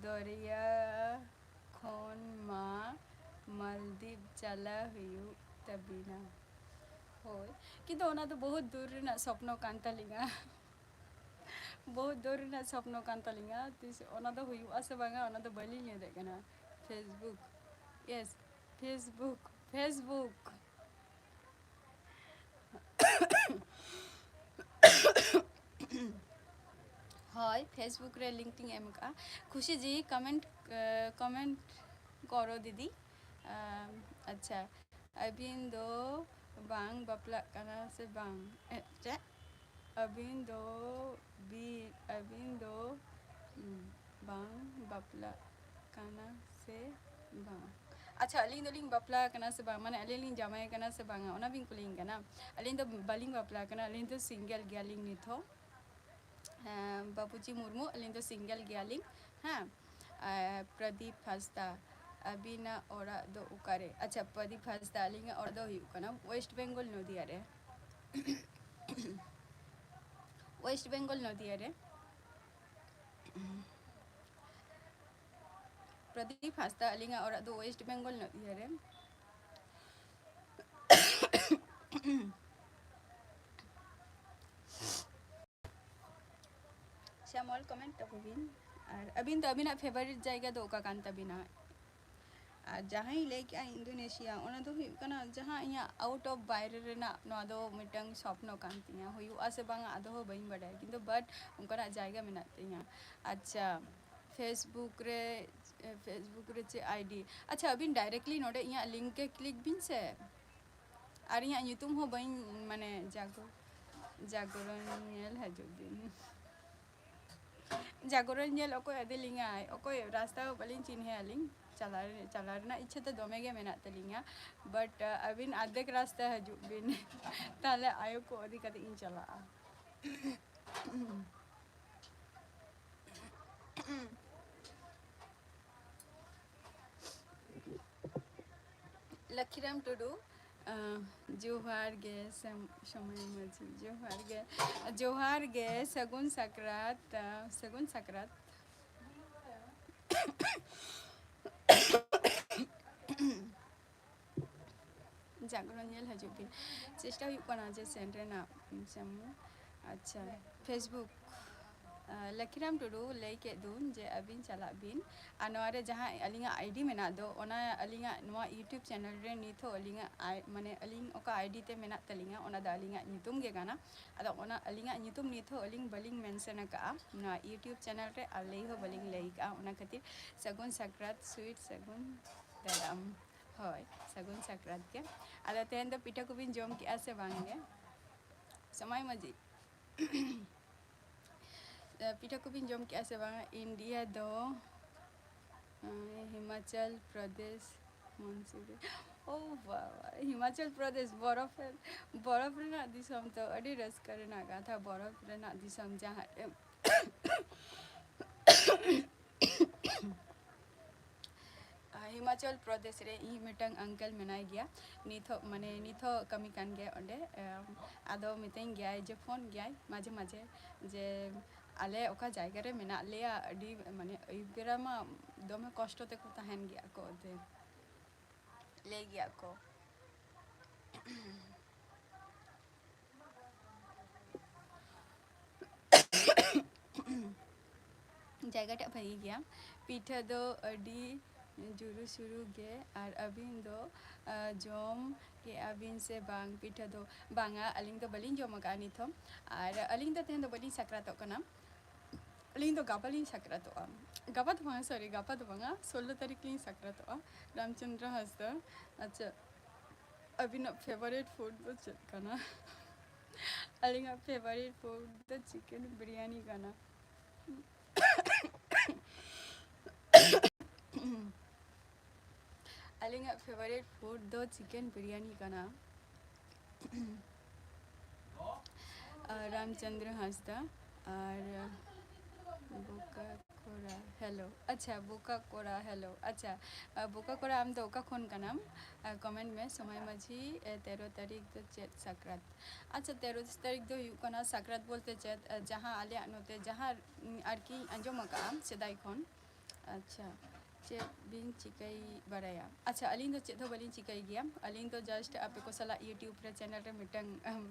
ᱫᱚᱨᱭᱟ ᱠᱷᱚᱱ ᱢᱟ ᱢᱟᱞᱫᱤᱯ ᱪᱟᱞᱟᱣ ᱦᱩᱭᱩᱜ ᱛᱟᱵᱤᱱᱟ᱾ ᱦᱳᱭ, ᱠᱤᱱᱛᱩ ᱚᱱᱟ ᱫᱚ ᱵᱚᱦᱩᱛ ᱫᱩᱨ ᱨᱮᱱᱟᱜ ᱥᱚᱯᱱᱚ ᱠᱟᱱ ᱛᱟᱹᱞᱤᱧᱟ᱾ ᱵᱚᱦᱩᱛ ᱫᱩᱨ ᱨᱮᱱᱟᱜ ᱥᱚᱯᱱᱚ ᱠᱟᱱ ᱛᱟᱹᱞᱤᱧᱟ᱾ ᱛᱤᱥ ᱚᱱᱟ ᱫᱚ ᱦᱩᱭᱩᱜᱼᱟ ᱥᱮ ᱵᱟᱝᱟ, ᱚᱱᱟ ᱫᱚ ᱵᱟᱹᱞᱤᱧ ᱞᱟᱹᱭ ᱫᱟᱲᱮᱭᱟᱜ ᱠᱟᱱᱟ᱾ Facebook, yes, Facebook, Facebook᱾ ᱦᱳᱭ, Facebook ᱨᱮ link ᱴᱤᱧ ᱮᱢ ᱟᱠᱟᱫᱼᱟ᱾ ᱠᱷᱩᱥᱤ ᱡᱤ, comment, ᱮ, comment ᱠᱚᱨᱚ ᱫᱤᱫᱤ᱾ ᱟᱢ, ᱟᱪᱪᱷᱟ, ᱟᱹᱵᱤᱱ ᱫᱚ ᱵᱟᱝ ᱵᱟᱯᱞᱟᱜ ᱠᱟᱱᱟ ᱥᱮ ᱵᱟᱝ? ᱮ, ᱪᱮᱫ? ᱟᱹᱵᱤᱱ ᱫᱚ ᱵᱤ-, ᱟᱹᱵᱤᱱ ᱫᱚ, ᱩᱸ, ᱵᱟᱝ ᱵᱟᱯᱞᱟᱜ ᱠᱟᱱᱟ ᱥᱮ ᱵᱟᱝ? ᱟᱪᱪᱷᱟ, ᱟᱹᱞᱤᱧ ᱫᱚᱞᱤᱧ ᱵᱟᱯᱞᱟ ᱟᱠᱟᱱᱟ ᱥᱮ ᱵᱟᱝ, ᱢᱟᱱᱮ ᱟᱹᱞᱤᱧ ᱞᱤᱧ ᱡᱟᱶᱟᱭ ᱟᱠᱟᱱᱟ ᱥᱮ ᱵᱟᱝᱟ, ᱚᱱᱟ ᱵᱤᱱ ᱠᱩᱞᱤᱧ ᱠᱟᱱᱟ? ᱟᱹᱞᱤᱧ ᱫᱚ ᱵᱟᱹᱞᱤᱧ ᱵᱟᱯᱞᱟ ᱟᱠᱟᱱᱟ, ᱟᱹᱞᱤᱧ ᱫᱚ single ᱜᱮᱭᱟᱞᱤᱧ ᱱᱤᱛ ᱦᱚᱸ᱾ ᱦᱮᱸ, ᱵᱟᱵᱩᱡᱤ ᱢᱩᱨᱢᱩ, ᱟᱹᱞᱤᱧ ᱫᱚ single ᱜᱮᱭᱟᱞᱤᱧ᱾ ᱦᱮᱸ, ᱟᱨ ᱯᱨᱚᱫᱤᱯ ᱦᱟᱸᱥᱫᱟ, ᱟᱹᱵᱤᱱᱟᱜ ᱚᱲᱟᱜ ᱫᱚ ᱚᱠᱟᱨᱮ? ᱟᱪᱪᱷᱟ, ᱯᱨᱚᱫᱤᱯ ᱦᱟᱸᱥᱫᱟ, ᱟᱹᱞᱤᱧᱟᱜ ᱚᱲᱟᱜ ᱫᱚ ᱦᱩᱭᱩᱜ ᱠᱟᱱᱟ West Bengal, ᱱᱚᱫᱤᱭᱟ ᱨᱮ᱾ West Bengal, ᱱᱚᱫᱤᱭᱟ ᱨᱮ᱾ ᱯᱨᱚᱫᱤᱯ ᱦᱟᱸᱥᱫᱟ, ᱟᱹᱞᱤᱧᱟᱜ ᱚᱲᱟᱜ ᱫᱚ West Bengal, ᱱᱚᱫᱤᱭᱟ ᱨᱮ᱾ ᱥᱮᱢᱚᱞ, comment ᱛᱟᱵᱚ ᱵᱤᱱ᱾ ᱟᱨ ᱟᱹᱵᱤᱱ ᱫᱚ ᱟᱹᱵᱤᱱᱟᱜ favourite ᱡᱟᱭᱜᱟ ᱫᱚ ᱚᱠᱟ ᱠᱟᱱ ᱛᱟᱹᱵᱤᱱᱟ? ᱟᱨ ᱡᱟᱦᱟᱸᱧ ᱞᱟᱹᱭ ᱠᱮᱜᱼᱟ ᱤᱱᱫᱳᱱᱮᱥᱤᱭᱟ, ᱚᱱᱟ ᱫᱚ ᱦᱩᱭᱩᱜ ᱠᱟᱱᱟ ᱡᱟᱦᱟᱸ ᱤᱧᱟᱹᱜ out of ᱵᱟᱭᱨᱮ ᱨᱮᱱᱟᱜ, ᱱᱚᱣᱟ ᱫᱚ ᱢᱤᱫᱴᱟᱝ ᱥᱚᱯᱱᱚ ᱠᱟᱱ ᱛᱤᱧᱟᱹ᱾ ᱦᱩᱭᱩᱜᱼᱟ ᱥᱮ ᱵᱟᱝᱟ ᱟᱫᱚ ᱦᱚᱸ ᱵᱟᱹᱧ ᱵᱟᱰᱟᱭᱟ, ᱠᱤᱱᱛᱩ but ᱚᱱᱠᱟᱱᱟᱜ ᱡᱟᱭᱜᱟ ᱢᱮᱱᱟᱜ ᱛᱤᱧᱟᱹ᱾ ᱟᱪᱪᱷᱟ, Facebook ᱨᱮ ᱮ, Facebook ᱨᱮ ᱪᱮᱫ ᱟᱭᱰᱤ? ᱟᱪᱪᱷᱟ, ᱟᱹᱵᱤᱱ directly ᱱᱚᱰᱮ ᱤᱧᱟᱹᱜ link ᱮ click ᱵᱤᱱ ᱥᱮ᱾ ᱟᱨ ᱤᱧᱟᱹᱜ ᱧᱩᱛᱩᱢ ᱦᱚᱸ ᱵᱟᱹᱧ, ᱢᱟᱱᱮ, ᱡᱟᱜᱚ-, ᱡᱟᱜᱚᱨᱚᱱ ᱧᱮᱞ ᱦᱤᱡᱩᱜ ᱵᱤᱱ᱾ ᱡᱟᱜᱚᱨᱚᱱ ᱧᱮᱞ ᱚᱠᱚᱭ ᱤᱫᱤ ᱞᱤᱧᱟᱭ? ᱚᱠᱚᱭ? ᱨᱟᱥᱛᱟ ᱦᱚᱸ ᱵᱟᱹᱞᱤᱧ ᱪᱤᱱᱦᱟᱹ ᱟᱹᱞᱤᱧ᱾ ᱪᱟᱞᱟᱣ, ᱪᱟᱞᱟᱣ ᱨᱮᱱᱟᱜ ᱤᱪᱪᱷᱟᱹ ᱫᱚ ᱫᱚᱢᱮ ᱜᱮ ᱢᱮᱱᱟᱜ ᱛᱟᱹᱞᱤᱧᱟ, but, ᱟ, ᱟᱹᱵᱤᱱ ᱟᱫᱷᱮᱠ ᱨᱟᱥᱛᱟ ᱦᱤᱡᱩᱜ ᱵᱤᱱ᱾ ᱛᱟᱦᱞᱮ ᱟᱭᱳ ᱠᱚ ᱤᱫᱤ ᱠᱟᱛᱮ ᱤᱧ ᱪᱟᱞᱟᱜᱼᱟ᱾ ᱞᱟᱠᱷᱤᱨᱟᱢ ᱴᱩᱰᱩ, ᱟᱸ, ᱡᱚᱦᱟᱨ ᱜᱮ ᱥᱮᱢ-, ᱥᱚᱢᱟᱭ ᱢᱟᱹᱡᱷᱤ, ᱡᱚᱦᱟᱨ ᱜᱮ, ᱡᱚᱦᱟᱨ ᱜᱮ, ᱥᱟᱹᱜᱩᱱ ᱥᱟᱠᱨᱟᱛ, ᱟᱸ, ᱥᱟᱹᱜᱩᱱ ᱥᱟᱠᱨᱟᱛ᱾ ᱡᱟᱜᱽᱨᱚᱱ ᱧᱮᱞ ᱦᱤᱡᱩᱜ ᱵᱤᱱ᱾ ᱪᱮᱥᱴᱟ ᱦᱩᱭᱩᱜ ᱠᱟᱱᱟ ᱡᱮ send ᱨᱮᱱᱟᱜ, ᱡᱮᱢᱚᱱ, ᱟᱪᱪᱷᱟ, Facebook, ᱟᱸ, ᱞᱟᱠᱷᱤᱨᱟᱢ ᱴᱩᱰᱩ, ᱞᱟᱹᱭ ᱠᱮᱫ ᱫᱩᱧ ᱡᱮ ᱟᱹᱵᱤᱱ ᱪᱟᱞᱟᱜ ᱵᱤᱱ᱾ ᱟᱨ ᱱᱚᱣᱟ ᱨᱮ ᱡᱟᱦᱟᱸ ᱟᱹᱞᱤᱧᱟᱜ ᱟᱭᱰᱤ ᱢᱮᱱᱟᱜ ᱫᱚ, ᱚᱱᱟ ᱟᱹᱞᱤᱧᱟᱜ ᱱᱚᱣᱟ YouTube ᱪᱮᱱᱮᱞ ᱨᱮ ᱱᱤᱛ ᱦᱚᱸ ᱟᱹᱞᱤᱧᱟᱜ ᱟᱭ-, ᱢᱟᱱᱮ, ᱟᱹᱞᱤᱧ ᱚᱠᱟ ᱟᱭᱰᱤ ᱛᱮ ᱢᱮᱱᱟᱜ ᱛᱟᱹᱞᱤᱧᱟ, ᱚᱱᱟ ᱫᱚ ᱟᱹᱞᱤᱧᱟᱜ ᱧᱩᱛᱩᱢ ᱜᱮ ᱠᱟᱱᱟ᱾ ᱟᱫᱚ ᱚᱱᱟ ᱟᱹᱞᱤᱧᱟᱜ ᱧᱩᱛᱩᱢ ᱱᱤᱛ ᱦᱚᱸ ᱟᱹᱞᱤᱧ ᱵᱟᱹᱞᱤᱧ mention ᱟᱠᱟᱫᱼᱟ ᱱᱚᱣᱟ YouTube ᱪᱮᱱᱮᱞ ᱨᱮ, ᱟᱨ ᱞᱟᱹᱭ ᱦᱚᱸ ᱵᱟᱹᱞᱤᱧ ᱞᱟᱹᱭ ᱟᱠᱟᱫᱼᱟ᱾ ᱚᱱᱟ ᱠᱷᱟᱹᱛᱤᱨ ᱥᱟᱹᱜᱩᱱ ᱥᱟᱠᱨᱟᱛ, sweet ᱥᱟᱹᱜᱩᱱ ᱫᱟᱨᱟᱢ᱾ ᱦᱳᱭ, ᱥᱟᱹᱜᱩᱱ ᱥᱟᱠᱨᱟᱛ ᱜᱮ᱾ ᱟᱫᱚ ᱛᱮᱦᱮᱧ ᱫᱚ ᱯᱤᱴᱷᱟᱹ ᱠᱚᱵᱤᱱ ᱡᱚᱢ ᱠᱮᱜᱼᱟ ᱥᱮ ᱵᱟᱝ ᱜᱮ? ᱥᱚᱢᱟᱭ ᱢᱟᱹᱡᱷᱤ᱾ ᱯᱤᱴᱷᱟᱹ ᱠᱚᱵᱤᱱ ᱡᱚᱢ ᱠᱮᱜᱼᱟ ᱥᱮ ᱵᱟᱝ? ᱤᱱᱰᱤᱭᱟ ᱫᱚ, ᱮᱸ, ᱦᱤᱢᱟᱪᱚᱞ ᱯᱨᱚᱫᱮᱥ, ᱢᱚᱱᱥᱩᱨᱤ᱾ ᱳ ᱵᱟᱵᱟ, ᱦᱤᱢᱟᱪᱚᱞ ᱯᱨᱚᱫᱮᱥ, ᱵᱚᱨᱚᱯᱷ ᱨᱮ-, ᱵᱚᱨᱚᱯᱷ ᱨᱮᱱᱟᱜ ᱫᱤᱥᱚᱢ ᱛᱚ, ᱟᱹᱰᱤ ᱨᱟᱹᱥᱠᱟᱹ ᱨᱮᱱᱟᱜ ᱠᱟᱛᱷᱟ, ᱵᱚᱨᱚᱯᱷ ᱨᱮᱱᱟᱜ ᱫᱤᱥᱚᱢ ᱡᱟᱦᱟᱸ ᱨᱮ ᱟᱨ ᱦᱤᱢᱟᱪᱚᱞ ᱯᱨᱚᱫᱮᱥ ᱨᱮ ᱤᱧ ᱢᱤᱫᱴᱟᱝ uncle ᱢᱮᱱᱟᱭ ᱜᱮᱭᱟ, ᱱᱤᱛ ᱦᱚᱸ, ᱢᱟᱱᱮ, ᱱᱤᱛ ᱦᱚᱸ ᱠᱟᱹᱢᱤ ᱠᱟᱱ ᱜᱮᱭᱟᱭ ᱚᱸᱰᱮ᱾ ᱮᱢ, ᱟᱫᱚ ᱢᱤᱛᱟᱹᱧ ᱜᱮᱭᱟᱭ ᱡᱮ, ᱯᱷᱳᱱ ᱜᱮᱭᱟᱭ ᱢᱟᱡᱷᱮ ᱢᱟᱡᱷᱮ ᱡᱮ, "ᱟᱞᱮ ᱚᱠᱟ ᱡᱟᱭᱜᱟ ᱨᱮ ᱢᱮᱱᱟᱜ ᱞᱮᱭᱟ, ᱟᱹᱰᱤ, ᱢᱟᱱᱮ, ᱟᱹᱭᱩᱵ ᱵᱮᱲᱟ ᱢᱟ ᱫᱚᱢᱮ ᱠᱚᱥᱴᱚ ᱛᱮᱠᱚ ᱛᱟᱦᱮᱱ ᱜᱮᱭᱟ ᱠᱚ", ᱚᱱᱛᱮ ᱞᱟᱹᱭ ᱜᱮᱭᱟ ᱠᱚ᱾ ᱡᱟᱭᱜᱟᱴᱟᱜ ᱵᱷᱟᱹᱜᱤ ᱜᱮᱭᱟ᱾ ᱯᱤᱴᱷᱟᱹ ᱫᱚ ᱟᱹᱰᱤ ᱡᱩᱨᱩ ᱥᱩᱨᱩ ᱜᱮ᱾ ᱟᱨ ᱟᱹᱵᱤᱱ ᱫᱚ, ᱟ, ᱡᱚᱢ ᱠᱮᱜᱼᱟ ᱵᱤᱱ ᱥᱮ ᱵᱟᱝ ᱯᱤᱴᱷᱟᱹ ᱫᱚ? ᱵᱟᱝᱟ, ᱟᱹᱞᱤᱧ ᱫᱚ ᱵᱟᱹᱞᱤᱧ ᱡᱚᱢ ᱟᱠᱟᱫᱼᱟ ᱱᱤᱛ ᱦᱚᱸ᱾ ᱟᱨ ᱟᱹᱞᱤᱧ ᱫᱚ ᱛᱮᱦᱮᱧ ᱫᱚ ᱵᱟᱹᱞᱤᱧ ᱥᱟᱠᱨᱟᱛᱚᱜ ᱠᱟᱱᱟ᱾ ᱟᱹᱞᱤᱧ ᱫᱚ ᱜᱟᱯᱟ ᱞᱤᱧ ᱥᱟᱠᱨᱟᱛᱚᱜᱼᱟ᱾ ᱜᱟᱯᱟ ᱫᱚ ᱵᱟᱝᱟ, ᱥᱚᱨᱤ, ᱜᱟᱯᱟ ᱫᱚ ᱵᱟᱝᱟ, ᱥᱳᱞᱞᱳ ᱛᱟᱹᱨᱤᱠᱷ ᱞᱤᱧ ᱥᱟᱠᱨᱟᱛᱚᱜᱼᱟ᱾ ᱨᱟᱢᱪᱚᱸᱫᱽᱨᱚ ᱦᱟᱸᱥᱫᱟ, ᱟᱪᱪᱷᱟ, ᱟᱹᱵᱤᱱᱟᱜ ᱯᱷᱮᱵᱟᱨᱤᱴ ᱯᱷᱩᱰ ᱫᱚ ᱪᱮᱫ ᱠᱟᱱᱟ? ᱟᱹᱞᱤᱧᱟᱜ ᱯᱷᱮᱵᱟᱨᱤᱴ ᱯᱷᱩᱰ ᱫᱚ ᱪᱤᱠᱮᱱ ᱵᱤᱨᱭᱟᱱᱤ ᱠᱟᱱᱟ᱾ ᱟᱹᱞᱤᱧᱟᱜ ᱯᱷᱮᱵᱟᱨᱤᱴ ᱯᱷᱩᱰ ᱫᱚ ᱪᱤᱠᱮᱱ ᱵᱤᱨᱭᱟᱱᱤ ᱠᱟᱱᱟ᱾ ᱟᱨ ᱨᱟᱢᱪᱚᱸᱫᱽᱨᱚ ᱦᱟᱸᱥᱫᱟ ᱟᱨ ᱵᱳᱠᱟ ᱠᱚᱲᱟ ᱦᱮᱞᱳ, ᱟᱪᱪᱷᱟ, ᱵᱳᱠᱟ ᱠᱚᱲᱟ ᱦᱮᱞᱳ, ᱟᱪᱪᱷᱟ, ᱟᱨ ᱵᱳᱠᱟ ᱠᱚᱲᱟ, ᱟᱢ ᱫᱚ ᱚᱠᱟ ᱠᱷᱚᱱ ᱠᱟᱱᱟᱢ? ᱟᱨ ᱠᱚᱢᱮᱱᱴ ᱢᱮ, ᱥᱚᱢᱟᱭ ᱢᱟᱹᱡᱷᱤ, ᱮ, ᱛᱮᱨᱚ ᱛᱟᱹᱨᱤᱠᱷ ᱫᱚ ᱪᱮᱫ ᱥᱟᱠᱨᱟᱛ? ᱟᱪᱪᱷᱟ, ᱛᱮᱨᱚ ᱛᱟᱹᱨᱤᱠᱷ ᱫᱚ ᱦᱩᱭᱩᱜ ᱠᱟᱱᱟ ᱥᱟᱠᱨᱟᱛ ᱵᱚᱞᱛᱮ ᱪᱮᱫ, ᱮ, ᱡᱟᱦᱟᱸ ᱟᱞᱮᱭᱟᱜ ᱱᱚᱛᱮ ᱡᱟᱦᱟᱸ, ᱩᱢ, ᱟᱨᱠᱤᱧ ᱟᱸᱡᱚᱢ ᱟᱠᱟᱫᱼᱟ ᱥᱮᱫᱟᱭ ᱠᱷᱚᱱ᱾ ᱟᱪᱪᱷᱟ, ᱪᱮᱫ ᱵᱤᱱ ᱪᱤᱠᱟᱹᱭ ᱵᱟᱲᱟᱭᱟ? ᱟᱪᱪᱷᱟ, ᱟᱹᱞᱤᱧ ᱫᱚ ᱪᱮᱫ ᱦᱚᱸ ᱵᱟᱹᱞᱤᱧ ᱪᱤᱠᱟᱹᱭ ᱜᱮᱭᱟ᱾ ᱟᱹᱞᱤᱧ ᱫᱚ just ᱟᱯᱮ ᱠᱚ ᱥᱟᱞᱟᱜ YouTube ᱨᱮ, channel ᱨᱮ ᱢᱤᱫᱴᱟᱝ, ᱟᱢ,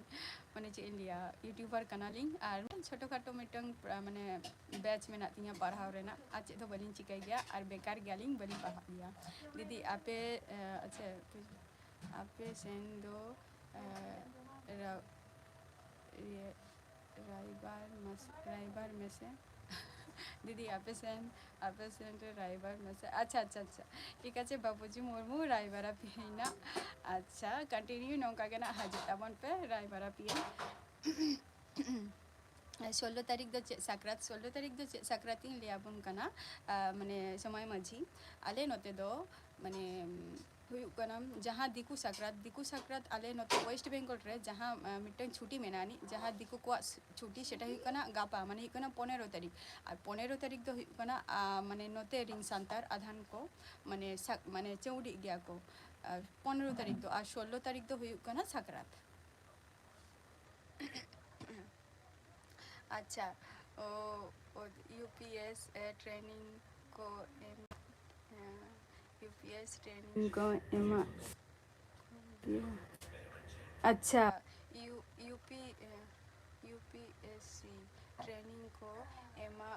ᱢᱟᱱᱮ ᱪᱮᱫ ᱤᱧ ᱞᱟᱹᱭᱟ, YouTuber ᱠᱟᱱᱟᱞᱤᱧ ᱟᱨ ᱢᱤᱫᱴᱟᱝ ᱪᱷᱳᱴᱳ ᱠᱷᱟᱴᱳ ᱢᱤᱫᱴᱟᱝ, ᱟ, ᱢᱟᱱᱮ batch ᱢᱮᱱᱟᱜ ᱛᱤᱧᱟᱹ ᱯᱟᱲᱦᱟᱣ ᱨᱮᱱᱟᱜ, ᱟᱨ ᱪᱮᱫ ᱦᱚᱸ ᱵᱟᱹᱞᱤᱧ ᱪᱤᱠᱟᱹᱭ ᱜᱮᱭᱟ ᱟᱨ ᱵᱮᱠᱟᱨ ᱜᱮᱭᱟᱞᱤᱧ, ᱵᱟᱹᱞᱤᱧ ᱯᱟᱲᱦᱟᱜ ᱜᱮᱭᱟ᱾ ᱫᱤᱫᱤ, ᱟᱯᱮ, ᱟ, ᱟᱪᱪᱷᱟ, ᱟᱯᱮ ᱥᱮᱱ ᱫᱚ, ᱟ, ᱨᱟ-, ᱤᱭᱟᱹ, ᱨᱟᱭᱵᱟᱨ ᱢᱟᱥ-, ᱨᱟᱭᱵᱟᱨ ᱢᱮᱥᱮ᱾ ᱫᱤᱫᱤ, ᱟᱯᱮ ᱥᱮᱱ, ᱟᱯᱮ ᱥᱮᱱ ᱨᱮ ᱨᱟᱭᱵᱟᱨ ᱢᱮᱥᱮ᱾ ᱟᱪᱪᱷᱟ, ᱟᱪᱪᱷᱟ, ᱟᱪᱪᱷᱟ, ᱴᱷᱤᱠ ᱟᱪᱷᱮ, ᱵᱟᱵᱩᱡᱤ ᱢᱩᱨᱢᱩ, ᱨᱟᱭᱵᱟᱨᱟ ᱯᱤᱭᱟᱹᱧ ᱱᱟᱜ᱾ ᱟᱪᱪᱷᱟ, continue ᱱᱚᱝᱠᱟ ᱜᱮ ᱱᱟᱜ ᱦᱤᱡᱩᱜ ᱛᱟᱵᱚᱱ ᱯᱮ, ᱨᱟᱭᱵᱟᱨᱟ ᱯᱤᱭᱟᱹᱧ᱾ ᱥᱳᱞᱞᱳ ᱛᱟᱹᱨᱤᱠᱷ ᱫᱚ ᱪᱮᱫ ᱥᱟᱠᱨᱟᱛ? ᱥᱳᱞᱞᱳ ᱛᱟᱹᱨᱤᱠᱷ ᱫᱚ ᱪᱮᱫ ᱥᱟᱠᱨᱟᱛ ᱤᱧ ᱞᱟᱹᱭ ᱟᱵᱚᱱ ᱠᱟᱱᱟ, ᱟ, ᱢᱟᱱᱮ ᱥᱚᱢᱟᱭ ᱢᱟᱹᱡᱷᱤ, ᱟᱞᱮ ᱱᱚᱛᱮ ᱫᱚ ᱢᱟᱱᱮ ᱦᱩᱭᱩᱜ ᱠᱟᱱᱟ ᱡᱟᱦᱟᱸ ᱫᱤᱠᱩ ᱥᱟᱠᱨᱟᱛ, ᱫᱤᱠᱩ ᱥᱟᱠᱨᱟᱛ ᱟᱞᱮ ᱱᱚᱛᱮ West Bengal ᱨᱮ ᱡᱟᱦᱟᱸ, ᱟ, ᱢᱤᱫᱴᱟᱝ ᱪᱷᱩᱴᱤ ᱢᱮᱱᱟᱜᱼᱟ ᱟᱹᱱᱤᱡ, ᱡᱟᱦᱟᱸ ᱫᱤᱠᱩ ᱠᱚᱣᱟᱜ ᱥ-, ᱪᱷᱩᱴᱤ, ᱥᱮᱴᱟ ᱦᱩᱭᱩᱜ ᱠᱟᱱᱟ ᱜᱟᱯᱟ, ᱢᱟᱱᱮ ᱦᱩᱭᱩᱜ ᱠᱟᱱᱟ ᱯᱚᱱᱮᱨᱚ ᱛᱟᱹᱨᱤᱠᱷ᱾ ᱟᱨ ᱯᱚᱱᱮᱨᱚ ᱛᱟᱹᱨᱤᱠᱷ ᱫᱚ ᱦᱩᱭᱩᱜ ᱠᱟᱱᱟ, ᱟ, ᱢᱟᱱᱮ ᱱᱚᱛᱮ ᱨᱤᱱ ᱥᱟᱱᱛᱟᱲ ᱟᱫᱷᱟᱱ ᱠᱚ ᱢᱟᱱᱮ ᱥᱟᱠ-, ᱢᱟᱱᱮ ᱪᱟᱹᱣᱰᱤᱜ ᱜᱮᱭᱟ ᱠᱚ, ᱟ, ᱯᱚᱱᱮᱨᱚ ᱛᱟᱹᱨᱤᱠᱷ ᱫᱚ᱾ ᱟᱨ ᱥᱳᱞᱞᱳ ᱛᱟᱹᱨᱤᱠᱷ ᱫᱚ ᱦᱩᱭᱩᱜ ᱠᱟᱱᱟ ᱥᱟᱠᱨᱟᱛ᱾ ᱟᱪᱪᱷᱟ, ᱳ, ᱳ, UPSC training ᱠᱚ ᱮᱢ, ᱦᱮᱸ, UPSC training ᱠᱚ ᱮᱢᱟ ᱯᱮᱭᱟ᱾ ᱟᱪᱪᱷᱟ, ᱤᱭᱩ-, UP, ᱮ, UPSC training ᱠᱚ ᱮᱢᱟ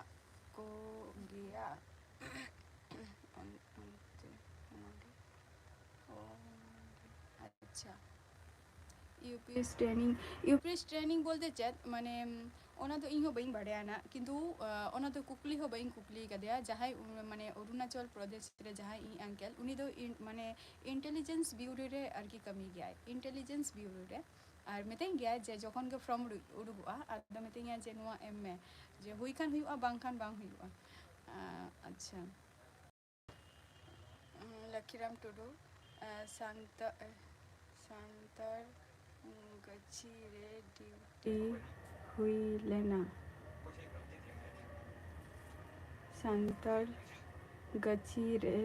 ᱠᱚ ᱜᱮᱭᱟ᱾ ᱚᱱ-, ᱚᱱᱛᱮ, ᱚᱱᱟᱜᱮ᱾ ᱚ, ᱟᱪᱪᱷᱟ᱾ U P S training, U P S training ᱵᱚᱞᱛᱮ ᱪᱮᱫ? ᱢᱟᱱᱮ, ᱚᱱᱟ ᱫᱚ ᱤᱧ ᱦᱚᱸ ᱵᱟᱹᱧ ᱵᱟᱲᱟᱭᱟ ᱱᱟᱜ, ᱠᱤᱱᱛᱩ, ᱟᱸ, ᱚᱱᱟ ᱫᱚ ᱠᱩᱠᱞᱤ ᱦᱚᱸ ᱵᱟᱹᱧ ᱠᱩᱠᱞᱤ ᱠᱟᱫᱮᱭᱟ᱾ ᱡᱟᱦᱟᱸᱭ, ᱩᱱ-, ᱢᱟᱱᱮ, ᱚᱨᱩᱱᱟᱪᱚᱞ ᱯᱨᱚᱫᱮᱥ ᱨᱮ ᱡᱟᱦᱟᱸᱭ ᱤᱧ uncle, ᱩᱱᱤ ᱫᱚ ᱤᱱ-, ᱢᱟᱱᱮ, intelligence bureau ᱨᱮ ᱟᱨᱠᱤ ᱠᱟᱹᱢᱤ ᱜᱮᱭᱟᱭ, intelligence bureau ᱨᱮ᱾ ᱟᱨ ᱢᱤᱛᱟᱹᱧ ᱜᱮᱭᱟᱭ ᱡᱮ ᱡᱚᱠᱷᱚᱱ ᱜᱮ form ᱩᱰᱩᱠ-, ᱩᱰᱩᱠᱚᱜᱼᱟ, ᱟᱫᱚ ᱢᱤᱛᱟᱹᱧᱟᱭ ᱡᱮ, "ᱱᱚᱣᱟ ᱮᱢ ᱢᱮ", ᱡᱮ ᱦᱩᱭ ᱠᱷᱟᱱ ᱦᱩᱭᱩᱜᱼᱟ, ᱵᱟᱝᱠᱷᱟᱱ ᱵᱟᱝ ᱦᱩᱭᱩᱜᱼᱟ᱾ ᱟᱸ, ᱟᱪᱪᱷᱟ᱾ ᱞᱟᱠᱷᱤᱨᱟᱢ ᱴᱩᱰᱩ, ᱟᱸ, ᱥᱟᱱᱛᱟ-, ᱥᱟᱱᱛᱟᱲ ᱜᱟᱹᱪᱷᱤ ᱨᱮ duty ᱦᱩᱭ ᱞᱮᱱᱟ᱾ ᱥᱟᱱᱛᱟᱲ ᱜᱟᱹᱪᱷᱤ ᱨᱮ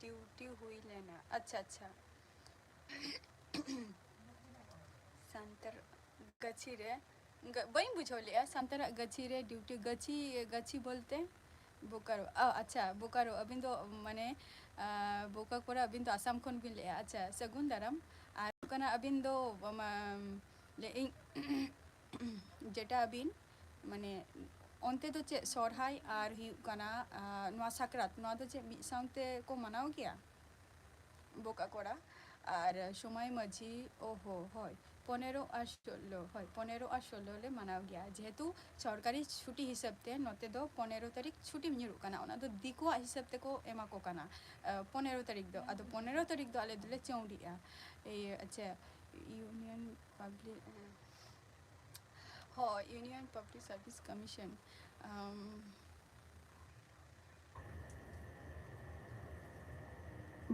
duty ᱦᱩᱭ ᱞᱮᱱᱟ᱾ ᱟᱪᱪᱷᱟ, ᱟᱪᱪᱷᱟ᱾ ᱥᱟᱱᱛᱟᱲ ᱜᱟᱹᱪᱷᱤ ᱨᱮ, ᱜᱟ-, ᱵᱟᱹᱧ ᱵᱩᱡᱷᱟᱹᱣ ᱞᱮᱜᱼᱟ, ᱥᱟᱱᱛᱟᱲᱟᱜ ᱜᱟᱹᱪᱷᱤ ᱨᱮ duty, ᱜᱟᱹᱪᱷᱤ, ᱜᱟᱹᱪᱷᱤ ᱵᱚᱞᱛᱮ? ᱵᱳᱠᱟᱨᱳ, ᱚ, ᱟᱪᱪᱷᱟ, ᱵᱳᱠᱟᱨᱳ, ᱟᱹᱵᱤᱱ ᱫᱚ, ᱢᱟᱱᱮ, ᱟᱸ, ᱵᱳᱠᱟᱠᱳᱲᱟ, ᱟᱹᱵᱤᱱ ᱫᱚ ᱟᱥᱟᱢ ᱠᱷᱚᱱ ᱵᱤᱱ ᱞᱟᱹᱭᱮᱜᱼᱟ᱾ ᱟᱪᱪᱷᱟ, ᱥᱟᱹᱜᱩᱱ ᱫᱟᱨᱟᱢ᱾ ᱟᱨ ᱦᱩᱭᱩᱜ ᱠᱟᱱᱟ, ᱟᱹᱵᱤᱱ ᱫᱚ, ᱢᱟ, ᱞᱟᱹᱭᱮᱜ ᱟᱹᱧ, ᱡᱮᱴᱟ ᱟᱹᱵᱤᱱ, ᱢᱟᱱᱮ, ᱚᱱᱛᱮ ᱫᱚ ᱪᱮᱫ ᱥᱚᱨᱦᱟᱭ ᱟᱨ ᱦᱩᱭᱩᱜ ᱠᱟᱱᱟ, ᱟᱸ, ᱱᱚᱣᱟ ᱥᱟᱠᱨᱟᱛ, ᱱᱚᱣᱟ ᱫᱚ ᱪᱮᱫ ᱢᱤᱫ ᱥᱟᱶᱛᱮ ᱠᱚ ᱢᱟᱱᱟᱣ ᱜᱮᱭᱟ? ᱵᱳᱠᱟᱠᱳᱲᱟ ᱟᱨ ᱥᱚᱢᱟᱭ ᱢᱟᱹᱡᱷᱤ, ᱳᱦᱳ, ᱦᱳᱭ, ᱯᱚᱱᱮᱨᱚ ᱟᱨ ᱥᱳᱞᱞᱳ, ᱦᱳᱭ, ᱯᱚᱱᱮᱨᱚ ᱟᱨ ᱥᱳᱞᱞᱳ ᱞᱮ ᱢᱟᱱᱟᱣ ᱜᱮᱭᱟ, ᱡᱮᱦᱮᱛᱩ ᱥᱚᱨᱠᱟᱨᱤ ᱪᱷᱩᱴᱤ ᱦᱤᱥᱟᱹᱵ ᱛᱮ ᱱᱚᱛᱮ ᱫᱚ ᱯᱚᱱᱮᱨᱚ ᱛᱟᱹᱨᱤᱠᱷ ᱪᱷᱩᱴᱤ ᱧᱩᱨᱩᱜ ᱠᱟᱱᱟ, ᱚᱱᱟ ᱫᱚ ᱫᱤᱠᱩᱣᱟᱜ ᱦᱤᱥᱟᱹᱵ ᱛᱮᱠᱚ ᱮᱢᱟ ᱠᱚ ᱠᱟᱱᱟ, ᱟᱸ, ᱯᱚᱱᱮᱨᱚ ᱛᱟᱹᱨᱤᱠᱷ ᱫᱚ᱾ ᱟᱫᱚ ᱯᱚᱱᱮᱨᱚ ᱛᱟᱹᱨᱤᱠᱷ ᱫᱚ ᱟᱞᱮ ᱫᱚᱞᱮ ᱪᱟᱹᱣᱰᱤᱜᱼᱟ᱾ ᱤᱭᱟᱹ, ᱟᱪᱪᱷᱟ, Union Public, ᱦᱳᱭ, Union Public Service Commission, ᱟᱢ,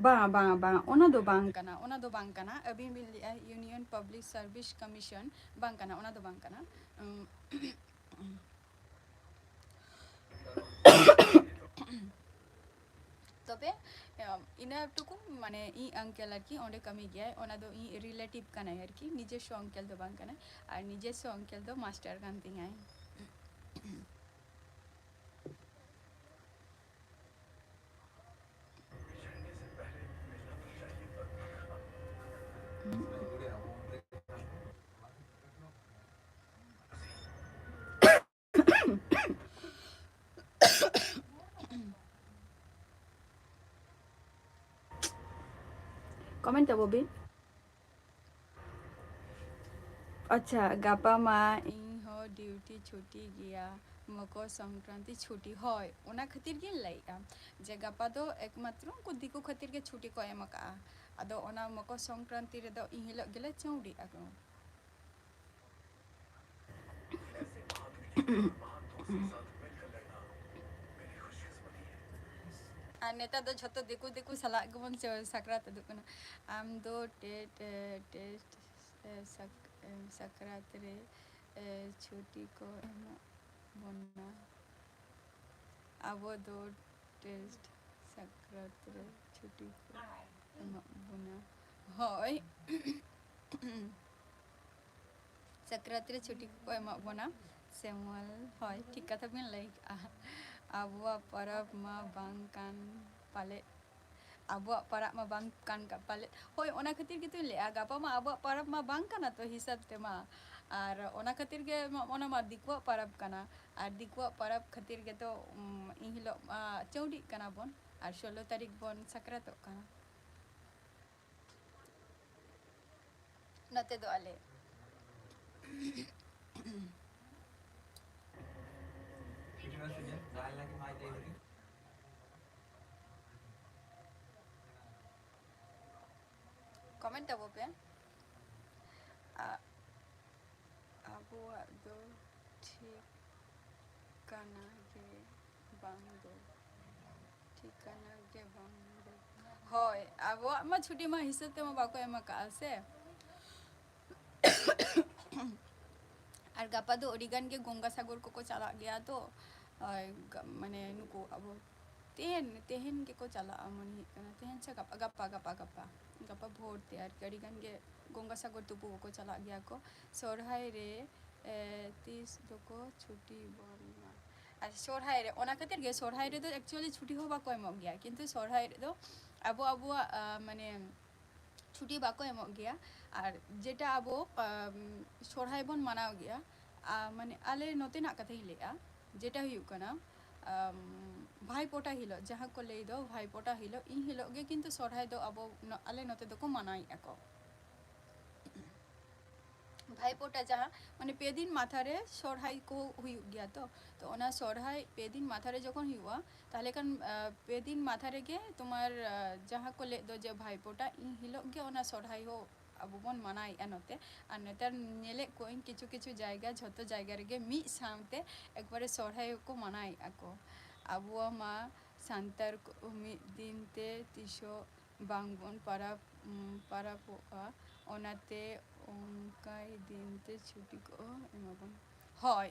ᱵᱟᱝ, ᱵᱟᱝ, ᱵᱟᱝ, ᱚᱱᱟ ᱫᱚ ᱵᱟᱝ ᱠᱟᱱᱟ, ᱚᱱᱟ ᱫᱚ ᱵᱟᱝ ᱠᱟᱱᱟ᱾ ᱟᱹᱵᱤᱱ ᱵᱤᱱ ᱞᱟᱹᱭᱮᱜᱼᱟ Union Public Service Commission, ᱵᱟᱝ ᱠᱟᱱᱟ, ᱚᱱᱟ ᱫᱚ ᱵᱟᱝ ᱠᱟᱱᱟ᱾ ᱩᱸ, ᱛᱚᱵᱮ, ᱮᱢ, ᱤᱱᱟᱹ ᱴᱩᱠᱩ, ᱢᱟᱱᱮ, ᱤᱧ uncle ᱟᱨᱠᱤ ᱚᱸᱰᱮ ᱠᱟᱹᱢᱤ ᱜᱮᱭᱟᱭ, ᱚᱱᱟ ᱫᱚ ᱤᱧ relative ᱠᱟᱱᱟᱭ ᱟᱨᱠᱤ, ᱱᱤᱡᱮᱥᱥᱚ uncle ᱫᱚ ᱵᱟᱝ ᱠᱟᱱᱟᱭ᱾ ᱟᱨ ᱱᱤᱡᱮᱥᱥᱚ uncle ᱫᱚ master ᱠᱟᱱ ᱛᱤᱧᱟᱭ᱾ Comment ᱛᱟᱵᱚ ᱵᱤᱱ᱾ ᱟᱪᱪᱷᱟ, ᱜᱟᱯᱟ ᱢᱟ ᱤᱧ ᱦᱚᱸ ᱰᱤᱭᱩᱴᱤ ᱪᱷᱩᱴᱤ ᱜᱮᱭᱟ, ᱢᱚᱠᱚᱨ ᱥᱚᱝᱠᱨᱟᱱᱛᱤ ᱪᱷᱩᱴᱤ᱾ ᱦᱳᱭ, ᱚᱱᱟ ᱠᱷᱟᱹᱛᱤᱨ ᱜᱤᱧ ᱞᱟᱹᱭᱮᱜᱼᱟ ᱡᱮ ᱜᱟᱯᱟ ᱫᱚ ᱮᱠᱢᱟᱛᱨᱚ ᱩᱱᱠᱩ ᱫᱤᱠᱩ ᱠᱷᱟᱹᱛᱤᱨ ᱜᱮ ᱪᱷᱩᱴᱤ ᱠᱚ ᱮᱢ ᱟᱠᱟᱜᱼᱟ᱾ ᱟᱫᱚ ᱚᱱᱟ ᱢᱚᱠᱚᱨ ᱥᱚᱝᱠᱨᱟᱱᱛᱤ ᱨᱮᱫᱚ ᱤᱧ ᱦᱤᱞᱳᱜ ᱜᱮᱞᱮ ᱪᱟᱹᱣᱰᱤᱜ ᱟᱠᱚ᱾ ᱟᱨ ᱱᱮᱛᱟᱨ ᱫᱚ ᱡᱷᱚᱛᱚ ᱫᱤᱠᱩ ᱫᱤᱠᱩ ᱥᱟᱞᱟᱜ ᱜᱮᱵᱚᱱ ᱪᱟᱹ-, ᱥᱟᱠᱨᱟᱛ ᱩᱫᱩᱜ ᱠᱟᱱᱟ᱾ ᱟᱢ ᱫᱚ ᱴᱮ-, ᱴᱮ-, ᱴᱮᱥᱴ, ᱮ, ᱥᱟᱠ-, ᱮ, ᱥᱟᱠᱨᱟᱛ ᱨᱮ, ᱮ, ᱪᱷᱩᱴᱤ ᱠᱚ ᱮᱢᱚᱜ ᱵᱚᱱᱟ᱾ ᱟᱵᱚ ᱫᱚ ᱴᱮᱥᱴ ᱥᱟᱠᱨᱟᱛ ᱨᱮ ᱪᱷᱩᱴᱤ ᱠᱚ ᱮᱢᱚᱜ ᱵᱚᱱᱟ᱾ ᱦᱳᱭ᱾ ᱥᱟᱠᱨᱟᱛ ᱨᱮ ᱪᱷᱩᱴᱤ ᱠᱚᱠᱚ ᱮᱢᱚᱜ ᱵᱚᱱᱟ᱾ ᱥᱮᱢᱚᱞ, ᱦᱳᱭ, ᱴᱷᱤᱠ ᱠᱟᱛᱷᱟ ᱵᱤᱱ ᱞᱟᱹᱭ ᱠᱟᱜᱼᱟ᱾ ᱟᱵᱚᱣᱟᱜ ᱯᱚᱨᱚᱵᱽ ᱢᱟ ᱵᱟᱝ ᱠᱟᱱ ᱯᱟᱞᱮᱫ᱾ ᱟᱵᱚᱣᱟᱜ ᱯᱚᱨᱚᱵᱽ ᱢᱟ ᱵᱟᱝ ᱠᱟᱱ ᱠᱟ-, ᱯᱟᱞᱮᱫ᱾ ᱦᱳᱭ, ᱚᱱᱟ ᱠᱷᱟᱹᱛᱤᱨ ᱜᱮᱛᱚᱧ ᱞᱟᱹᱭᱮᱜᱼᱟ, ᱜᱟᱯᱟ ᱢᱟ ᱟᱵᱚᱣᱟᱜ ᱯᱚᱨᱚᱵᱽ ᱢᱟ ᱵᱟᱝ ᱠᱟᱱᱟ ᱛᱚ ᱦᱤᱥᱟᱹᱵ ᱛᱮᱢᱟ᱾ ᱟᱨ ᱚᱱᱟ ᱠᱷᱟᱹᱛᱤᱨ ᱜᱮ ᱢᱟ-, ᱚᱱᱟ ᱢᱟ ᱫᱤᱠᱩᱣᱟᱜ ᱯᱚᱨᱚᱵᱽ ᱠᱟᱱᱟ᱾ ᱟᱨ ᱫᱤᱠᱩᱣᱟᱜ ᱯᱚᱨᱚᱵᱽ ᱠᱷᱟᱹᱛᱤᱨ ᱜᱮᱛᱚ, ᱩᱢ, ᱤᱱ ᱦᱤᱞᱳᱜ ᱢᱟ ᱪᱟᱹᱣᱰᱤᱜ ᱠᱟᱱᱟ ᱵᱚᱱ ᱟᱨ ᱥᱳᱞᱞᱳ ᱛᱟᱹᱨᱤᱠᱷ ᱵᱚᱱ ᱥᱟᱠᱨᱟᱛᱚᱜ ᱠᱟᱱᱟ᱾ ᱱᱚᱛᱮ ᱫᱚ ᱟᱞᱮ᱾ ᱠᱚᱢᱮᱱᱴ ᱛᱟᱵᱚ ᱯᱮ᱾ ᱟ-, ᱟᱵᱚᱣᱟᱜ ᱫᱚ ᱴᱷᱤᱠ ᱠᱟᱱᱟ ᱜᱮ ᱵᱟᱝ ᱫᱚ᱾ ᱴᱷᱤᱠᱟᱹᱱᱟ ᱜᱮ ᱵᱟᱝ ᱫᱚ᱾ ᱦᱳᱭ, ᱟᱵᱚᱣᱟᱜ ᱢᱟ ᱪᱷᱩᱴᱤ ᱢᱟ ᱦᱤᱥᱟᱹᱵ ᱛᱮᱢᱟ ᱵᱟᱠᱚ ᱮᱢ ᱟᱠᱟᱜᱼᱟ ᱥᱮ᱾ ᱟᱨ ᱜᱟᱯᱟ ᱫᱚ ᱟᱹᱰᱤ ᱜᱟᱱ ᱜᱮ ᱜᱚᱝᱜᱟ ᱥᱟᱜᱚᱨ ᱠᱚᱠᱚ ᱪᱟᱞᱟᱜ ᱜᱮᱭᱟ ᱛᱚ᱾ ᱟᱨ ᱜᱟ-, ᱢᱟᱱᱮ ᱱᱩᱠᱩ ᱟᱵᱚ ᱛᱮᱦᱮᱧ, ᱛᱮᱦᱮᱧ ᱜᱮᱠᱚ ᱪᱟᱞᱟᱜᱼᱟ ᱢᱚᱱᱮ ᱦᱩᱭᱩᱜ ᱠᱟᱱᱟ᱾ ᱛᱮᱦᱮᱧ ᱥᱮ ᱜᱟᱯᱟ, ᱜᱟᱯᱟ, ᱜᱟᱯᱟ, ᱜᱟᱯᱟ᱾ ᱜᱟᱯᱟ ᱵᱷᱳᱨ ᱛᱮ ᱟᱨᱠᱤ ᱟᱹᱰᱤ ᱜᱟᱱ ᱜᱮ ᱜᱚᱝᱜᱟ ᱥᱟᱜᱚᱨ ᱛᱩᱯᱩ ᱠᱚᱠᱚ ᱪᱟᱞᱟᱜ ᱜᱮᱭᱟ ᱠᱚ᱾ ᱥᱚᱨᱦᱟᱭ ᱨᱮ, ᱮ, ᱛᱤᱥ ᱫᱚᱠᱚ ᱪᱷᱩᱴᱤ ᱵᱚᱱᱟ? ᱟᱨ ᱥᱚᱨᱦᱟᱭ ᱨᱮ, ᱚᱱᱟ ᱠᱷᱟᱹᱛᱤᱨ ᱜᱮ ᱥᱚᱨᱦᱟᱭ ᱨᱮᱫᱚ actually ᱪᱷᱩᱴᱤ ᱦᱚᱸ ᱵᱟᱠᱚ ᱮᱢᱚᱜ ᱜᱮᱭᱟ, ᱠᱤᱱᱛᱩ ᱥᱚᱨᱦᱟᱭ ᱨᱮᱫᱚ ᱟᱵᱚ ᱟᱵᱚᱣᱟᱜ, ᱟ, ᱢᱟᱱᱮ ᱪᱷᱩᱴᱤ ᱵᱟᱠᱚ ᱮᱢᱚᱜ ᱜᱮᱭᱟ᱾ ᱟᱨ ᱡᱮᱴᱟ ᱟᱵᱚ, ᱟᱢ, ᱥᱚᱨᱦᱟᱭ ᱵᱚᱱ ᱢᱟᱱᱟᱣ ᱜᱮᱭᱟ, ᱟ, ᱢᱟᱱᱮ ᱟᱞᱮ ᱱᱚᱛᱮᱱᱟᱜ ᱠᱟᱛᱷᱟᱧ ᱞᱟᱹᱭᱮᱜᱼᱟ, ᱡᱮᱴᱟ ᱦᱩᱭᱩᱜ ᱠᱟᱱᱟ, ᱟᱢ, ᱵᱷᱟᱭ ᱯᱳᱴᱟ ᱦᱤᱞᱳᱜ, ᱡᱟᱦᱟᱸ ᱠᱚ ᱞᱟᱹᱭ ᱫᱚ ᱵᱷᱟᱭ ᱯᱳᱴᱟ ᱦᱤᱞᱳᱜ, ᱤᱱ ᱦᱤᱞᱳᱜ ᱜᱮ ᱠᱤᱱᱛᱩ ᱥᱚᱨᱦᱟᱭ ᱫᱚ ᱟᱵᱚ ᱱᱚ-, ᱟᱞᱮ ᱱᱚᱛᱮ ᱫᱚᱠᱚ ᱢᱟᱱᱟᱣᱮᱫᱼᱟ ᱠᱚ᱾ ᱵᱷᱟᱭᱯᱳᱴᱟ ᱡᱟᱦᱟᱸ, ᱢᱟᱱᱮ ᱯᱮ ᱫᱤᱱ ᱢᱟᱛᱷᱟ ᱨᱮ ᱥᱚᱨᱦᱟᱭ ᱠᱚ ᱦᱩᱭᱩᱜ ᱜᱮᱭᱟ᱾ ᱛᱚ, ᱛᱚ ᱚᱱᱟ ᱥᱚᱨᱦᱟᱭ ᱯᱮ ᱫᱤᱱ ᱢᱟᱛᱷᱟ ᱨᱮ ᱡᱚᱠᱷᱚᱱ ᱦᱩᱭᱩᱜᱼᱟ, ᱛᱟᱦᱚᱞᱮ ᱠᱷᱟᱱ, ᱟᱸ, ᱯᱮ ᱫᱤᱱ ᱢᱟᱛᱷᱟ ᱨᱮᱜᱮ ᱛᱳᱢᱟᱨ, ᱟᱸ, ᱡᱟᱦᱟᱸ ᱠᱚ ᱞᱟᱹᱭ ᱫᱚ ᱡᱮ ᱵᱷᱟᱭᱯᱳᱴᱟ, ᱤᱱ ᱦᱤᱞᱳᱜ ᱜᱮ ᱚᱱᱟ ᱥᱚᱨᱦᱟᱭ ᱦᱚᱸ ᱟᱵᱚ ᱵᱚᱱ ᱢᱟᱱᱟᱣᱮᱫᱼᱟ ᱱᱚᱛᱮ᱾ ᱟᱨ ᱱᱮᱛᱟᱨ ᱧᱮᱞᱮᱫ ᱠᱚᱣᱟᱧ ᱠᱤᱪᱷᱩ ᱠᱤᱪᱷᱩ ᱡᱟᱭᱜᱟ, ᱡᱷᱚᱛᱚ ᱡᱟᱭᱜᱟ ᱨᱮᱜᱮ ᱢᱤᱫ ᱥᱟᱶᱛᱮ ᱮᱠᱵᱟᱨᱮ ᱥᱚᱨᱦᱟᱭ ᱠᱚ ᱢᱟᱱᱟᱣᱮᱫᱼᱟ ᱠᱚ᱾ ᱟᱵᱚᱣᱟᱜ ᱢᱟ ᱥᱟᱱᱛᱟᱲ ᱠᱚ ᱢᱤᱫ ᱫᱤᱱ ᱛᱮ ᱛᱤᱥ ᱦᱚᱸ ᱵᱟᱝ ᱵᱚᱱ ᱯᱟᱨᱟᱵᱽ, ᱩᱢ, ᱯᱟᱨᱟᱵᱚᱜᱼᱟ, ᱚᱱᱟᱛᱮ ᱚᱱᱠᱟᱭ ᱫᱤᱱ ᱛᱮ ᱪᱷᱩᱴᱤ ᱠᱚ ᱮᱢᱟᱵᱚᱱ᱾ ᱦᱳᱭ᱾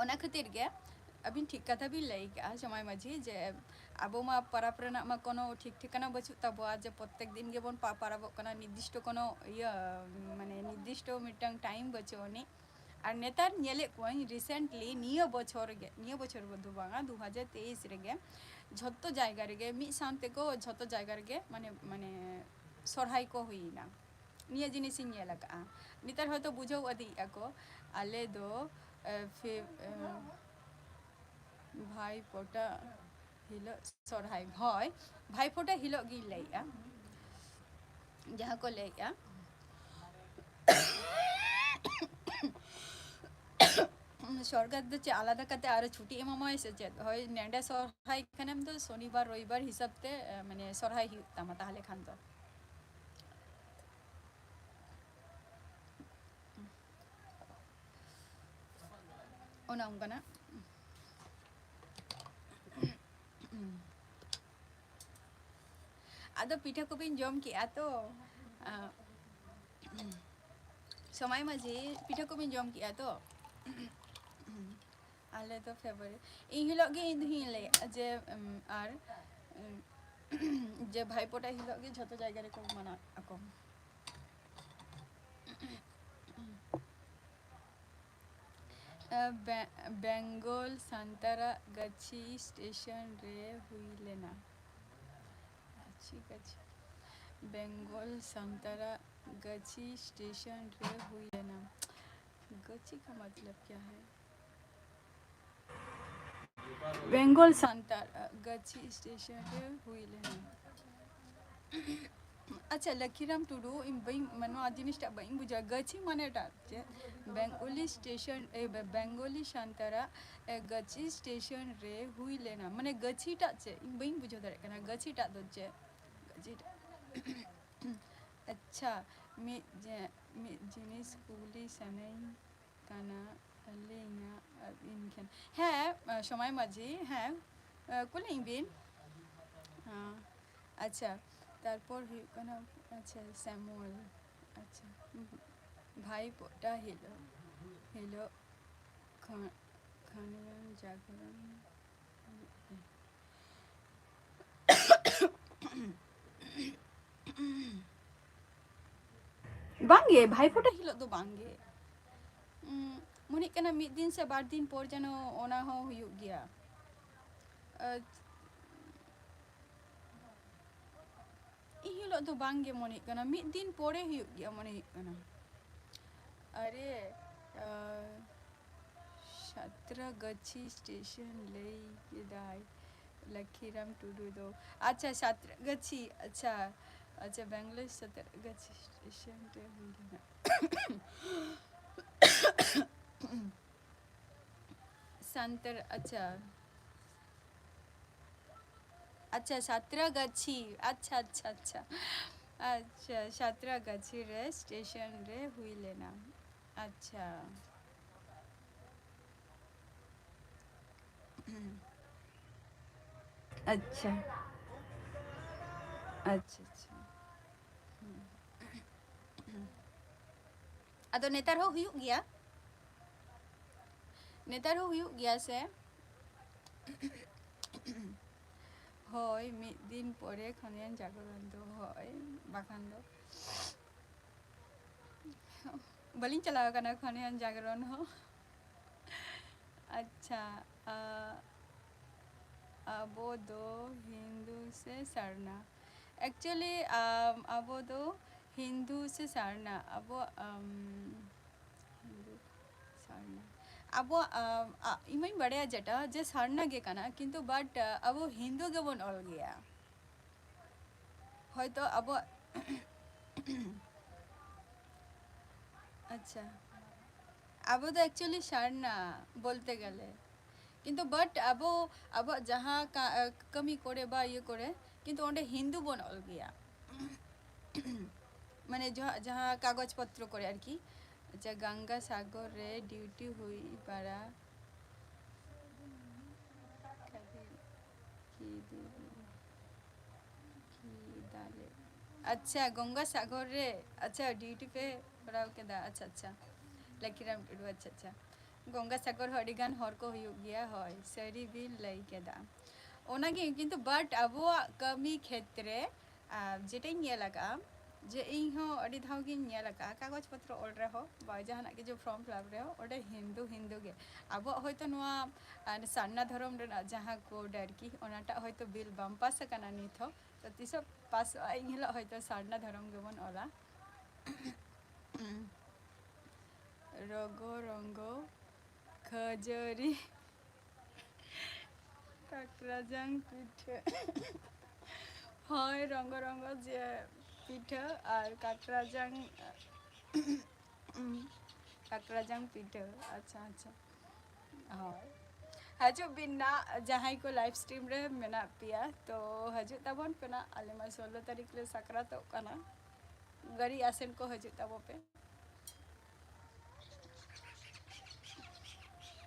ᱚᱱᱟ ᱠᱷᱟᱹᱛᱤᱨ ᱜᱮ ᱟᱹᱵᱤᱱ ᱴᱷᱤᱠ ᱠᱟᱛᱷᱟ ᱵᱤᱱ ᱞᱟᱹᱭ ᱠᱟᱜᱼᱟ, ᱡᱟᱢᱟᱭ ᱢᱟᱹᱡᱷᱤ, ᱡᱮ ᱟᱵᱚ ᱢᱟ ᱯᱟᱨᱟᱵᱽ ᱨᱮᱱᱟᱜ ᱢᱟ ᱠᱳᱱᱳ ᱴᱷᱤᱠ ᱴᱷᱤᱠᱟᱹᱱᱟ ᱵᱟᱹᱪᱩᱜ ᱛᱟᱵᱚᱣᱟ, ᱡᱮ ᱯᱨᱚᱛᱮᱠ ᱫᱤᱱ ᱜᱮᱵᱚᱱ ᱯᱟ-, ᱯᱟᱨᱟᱵᱚᱜ ᱠᱟᱱᱟ, ᱱᱤᱨᱫᱤᱥᱴᱚ ᱠᱳᱱᱳ ᱤᱭᱟᱹ, ᱢᱟᱱᱮ, ᱱᱤᱨᱫᱤᱥᱴᱚ ᱢᱤᱫᱴᱟᱝ ᱴᱟᱭᱤᱢ ᱵᱟᱹᱪᱩᱜ ᱟᱹᱱᱤᱡ᱾ ᱟᱨ ᱱᱮᱛᱟᱨ ᱧᱮᱞᱮᱫ ᱠᱚᱣᱟᱧ recently, ᱱᱤᱭᱟᱹ ᱵᱚᱪᱷᱚᱨ ᱜᱮ, ᱱᱤᱭᱟᱹ ᱵᱚᱪᱷᱚᱨ ᱫᱚ ᱵᱟᱝᱟ, ᱫᱩ ᱦᱟᱡᱟᱨ ᱛᱮᱭᱤᱥ ᱨᱮᱜᱮ ᱡᱷᱚᱛᱚ ᱡᱟᱭᱜᱟ ᱨᱮᱜᱮ ᱢᱤᱫ ᱥᱟᱶ ᱛᱮᱠᱚ, ᱡᱷᱚᱛᱚ ᱡᱟᱭᱜᱟ ᱨᱮᱜᱮ, ᱢᱟᱱᱮ, ᱢᱟᱱᱮ, ᱥᱚᱨᱦᱟᱭ ᱠᱚ ᱦᱩᱭᱮᱱᱟ᱾ ᱱᱤᱭᱟᱹ ᱡᱤᱱᱤᱥᱤᱧ ᱧᱮᱞ ᱟᱠᱟᱫᱼᱟ᱾ ᱱᱮᱛᱟᱨ ᱦᱚᱭᱛᱳ ᱵᱩᱡᱷᱟᱹᱣ ᱤᱫᱤᱭᱮᱫᱼᱟ ᱠᱚ, ᱟᱞᱮ ᱫᱚ, ᱮ, ᱯᱷᱮ-, ᱮ, ᱵᱷᱟᱭ ᱯᱷᱳᱴᱟ ᱦᱤᱞᱳᱜ ᱥᱚᱨᱦᱟᱭ, ᱦᱳᱭ, ᱵᱷᱟᱭ ᱯᱷᱳᱴᱟ ᱦᱤᱞᱳᱜ ᱜᱤᱧ ᱞᱟᱹᱭᱮᱫᱼᱟ, ᱡᱟᱦᱟᱸ ᱠᱚ ᱞᱟᱹᱭᱮᱫᱼᱟ᱾ ᱥᱚᱨᱠᱟᱨ ᱫᱚ ᱪᱮᱫ ᱟᱞᱟᱫᱟ ᱠᱟᱛᱮ ᱟᱨᱚ ᱪᱷᱩᱴᱤ ᱮᱢᱟᱢᱟᱭ ᱥᱮ ᱪᱮᱫ? ᱦᱳᱭ, ᱱᱮᱰᱟ ᱥᱚᱨᱦᱟᱭ ᱠᱷᱟᱱᱮᱢ ᱫᱚ ᱥᱚᱱᱤᱵᱟᱨ ᱨᱚᱵᱤᱵᱟᱨ ᱦᱤᱥᱟᱹᱵ ᱛᱮ, ᱮ, ᱢᱟᱱᱮ, ᱥᱚᱨᱦᱟᱭ ᱦᱩᱭᱩᱜ ᱛᱟᱢᱟ ᱛᱟᱦᱚᱞᱮ ᱠᱷᱟᱱ ᱫᱚ᱾ ᱚᱱᱮ ᱚᱱᱠᱟᱱᱟᱜ᱾ ᱟᱫᱚ ᱯᱤᱴᱷᱟᱹ ᱠᱚᱵᱤᱱ ᱡᱚᱢ ᱠᱮᱜᱼᱟ ᱛᱚ? ᱟ, ᱥᱚᱢᱟᱭ ᱢᱟᱹᱡᱷᱤ, ᱯᱤᱴᱷᱟᱹ ᱠᱚᱵᱤᱱ ᱡᱚᱢ ᱠᱮᱜᱼᱟ ᱛᱚ? ᱟᱞᱮ ᱫᱚ ᱯᱷᱮᱵᱽᱨᱩᱣᱟᱨᱤ, ᱤᱱ ᱦᱤᱞᱳᱜ ᱜᱮ ᱤᱧ ᱫᱚᱧ ᱞᱟᱹᱭᱟ ᱡᱮ, ᱩᱢ, ᱟᱨ, ᱩᱢ, ᱡᱮ ᱵᱷᱟᱭᱯᱳᱴᱟ ᱦᱤᱞᱳᱜ ᱜᱮ ᱡᱷᱚᱛᱚ ᱡᱟᱭᱜᱟ ᱨᱮᱠᱚ ᱢᱟᱱᱟᱣ ᱟᱠᱚ᱾ ᱟ, ᱵᱮ-, ᱵᱮᱝᱜᱚᱞ ᱥᱟᱱᱛᱟᱲᱟᱜ ᱜᱟᱹᱪᱷᱤ ᱥᱴᱮᱥᱚᱱ ᱨᱮ ᱦᱩᱭ ᱞᱮᱱᱟ᱾ ᱜᱟᱹᱪᱷᱤ, ᱜᱟᱹᱪᱷᱤ᱾ ᱵᱮᱝᱜᱚᱞ ᱥᱟᱱᱛᱟᱲᱟᱜ ᱜᱟᱹᱪᱷᱤ ᱥᱴᱮᱥᱚᱱ ᱨᱮ ᱦᱩᱭ ᱞᱮᱱᱟ᱾ ᱜᱟᱹᱪᱷᱤ ᱠᱟ ᱢᱚᱛᱞᱚᱵ ᱠᱭᱟ ᱦᱟᱭ? ᱵᱮᱝᱜᱚᱞ ᱥᱟᱱᱛᱟᱲ, ᱟ, ᱜᱟᱹᱪᱷᱤ ᱥᱴᱮᱥᱚᱱ ᱨᱮ ᱦᱩᱭ ᱞᱮᱱᱟ᱾ ᱟᱪᱪᱷᱟ, ᱞᱟᱠᱷᱤᱨᱟᱢ ᱴᱩᱰᱩ, ᱤᱧ ᱵᱟᱹᱧ, ᱱᱚᱣᱟ ᱡᱤᱱᱤᱥᱴᱟᱜ ᱵᱟᱹᱧ ᱵᱩᱡᱷᱟᱹᱣᱟ, ᱜᱟᱹᱪᱷᱤ ᱢᱟᱱᱮᱴᱟᱜ ᱪᱮᱫ? ᱵᱮᱝᱜᱚᱞᱤ ᱥᱴᱮᱥᱚᱱ, ᱮ, ᱵᱮ-, ᱵᱮᱝᱜᱚᱞᱤ ᱥᱟᱱᱛᱟᱲᱟᱜ, ᱮ, ᱜᱟᱹᱪᱷᱤ ᱥᱴᱮᱥᱚᱱ ᱨᱮ ᱦᱩᱭ ᱞᱮᱱᱟ, ᱢᱟᱱᱮ ᱜᱟᱹᱪᱷᱤᱴᱟᱜ ᱪᱮᱫ? ᱤᱧ ᱵᱟᱹᱧ ᱵᱩᱡᱷᱟᱹᱣ ᱫᱟᱲᱮᱭᱟᱜ ᱠᱟᱱᱟ, ᱜᱟᱹᱪᱷᱤᱴᱟᱜ ᱫᱚ ᱪᱮᱫ? ᱜᱟᱹᱪᱷᱤᱴᱟᱜ᱾ ᱟᱪᱪᱷᱟ, ᱢᱤᱫ ᱡᱮ-, ᱢᱤᱫ ᱡᱤᱱᱤᱥ ᱠᱩᱞᱤ ᱥᱟᱱᱟᱧ ᱠᱟᱱᱟ ᱟᱹᱞᱤᱧᱟᱜ ᱟᱹᱵᱤᱱ ᱴᱷᱮᱱ᱾ ᱦᱮᱸ, ᱥᱚᱢᱟᱭ ᱢᱟᱹᱡᱷᱤ, ᱦᱮᱸ, ᱠᱩᱞᱤᱧ ᱵᱤᱱ᱾ ᱦᱮᱸ, ᱟᱪᱪᱷᱟ, ᱛᱟᱨᱯᱚᱨ ᱦᱩᱭᱩᱜ ᱠᱟᱱᱟ, ᱟᱪᱪᱷᱟ, ᱥᱮᱢᱩᱭᱮᱞ, ᱟᱪᱪᱷᱟ, ᱵᱷᱟᱭ ᱯᱳᱴᱟ ᱦᱤᱞᱳᱜ, ᱦᱤᱞᱳᱜ ᱠᱷᱚᱱ ᱠᱷᱟᱱᱤᱭᱟᱱ ᱡᱟᱜᱽᱨᱚᱱ᱾ ᱵᱟᱝᱜᱮ, ᱵᱷᱟᱭᱯᱷᱳᱴᱟ ᱦᱤᱞᱳᱜ ᱫᱚ ᱵᱟᱝᱜᱮ᱾ ᱩᱸ, ᱢᱚᱱᱮᱜ ᱠᱟᱱᱟ ᱢᱤᱫ ᱫᱤᱱ ᱥᱮ ᱵᱟᱨ ᱫᱤᱱ ᱯᱚᱨ ᱡᱮᱱᱚ ᱚᱱᱟ ᱦᱚᱸ ᱦᱩᱭᱩᱜ ᱜᱮᱭᱟ᱾ ᱟᱨ ᱤᱱ ᱦᱤᱞᱳᱜ ᱫᱚ ᱵᱟᱝᱜᱮ ᱢᱚᱱᱮ ᱦᱩᱭᱩᱜ ᱠᱟᱱᱟ, ᱢᱤᱫ ᱫᱤᱱ ᱯᱚᱨᱮ ᱦᱩᱭᱩᱜ ᱜᱮᱭᱟ ᱢᱚᱱᱮ ᱦᱩᱭᱩᱜ ᱠᱟᱱᱟ᱾ ᱟᱨᱮ, ᱟᱨ, ᱥᱟᱛᱨᱟᱜᱟᱪᱷᱤ ᱥᱴᱮᱥᱚᱱ ᱞᱟᱹᱭ ᱠᱮᱫᱟᱭ ᱞᱟᱠᱷᱤᱨᱟᱢ ᱴᱩᱰᱩ ᱫᱚ᱾ ᱟᱪᱪᱷᱟ, ᱥᱟᱛᱨᱟᱜᱟᱪᱷᱤ, ᱟᱪᱪᱷᱟ, ᱟᱪᱪᱷᱟ, ᱵᱮᱝᱜᱟᱞᱳᱨ ᱥᱟᱛᱨᱟᱜᱟᱪᱷᱤ ᱥᱴᱮᱥᱚᱱ ᱨᱮ ᱦᱩᱭ ᱞᱮᱱᱟ᱾ ᱥᱟᱱᱛᱟᱲ, ᱟᱪᱪᱷᱟ, ᱟᱪᱪᱷᱟ, ᱥᱟᱛᱨᱟᱜᱟᱪᱷᱤ, ᱟᱪᱪᱷᱟ, ᱟᱪᱪᱷᱟ, ᱟᱪᱪᱷᱟ, ᱟᱪᱪᱷᱟ, ᱥᱟᱛᱨᱟᱜᱟᱪᱷᱤ ᱨᱮ ᱥᱴᱮᱥᱚᱱ ᱨᱮ ᱦᱩᱭ ᱞᱮᱱᱟ᱾ ᱟᱪᱪᱷᱟ᱾ ᱟᱪᱪᱷᱟ, ᱟᱪᱪᱷᱟ, ᱟᱪᱪᱷᱟ᱾ ᱟᱫᱚ ᱱᱮᱛᱟᱨ ᱦᱚᱸ ᱦᱩᱭᱩᱜ ᱜᱮᱭᱟ, ᱱᱮᱛᱟᱨ ᱦᱚᱸ ᱦᱩᱭᱩᱜ ᱜᱮᱭᱟ ᱥᱮ? ᱦᱳᱭ, ᱢᱤᱫ ᱫᱤᱱ ᱯᱚᱨᱮ ᱠᱷᱚᱱᱤᱭᱟᱱ ᱡᱟᱜᱽᱨᱚᱱ ᱫᱚ, ᱦᱳᱭ, ᱵᱟᱠᱷᱟᱱ ᱫᱚ ᱵᱟᱹᱞᱤᱧ ᱪᱟᱞᱟᱣ ᱟᱠᱟᱱᱟ ᱠᱷᱚᱱᱤᱭᱟᱱ ᱡᱟᱜᱽᱨᱚᱱ ᱦᱚᱸ᱾ ᱟᱪᱪᱷᱟ, ᱟ, ᱟᱵᱚ ᱫᱚ ᱦᱤᱱᱫᱩ ᱥᱮ ᱥᱟᱨᱱᱟ? Actually, ᱟᱢ, ᱟᱵᱚ ᱫᱚ ᱦᱤᱱᱫᱩ ᱥᱮ ᱥᱟᱨᱱᱟ? ᱟᱵᱚ, ᱟᱢ, ᱦᱤᱱᱫᱩ, ᱥᱟᱨᱱᱟ᱾ ᱟᱵᱚ, ᱟᱢ, ᱟ, ᱤᱧ ᱢᱟᱧ ᱵᱟᱲᱟᱭᱟ ᱡᱮᱴᱟ, ᱡᱮ ᱥᱟᱨᱱᱟ ᱜᱮ ᱠᱟᱱᱟ, ᱠᱤᱱᱛᱩ but, ᱟ, ᱟᱵᱚ ᱦᱤᱱᱫᱩ ᱜᱮᱵᱚᱱ ᱚᱞ ᱜᱮᱭᱟ᱾ ᱦᱚᱭᱛᱚ ᱟᱵᱚᱣᱟᱜ ᱟᱪᱪᱷᱟ, ᱟᱵᱚ ᱫᱚ actually ᱥᱟᱨᱱᱟ ᱵᱚᱞᱛᱮ ᱜᱮᱞᱮ, ᱠᱤᱱᱛᱩ but ᱟᱵᱚ ᱟᱵᱚᱣᱟᱜ ᱡᱟᱦᱟᱸ ᱠᱟ-, ᱠᱟᱹᱢᱤ ᱠᱚᱨᱮ ᱵᱟ ᱤᱭᱟᱹ ᱠᱚᱨᱮ, ᱠᱤᱱᱛᱩ ᱚᱸᱰᱮ ᱦᱤᱱᱫᱩ ᱵᱚᱱ ᱚᱞ ᱜᱮᱭᱟ᱾ ᱢᱟᱱᱮ ᱡᱟᱦᱟᱸ, ᱡᱟᱦᱟᱸ ᱠᱟᱜᱚᱡᱽ ᱯᱚᱛᱨᱚ ᱠᱚᱨᱮ ᱟᱨᱠᱤ, ᱟᱪᱪᱷᱟ, ᱜᱟᱝᱜᱟ ᱥᱟᱜᱚᱨ ᱨᱮ ᱰᱤᱭᱩᱴᱤ ᱦᱩᱭ ᱵᱟᱲᱟ ᱠᱤᱫᱟᱞᱮ᱾ ᱟᱪᱪᱷᱟ, ᱜᱚᱝᱜᱟ ᱥᱟᱜᱚᱨ ᱨᱮ, ᱟᱪᱪᱷᱟ, ᱰᱤᱭᱩᱴᱤ ᱯᱮ ᱠᱚᱨᱟᱣ ᱠᱮᱫᱟ, ᱟᱪᱪᱷᱟ, ᱟᱪᱪᱷᱟ, ᱞᱟᱠᱤᱨᱟᱢ ᱴᱩᱰᱩ, ᱟᱪᱪᱷᱟ, ᱟᱪᱪᱷᱟ, ᱜᱚᱝᱜᱟ ᱥᱟᱜᱚᱨ ᱦᱚᱸ ᱟᱹᱰᱤ ᱜᱟᱱ ᱦᱚᱲ ᱠᱚ ᱦᱩᱭᱩᱜ ᱜᱮᱭᱟ, ᱦᱳᱭ, ᱥᱟᱹᱨᱤ ᱵᱤᱱ ᱞᱟᱹᱭ ᱠᱮᱫᱟ᱾ ᱚᱱᱟᱜᱮ, ᱠᱤᱱᱛᱩ but ᱟᱵᱚᱣᱟᱜ ᱠᱟᱹᱢᱤ ᱠᱷᱮᱛᱨᱮ, ᱟᱨ ᱡᱮᱴᱟᱧ ᱧᱮᱞ ᱟᱠᱟᱫᱼᱟ, ᱡᱮ ᱤᱧ ᱦᱚᱸ ᱟᱹᱰᱤ ᱫᱷᱟᱣ ᱜᱤᱧ ᱧᱮᱞ ᱟᱠᱟᱫᱼᱟ, ᱠᱟᱜᱚᱡᱽ ᱯᱚᱛᱨᱚ ᱚᱞ ᱨᱮᱦᱚᱸ ᱵᱟ ᱡᱟᱦᱟᱱᱟᱜ ᱠᱤᱪᱷᱩ form fill up ᱨᱮᱦᱚᱸ, ᱚᱸᱰᱮ ᱦᱤᱱᱫᱩ, ᱦᱤᱱᱫᱩ ᱜᱮ᱾ ᱟᱵᱚᱣᱟᱜ ᱦᱚᱭᱛᱳ ᱱᱚᱣᱟ, ᱟᱨ ᱥᱟᱨᱱᱟ ᱫᱷᱚᱨᱚᱢ ᱨᱮᱱᱟᱜ ᱡᱟᱦᱟᱸ code ᱟᱨᱠᱤ, ᱚᱱᱟᱴᱟᱜ ᱦᱚᱭᱛᱳ bill ᱵᱟᱝ ᱯᱟᱥ ᱟᱠᱟᱱᱟ ᱱᱤᱛ ᱦᱚᱸ, ᱛᱚ ᱛᱤᱥᱚᱜ ᱯᱟᱥᱚᱜᱼᱟ, ᱤᱱ ᱦᱤᱞᱳᱜ ᱦᱚᱭᱛᱳ ᱥᱟᱨᱱᱟ ᱫᱷᱚᱨᱚᱢ ᱜᱮᱵᱚᱱ ᱚᱞᱟ᱾ ᱨᱚᱜᱚ ᱨᱚᱝᱜᱚ ᱠᱷᱟᱹᱡᱟᱹᱲᱤ ᱠᱟᱠᱨᱟᱡᱟᱝ ᱯᱤᱴᱷᱟᱹ᱾ ᱦᱳᱭ, ᱨᱚᱝᱜᱚ ᱨᱚᱝᱜᱚ ᱡᱮ ᱯᱤᱴᱷᱟᱹ ᱟᱨ ᱠᱟᱠᱨᱟᱡᱟᱝ, ᱠᱟᱠᱨᱟᱡᱟᱝ ᱯᱤᱴᱷᱟᱹ᱾ ᱟᱪᱪᱷᱟ, ᱟᱪᱪᱷᱟ᱾ ᱦᱳᱭ, ᱦᱤᱡᱩᱜ ᱵᱤᱱ ᱱᱟ, ᱡᱟᱦᱟᱸᱭ ᱠᱚ live stream ᱨᱮ ᱢᱮᱱᱟᱜ ᱯᱮᱭᱟ, ᱛᱚ ᱦᱤᱡᱩᱜ ᱛᱟᱵᱚᱱ ᱯᱮ ᱱᱟ᱾ ᱟᱞᱮ ᱢᱟ ᱥᱳᱞᱞᱳ ᱛᱟᱹᱨᱤᱠᱷ ᱞᱮ ᱥᱟᱠᱨᱟᱛᱚᱜ ᱠᱟᱱᱟ᱾ ᱜᱟᱹᱲᱤ ᱟᱥᱮᱱ ᱠᱚ ᱦᱤᱡᱩᱜ ᱛᱟᱵᱚ ᱯᱮ᱾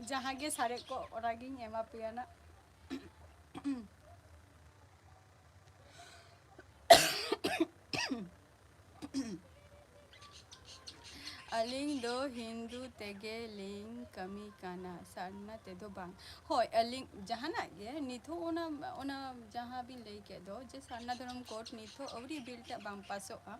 ᱡᱟᱦᱟᱸ ᱜᱮ ᱥᱟᱨᱮᱡ ᱠᱚᱜ, ᱚᱱᱟᱜᱤᱧ ᱮᱢᱟ ᱯᱮᱭᱟ ᱱᱟᱜ᱾ ᱟᱹᱞᱤᱧ ᱫᱚ ᱦᱤᱱᱫᱩ ᱛᱮᱜᱮ ᱞᱤᱧ ᱠᱟᱹᱢᱤ ᱠᱟᱱᱟ, ᱥᱟᱨᱱᱟ ᱛᱮᱫᱚ ᱵᱟᱝ᱾ ᱦᱳᱭ, ᱟᱹᱞᱤᱧ ᱡᱟᱦᱟᱱᱟᱜ ᱜᱮ ᱱᱤᱛᱚᱜ ᱚᱱᱟ, ᱚᱱᱟ ᱡᱟᱦᱟᱸ ᱵᱤᱱ ᱞᱟᱹᱭ ᱠᱮᱫ ᱫᱚ, ᱡᱮ ᱥᱟᱨᱱᱟ ᱫᱷᱚᱨᱚᱢ code ᱱᱤᱛᱚᱜ ᱟᱹᱣᱨᱤ bill ᱴᱟᱜ ᱵᱟᱝ ᱯᱟᱥᱚᱜᱼᱟ,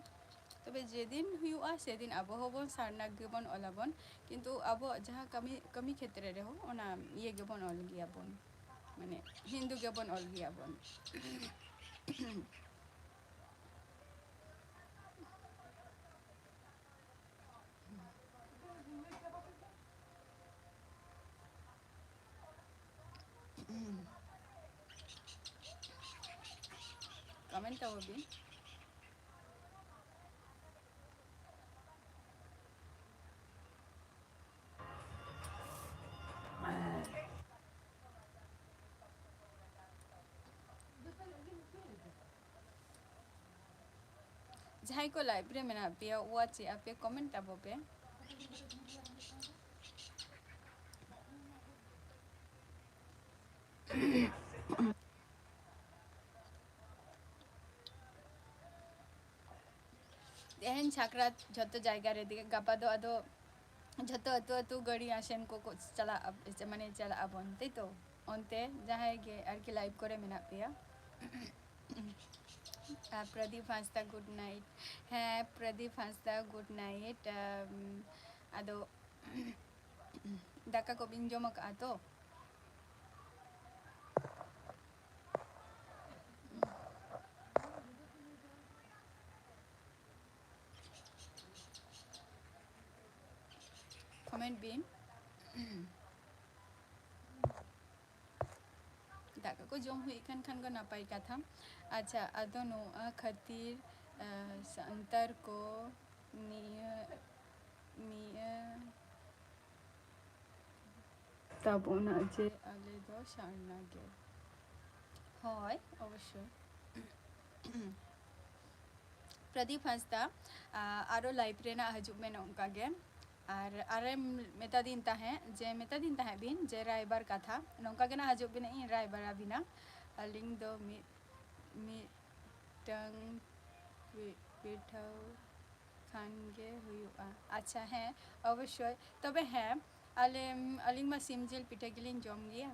ᱛᱚᱵᱮ ᱡᱮᱫᱤᱱ ᱦᱩᱭᱩᱜᱼᱟ, ᱥᱮᱫᱤᱱ ᱟᱵᱚ ᱦᱚᱸᱵᱚᱱ ᱥᱟᱨᱱᱟ ᱜᱮᱵᱚᱱ ᱚᱞᱟᱵᱚᱱ, ᱠᱤᱱᱛᱩ ᱟᱵᱚᱣᱟᱜ ᱡᱟᱦᱟᱸ ᱠᱟᱹᱢᱤ, ᱠᱟᱹᱢᱤ ᱠᱷᱮᱛᱨᱮ ᱨᱮᱦᱚᱸ ᱚᱱᱟ ᱤᱭᱟᱹ ᱜᱮᱵᱚᱱ ᱚᱞ ᱜᱮᱭᱟᱵᱚᱱ, ᱢᱟᱱᱮ ᱦᱤᱱᱫᱩ ᱜᱮᱵᱚᱱ ᱚᱞ ᱜᱮᱭᱟᱵᱚᱱ᱾ Comment ᱛᱟᱵᱚ ᱵᱤᱱ᱾ ᱡᱟᱦᱟᱸᱭ ᱠᱚ live ᱨᱮ ᱢᱮᱱᱟᱜ ᱯᱮᱭᱟ, watch ᱮᱫ ᱟᱯᱮ, comment ᱟᱵᱚ ᱯᱮ᱾ ᱛᱮᱦᱮᱧ ᱥᱟᱠᱨᱟᱛ ᱡᱷᱚᱛᱚ ᱡᱟᱭᱜᱟ ᱨᱮ, ᱜᱟᱯᱟ ᱫᱚ ᱟᱫᱚ ᱡᱷᱚᱛᱚ ᱟᱹᱛᱩ ᱟᱹᱛᱩ ᱜᱟᱹᱲᱤ ᱟᱥᱮᱱ ᱠᱚ ᱠᱚ ᱪᱟᱞᱟᱜ, ᱢᱟᱱᱮ ᱪᱟᱞᱟᱜ ᱟᱵᱚᱱ, ᱛᱟᱭ ᱛᱚ? ᱚᱱᱛᱮ ᱡᱟᱦᱟᱸᱭ ᱜᱮ ᱟᱨᱠᱤ live ᱠᱚᱨᱮ ᱢᱮᱱᱟᱜ ᱯᱮᱭᱟ᱾ ᱟᱨ ᱯᱨᱚᱫᱤᱯ ᱦᱟᱸᱥᱫᱟ, good night᱾ ᱦᱮᱸ, ᱯᱨᱚᱫᱤᱯ ᱦᱟᱸᱥᱫᱟ, good night᱾ ᱟᱢ, ᱟᱫᱚ ᱫᱟᱠᱟ ᱠᱚᱵᱤᱱ ᱡᱚᱢ ᱟᱠᱟᱫᱼᱟ ᱛᱚ? Comment ᱵᱤᱱ᱾ ᱫᱟᱠᱟ ᱠᱚ ᱡᱚᱢ ᱦᱩᱭ ᱠᱟᱱ ᱠᱷᱟᱱ ᱫᱚ ᱱᱟᱯᱟᱭ ᱠᱟᱛᱷᱟ᱾ ᱟᱪᱪᱷᱟ, ᱟᱫᱚ ᱱᱚᱣᱟ ᱠᱷᱟᱹᱛᱤᱨ, ᱟᱸ, ᱥᱟᱱᱛᱟᱲ ᱠᱚ ᱱᱤᱭᱟᱹ, ᱱᱤᱭᱟᱹ ᱛᱟᱵᱚᱱᱟ ᱡᱮ ᱟᱞᱮ ᱫᱚ ᱥᱟᱨᱱᱟ ᱜᱮ᱾ ᱦᱳᱭ, ᱚᱵᱚᱥᱥᱳᱭ᱾ ᱯᱨᱚᱫᱤᱯ ᱦᱟᱸᱥᱫᱟ, ᱟ, ᱟᱨᱚ live ᱨᱮᱱᱟᱜ ᱦᱤᱡᱩᱜ ᱢᱮ ᱱᱚᱝᱠᱟ ᱜᱮ᱾ ᱟᱨ ᱟᱨᱮᱢ ᱢᱮᱛᱟᱫᱤᱧ ᱛᱟᱦᱮᱸᱫ ᱡᱮ, ᱢᱮᱛᱟᱫᱤᱧ ᱛᱟᱦᱮᱸᱫ ᱵᱤᱱ ᱡᱮ ᱨᱟᱭᱵᱟᱨ ᱠᱟᱛᱷᱟ, ᱱᱚᱝᱠᱟ ᱜᱮ ᱱᱟᱜ ᱦᱤᱡᱩᱜ ᱵᱤᱱ, ᱤᱧ ᱨᱟᱭᱵᱟᱨ ᱟᱹᱵᱤᱱᱟ᱾ ᱟᱹᱞᱤᱧ ᱫᱚ ᱢᱤᱫ, ᱢᱤᱫᱴᱟᱝ ᱯᱤ-, ᱯᱤᱴᱷᱟᱹ ᱠᱷᱟᱱ ᱜᱮ ᱦᱩᱭᱩᱜᱼᱟ᱾ ᱟᱪᱪᱷᱟ, ᱦᱮᱸ, ᱚᱵᱚᱥᱥᱳᱭ᱾ ᱛᱚᱵᱮ ᱦᱮᱸ, ᱟᱞᱮ, ᱟᱹᱞᱤᱧ ᱢᱟ ᱥᱤᱢ ᱡᱤᱞ ᱯᱤᱴᱷᱟᱹ ᱜᱮᱞᱤᱧ ᱡᱚᱢ ᱜᱮᱭᱟ᱾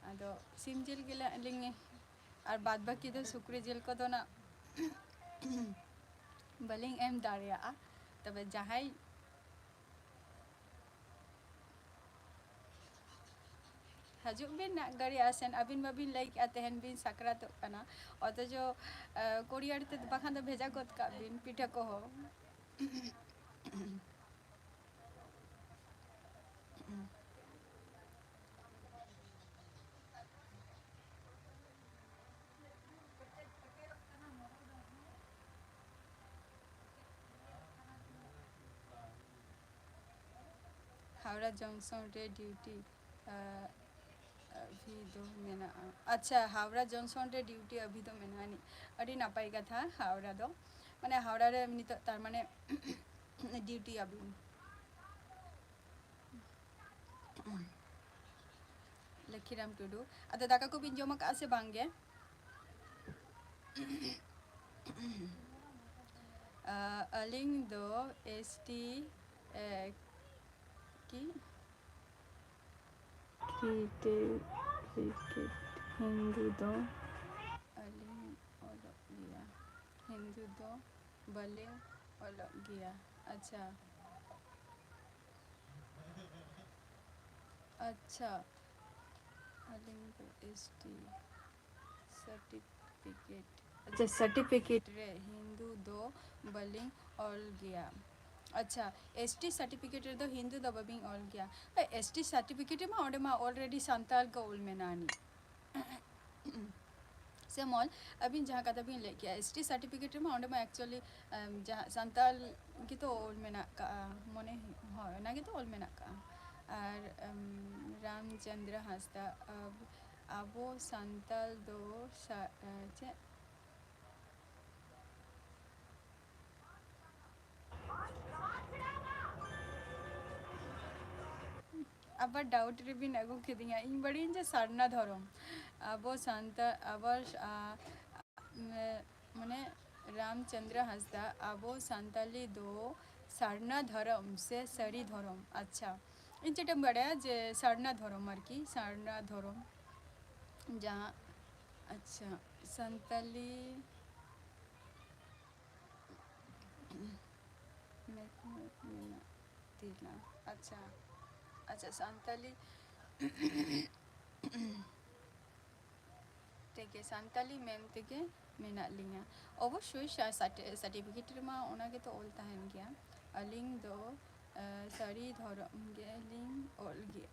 ᱟᱫᱚ ᱥᱤᱢ ᱡᱤᱞ ᱜᱮᱞᱮ ᱟᱹᱞᱤᱧ, ᱟᱨ ᱵᱟᱫ ᱵᱟᱹᱠᱤ ᱫᱚ ᱥᱩᱠᱨᱤ ᱡᱤᱞ ᱠᱚᱫᱚ ᱱᱟᱜ ᱵᱟᱹᱞᱤᱧ ᱮᱢ ᱫᱟᱲᱮᱭᱟᱜᱼᱟ᱾ ᱛᱚᱵᱮ ᱡᱟᱦᱟᱸᱭ ᱦᱤᱡᱩᱜ ᱵᱤᱱ ᱱᱟᱜ ᱜᱟᱹᱲᱤ ᱟᱥᱮᱱ, ᱟᱹᱵᱤᱱ ᱢᱟᱵᱤᱱ ᱞᱟᱹᱭ ᱠᱮᱜᱼᱟ ᱛᱮᱦᱮᱧ ᱵᱤᱱ ᱥᱟᱠᱨᱟᱛᱚᱜ ᱠᱟᱱᱟ, ᱚᱛᱷᱚᱪᱚ, ᱮ, courier ᱛᱮ ᱵᱟᱠᱷᱟᱱ ᱫᱚ ᱵᱷᱮᱡᱟ ᱜᱚᱫ ᱠᱟᱜ ᱵᱤᱱ ᱯᱤᱴᱷᱟᱹ ᱠᱚᱦᱚᱸ᱾ ᱦᱟᱣᱲᱟ junction ᱨᱮ duty, ᱟᱹᱵᱷᱤ ᱫᱚ ᱢᱮᱱᱟᱜᱼᱟ᱾ ᱟᱪᱪᱷᱟ, ᱦᱟᱣᱲᱟ junction ᱨᱮ duty ᱟᱹᱵᱷᱤ ᱫᱚ ᱢᱮᱱᱟᱜᱼᱟ ᱟᱹᱱᱤᱡ᱾ ᱟᱹᱰᱤ ᱱᱟᱯᱟᱭ ᱠᱟᱛᱷᱟ, ᱦᱟᱣᱲᱟ ᱫᱚ᱾ ᱢᱟᱱᱮ ᱦᱟᱣᱲᱟ ᱨᱮ ᱱᱤᱛᱚᱜ ᱛᱟᱨ ᱢᱟᱱᱮ ᱰᱤᱭᱩᱴᱤ ᱟᱵᱤᱱ᱾ ᱞᱚᱠᱠᱷᱤᱨᱟᱢ ᱴᱩᱰᱩ, ᱟᱫᱚ ᱫᱟᱠᱟ ᱠᱚᱵᱤᱱ ᱡᱚᱢ ᱟᱠᱟᱫᱼᱟ ᱥᱮ ᱵᱟᱝ ᱜᱮ? ᱟᱹᱞᱤᱧ ᱫᱚ ᱮᱥ ᱴᱤ ᱠᱤ ᱠᱨᱤᱠᱮᱴ, ᱠᱨᱤᱠᱮᱴ ᱦᱤᱱᱫᱩ ᱫᱚ ᱟᱹᱞᱤᱧ ᱚᱞᱚᱜ ᱜᱮᱭᱟ, ᱦᱤᱱᱫᱩ ᱫᱚ ᱵᱟᱹᱞᱤᱧ ᱚᱞᱚᱜ ᱜᱮᱭᱟ᱾ ᱟᱪᱪᱷᱟ, ᱟᱪᱪᱷᱟ, ᱟᱹᱞᱤᱧ ᱫᱚ ᱮᱥ ᱴᱤ ᱥᱟᱨᱴᱤᱯᱷᱤᱠᱮᱴ, ᱟᱪᱪᱷᱟ, ᱥᱟᱨᱴᱤᱯᱷᱤᱠᱮᱴ ᱨᱮ ᱦᱤᱱᱫᱩ ᱫᱚ ᱵᱟᱹᱞᱤᱧ ᱚᱞ ᱜᱮᱭᱟ᱾ ᱟᱪᱪᱷᱟ, ᱮᱥ ᱴᱤ ᱥᱟᱨᱴᱤᱯᱷᱤᱠᱮᱴ ᱨᱮᱫᱚ ᱦᱤᱱᱫᱩ ᱫᱚ ᱵᱟᱹᱵᱤᱱ ᱚᱞ ᱜᱮᱭᱟ᱾ ᱮᱥ ᱴᱤ ᱥᱟᱨᱴᱤᱯᱷᱤᱠᱮᱴ ᱨᱮᱢᱟ ᱚᱸᱰᱮ ᱢᱟ already ᱥᱟᱱᱛᱟᱲ ᱠᱚ ᱚᱞ ᱢᱮᱱᱟᱜ ᱟᱹᱱᱤᱡ᱾ ᱥᱮ ᱢᱚᱞ, ᱟᱹᱵᱤᱱ ᱡᱟᱦᱟᱸ ᱠᱟᱛᱷᱟ ᱵᱤᱱ ᱞᱟᱹᱭ ᱠᱮᱜᱼᱟ, ᱮᱥ ᱴᱤ ᱥᱟᱨᱴᱤᱯᱷᱤᱠᱮᱴ ᱨᱮᱢᱟ ᱚᱸᱰᱮ ᱢᱟ actually, ᱮᱢ, ᱡᱟᱦᱟᱸ ᱥᱟᱱᱛᱟᱲ ᱜᱮᱛᱚ ᱚᱞ ᱢᱮᱱᱟᱜ ᱠᱟᱜᱼᱟ, ᱢᱚᱱᱮ ᱦᱩᱭᱩᱜ, ᱦᱳᱭ, ᱚᱱᱟ ᱜᱮᱛᱚ ᱚᱞ ᱢᱮᱱᱟᱜ ᱠᱟᱜᱼᱟ᱾ ᱟᱨ, ᱮᱢ, ᱨᱟᱢᱪᱚᱸᱫᱽᱨᱚ ᱦᱟᱸᱥᱫᱟ, ᱟᱵ-, ᱟᱵᱚ ᱥᱟᱱᱛᱟᱲ ᱫᱚ ᱥᱟ-, ᱮ, ᱪᱮᱫ? ᱟᱵᱟᱨ ᱰᱟᱣᱩᱴ ᱨᱮᱵᱤᱱ ᱟᱹᱜᱩ ᱠᱤᱫᱤᱧᱟ᱾ ᱤᱧ ᱵᱟᱲᱟᱭᱟᱹᱧ ᱡᱮ ᱥᱟᱨᱱᱟ ᱫᱷᱚᱨᱚᱢ, ᱟᱵᱚ ᱥᱟᱱᱛᱟᱲ, ᱟᱵᱟᱨ, ᱟ, ᱢᱮ-, ᱢᱟᱱᱮ ᱨᱟᱢᱪᱚᱸᱫᱽᱨᱚ ᱦᱟᱸᱥᱫᱟ, ᱟᱵᱚ ᱥᱟᱱᱛᱟᱞᱤ ᱫᱚ ᱥᱟᱨᱱᱟ ᱫᱷᱚᱨᱚᱢ ᱥᱮ ᱥᱟᱹᱨᱤ ᱫᱷᱚᱨᱚᱢ? ᱟᱪᱪᱷᱟ, ᱤᱧ ᱪᱮᱫ ᱮᱢ ᱵᱟᱲᱟᱭᱟ ᱡᱮ ᱥᱟᱨᱱᱟ ᱫᱷᱚᱨᱚᱢ ᱟᱨᱠᱤ, ᱥᱟᱨᱱᱟ ᱫᱷᱚᱨᱚᱢ ᱡᱟᱦᱟᱸ, ᱟᱪᱪᱷᱟ, ᱥᱟᱱᱛᱟᱞᱤ ᱢᱮᱱᱟᱜ ᱛᱤᱧᱟ᱾ ᱟᱪᱪᱷᱟ, ᱟᱪᱪᱷᱟ, ᱥᱟᱱᱛᱟᱞᱤ ᱛᱮᱜᱮ, ᱥᱟᱱᱛᱟᱞᱤ ᱢᱮᱱ ᱛᱮᱜᱮ ᱢᱮᱱᱟᱜ ᱞᱤᱧᱟ᱾ ᱚᱵᱚᱥᱥᱳᱭ ᱥᱟ-, ᱥᱟᱴ-, ᱥᱟᱨᱴᱤᱯᱷᱤᱠᱮᱴ ᱨᱮᱢᱟ ᱚᱱᱟ ᱜᱮᱛᱚ ᱚᱞ ᱛᱟᱦᱮᱱ ᱜᱮᱭᱟ, ᱟᱹᱞᱤᱧ ᱫᱚ, ᱮ, ᱥᱟᱹᱨᱤ ᱫᱷᱚᱨᱚᱢ ᱜᱮᱞᱤᱧ ᱚᱞ ᱜᱮᱭᱟ᱾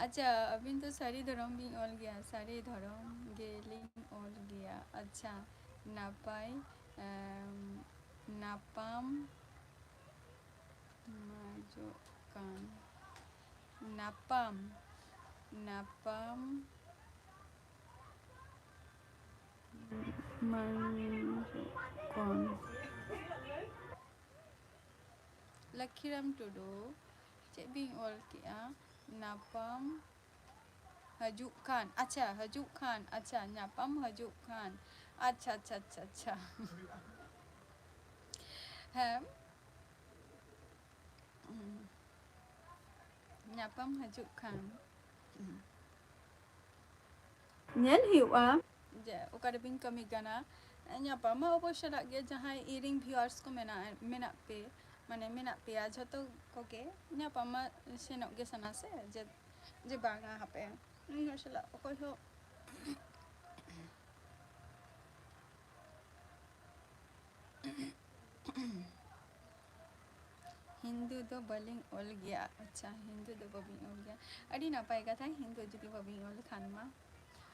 ᱟᱪᱪᱷᱟ, ᱟᱹᱵᱤᱱ ᱫᱚ ᱥᱟᱹᱨᱤ ᱫᱷᱚᱨᱚᱢ ᱵᱤᱱ ᱚᱞ ᱜᱮᱭᱟ? ᱥᱟᱹᱨᱤ ᱫᱷᱚᱨᱚᱢ ᱜᱮᱞᱤᱧ ᱚᱞ ᱜᱮᱭᱟ᱾ ᱟᱪᱪᱷᱟ, ᱱᱟᱯᱟᱭ, ᱮᱢ, ᱱᱟᱯᱟᱢ ᱢᱟᱡᱚᱜ ᱠᱟᱱ᱾ ᱱᱟᱯᱟᱢ, ᱱᱟᱯᱟᱢ ᱢᱟᱱ ᱠᱚᱱ᱾ ᱞᱚᱠᱠᱷᱤᱨᱟᱢ ᱴᱩᱰᱩ, ᱪᱮᱫ ᱵᱤᱱ ᱚᱞ ᱠᱮᱜᱼᱟ? ᱧᱟᱯᱟᱢ ᱦᱤᱡᱩᱜ ᱠᱷᱟᱱ, ᱟᱪᱪᱷᱟ, ᱦᱤᱡᱩᱜ ᱠᱷᱟᱱ, ᱟᱪᱪᱷᱟ, ᱧᱟᱯᱟᱢ ᱦᱤᱡᱩᱜ ᱠᱷᱟᱱ, ᱟᱪᱪᱷᱟ, ᱟᱪᱪᱷᱟ, ᱟᱪᱪᱷᱟ, ᱟᱪᱪᱷᱟ᱾ ᱦᱮᱸ᱾ ᱧᱟᱯᱟᱢ ᱦᱤᱡᱩᱜ ᱠᱷᱟᱱ ᱧᱮᱞ ᱦᱩᱭᱩᱜᱼᱟ ᱡᱮ ᱚᱠᱟ ᱨᱮᱵᱤᱱ ᱠᱟᱹᱢᱤ ᱠᱟᱱᱟ᱾ ᱧᱟᱯᱟᱢ ᱢᱟ ᱚᱵᱚᱥᱥᱚ ᱨᱟᱜ ᱜᱮ, ᱡᱟᱦᱟᱸᱭ ᱤᱧ ᱨᱮᱱ viewers ᱠᱚ ᱢᱮᱱᱟᱜ, ᱢᱮᱱᱟᱜ ᱯᱮ, ᱢᱟᱱᱮ ᱢᱮᱱᱟᱜ ᱯᱮᱭᱟ ᱡᱷᱚᱛᱚ ᱠᱚᱜᱮ, ᱧᱟᱯᱟᱢ ᱢᱟ ᱥᱮᱱᱚᱜ ᱜᱮ ᱥᱟᱱᱟ ᱥᱮ, ᱡᱮ, ᱡᱮ ᱵᱟᱝᱟ ᱦᱟᱯᱮ ᱩᱱᱤ ᱦᱚᱲ ᱥᱟᱞᱟᱜ ᱚᱠᱚᱭ ᱦᱚᱸ ᱦᱤᱱᱫᱩ ᱫᱚ ᱵᱟᱹᱞᱤᱧ ᱚᱞ ᱜᱮᱭᱟ᱾ ᱟᱪᱪᱷᱟ, ᱦᱤᱱᱫᱩ ᱫᱚ ᱵᱟᱹᱵᱤᱱ ᱚᱞ ᱜᱮᱭᱟ, ᱟᱹᱰᱤ ᱱᱟᱯᱟᱭ ᱠᱟᱛᱷᱟ᱾ ᱦᱤᱱᱫᱩ ᱡᱩᱫᱤ ᱵᱟᱹᱵᱤᱱ ᱚᱞ ᱠᱷᱟᱱ ᱢᱟ,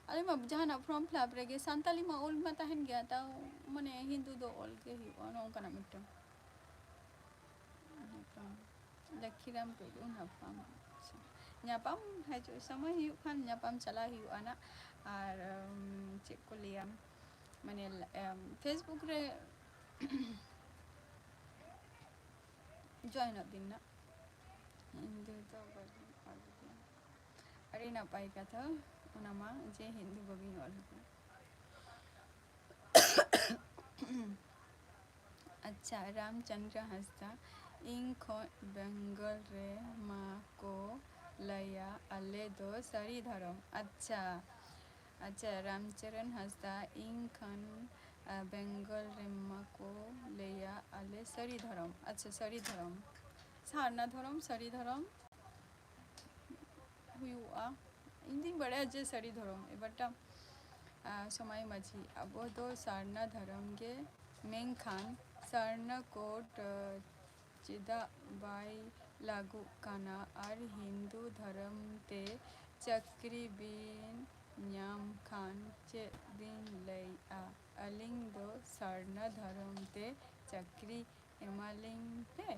ᱟᱞᱮ ᱢᱟ ᱡᱟᱦᱟᱱᱟᱜ form fill up ᱨᱮᱜᱮ ᱥᱟᱱᱛᱟᱞᱤ ᱢᱟ ᱚᱞ ᱢᱟ ᱛᱟᱦᱮᱱ ᱜᱮᱭᱟ, ᱛᱟᱣ ᱢᱟᱱᱮ ᱦᱤᱱᱫᱩ ᱫᱚ ᱚᱞ ᱜᱮ ᱦᱩᱭᱩᱜᱼᱟ, ᱱᱚᱜᱼᱚ ᱱᱚᱝᱠᱟᱱᱟᱜ ᱢᱤᱫᱴᱟᱝ᱾ ᱞᱟᱹᱠᱷᱤᱨᱟᱢ ᱴᱩᱰᱩ ᱧᱟᱯᱟᱢ᱾ ᱟᱪᱪᱷᱟ, ᱧᱟᱯᱟᱢ ᱦᱤᱡᱩᱜ ᱥᱚᱢᱚᱭ ᱦᱩᱭᱩᱜ ᱠᱷᱟᱱ ᱧᱟᱯᱟᱢ ᱪᱟᱞᱟᱣ ᱦᱩᱭᱩᱜᱼᱟ ᱱᱟᱜ᱾ ᱟᱨ ᱩᱢ, ᱪᱮᱫ ᱠᱚ ᱞᱟᱹᱭᱟ, ᱢᱟᱱᱮ ᱮᱢ, Facebook ᱨᱮ join ᱚᱜ ᱵᱤᱱ ᱱᱟᱜ᱾ ᱦᱤᱱᱫᱩ ᱫᱚ ᱵᱟᱹᱞᱤᱧ ᱚᱞ ᱜᱮᱭᱟ᱾ ᱟᱹᱰᱤ ᱱᱟᱯᱟᱭ ᱠᱟᱛᱷᱟ ᱚᱱᱟ ᱢᱟ, ᱡᱮ ᱦᱤᱱᱫᱩ ᱵᱟᱹᱵᱤᱱ ᱚᱞ ᱜᱮᱭᱟ᱾ ᱟᱪᱪᱷᱟ, ᱨᱟᱢᱪᱚᱸᱫᱽᱨᱚ ᱦᱟᱸᱥᱫᱟ, ᱤᱧ ᱠᱷᱚᱱ ᱵᱮᱝᱜᱚᱞ ᱨᱮ ᱢᱟ ᱠᱚ ᱞᱟᱹᱭᱟ ᱟᱞᱮ ᱫᱚ ᱥᱟᱹᱨᱤ ᱫᱷᱚᱨᱚᱢ᱾ ᱟᱪᱪᱷᱟ, ᱟᱪᱪᱷᱟ, ᱨᱟᱢᱪᱚᱨᱚᱱ ᱦᱟᱸᱥᱫᱟ, ᱤᱧ ᱠᱷᱚᱱ, ᱟ, ᱵᱮᱝᱜᱚᱞ ᱨᱮ ᱢᱟ ᱠᱚ ᱞᱟᱹᱭᱟ ᱟᱞᱮ ᱥᱟᱹᱨᱤ ᱫᱷᱚᱨᱚᱢ᱾ ᱟᱪᱪᱷᱟ, ᱥᱟᱹᱨᱤ ᱫᱷᱚᱨᱚᱢ, ᱥᱟᱨᱱᱟ ᱫᱷᱚᱨᱚᱢ, ᱥᱟᱹᱨᱤ ᱫᱷᱚᱨᱚᱢ ᱦᱩᱭᱩᱜᱼᱟ᱾ ᱤᱧ ᱫᱩᱧ ᱵᱟᱲᱟᱭᱟ ᱡᱮ ᱥᱟᱹᱨᱤ ᱫᱷᱚᱨᱚᱢ, ᱮᱵᱟᱨᱴᱟ, ᱟ, ᱥᱚᱢᱟᱭ ᱢᱟᱹᱡᱷᱤ, ᱟᱵᱚ ᱫᱚ ᱥᱟᱨᱱᱟ ᱫᱷᱚᱨᱚᱢ ᱜᱮ, ᱢᱮᱱᱠᱷᱟᱱ ᱥᱟᱨᱱᱟ code, ᱟ, ᱪᱮᱫᱟᱜ ᱵᱟᱭ ᱞᱟᱹᱜᱩᱜ ᱠᱟᱱᱟ ᱟᱨ ᱦᱤᱱᱫᱩ ᱫᱷᱚᱨᱚᱢ ᱛᱮ ᱪᱟᱹᱠᱨᱤ ᱵᱤᱱ ᱧᱟᱢ ᱠᱷᱟᱱ ᱪᱮᱫ ᱵᱤᱱ ᱞᱟᱹᱭᱟ? ᱟᱹᱞᱤᱧ ᱫᱚ ᱥᱟᱨᱱᱟ ᱫᱷᱚᱨᱚᱢ ᱛᱮ ᱪᱟᱹᱠᱨᱤ ᱮᱢᱟᱞᱤᱧ ᱯᱮ᱾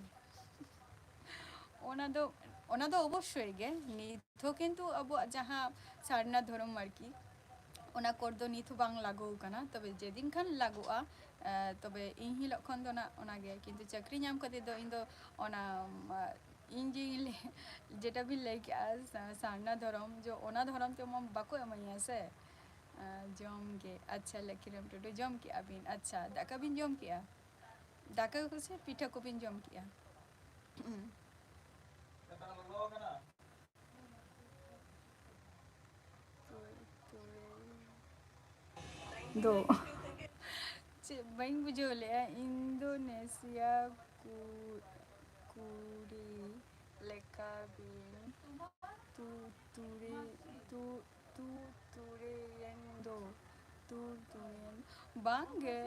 ᱚᱱᱟ ᱫᱚ, ᱚᱱᱟ ᱫᱚ ᱚᱵᱚᱥᱥᱳᱭ ᱜᱮ, ᱱᱤᱛ ᱦᱚᱸ ᱠᱤᱱᱛᱩ ᱟᱵᱚᱣᱟᱜ ᱡᱟᱦᱟᱸ ᱥᱟᱨᱱᱟ ᱫᱷᱚᱨᱚᱢ ᱟᱨᱠᱤ, ᱚᱱᱟ ᱠᱳᱰ ᱫᱚ ᱱᱤᱛ ᱦᱚᱸ ᱵᱟᱝ ᱞᱟᱹᱜᱩ ᱟᱠᱟᱱᱟ, ᱛᱚᱵᱮ ᱡᱮᱫᱤᱱ ᱠᱷᱟᱱ ᱞᱟᱹᱜᱩᱜᱼᱟ, ᱮ, ᱛᱚᱵᱮ ᱤᱧ ᱦᱤᱞᱳᱜ ᱠᱷᱚᱱ ᱫᱚ ᱱᱟᱜ ᱚᱱᱟᱜᱮ᱾ ᱠᱤᱱᱛᱩ ᱪᱟᱹᱠᱨᱤ ᱧᱟᱢ ᱠᱟᱛᱮ ᱫᱚ ᱤᱧ ᱫᱚ ᱚᱱᱟ, ᱮ, ᱤᱧ ᱡᱮᱧ ᱞᱟᱹᱭ-, ᱡᱮᱴᱟ ᱵᱤᱱ ᱞᱟᱹᱭ ᱠᱮᱜᱼᱟ, ᱥᱟ-, ᱥᱟᱨᱱᱟ ᱫᱷᱚᱨᱚᱢ, ᱡᱮ ᱚᱱᱟ ᱫᱷᱚᱨᱚᱢ ᱛᱮᱢᱟ ᱵᱟᱠᱚ ᱮᱢᱟᱹᱧᱟ ᱥᱮ᱾ ᱮ, ᱡᱚᱢ ᱜᱮ᱾ ᱟᱪᱪᱷᱟ, ᱞᱚᱠᱠᱷᱤᱨᱟᱢ ᱴᱩᱰᱩ, ᱡᱚᱢ ᱠᱮᱜᱼᱟ ᱵᱤᱱ? ᱟᱪᱪᱷᱟ, ᱫᱟᱠᱟ ᱵᱤᱱ ᱡᱚᱢ ᱠᱮᱜᱼᱟ? ᱫᱟᱠᱟ ᱠᱚ ᱥᱮ ᱯᱤᱴᱷᱟᱹ ᱠᱚᱵᱤᱱ ᱡᱚᱢ ᱠᱮᱜᱼᱟ? ᱫᱚ ᱪᱮᱫ ᱵᱟᱹᱧ ᱵᱩᱡᱷᱟᱹᱣ ᱞᱮᱜᱼᱟ? ᱤᱱᱫᱳᱱᱮᱥᱤᱭᱟ ᱠᱩ-, ᱠᱩᱲᱤ ᱞᱮᱠᱟ ᱵᱤᱱ ᱛᱩ-, ᱛᱩᱲᱤ-, ᱛᱩ-, ᱛᱩ-, ᱛᱩᱲᱤᱭᱮᱱ ᱫᱚ᱾ ᱛᱩ-, ᱛᱩᱲᱤᱭᱮᱱ, ᱵᱟᱝ ᱜᱮ᱾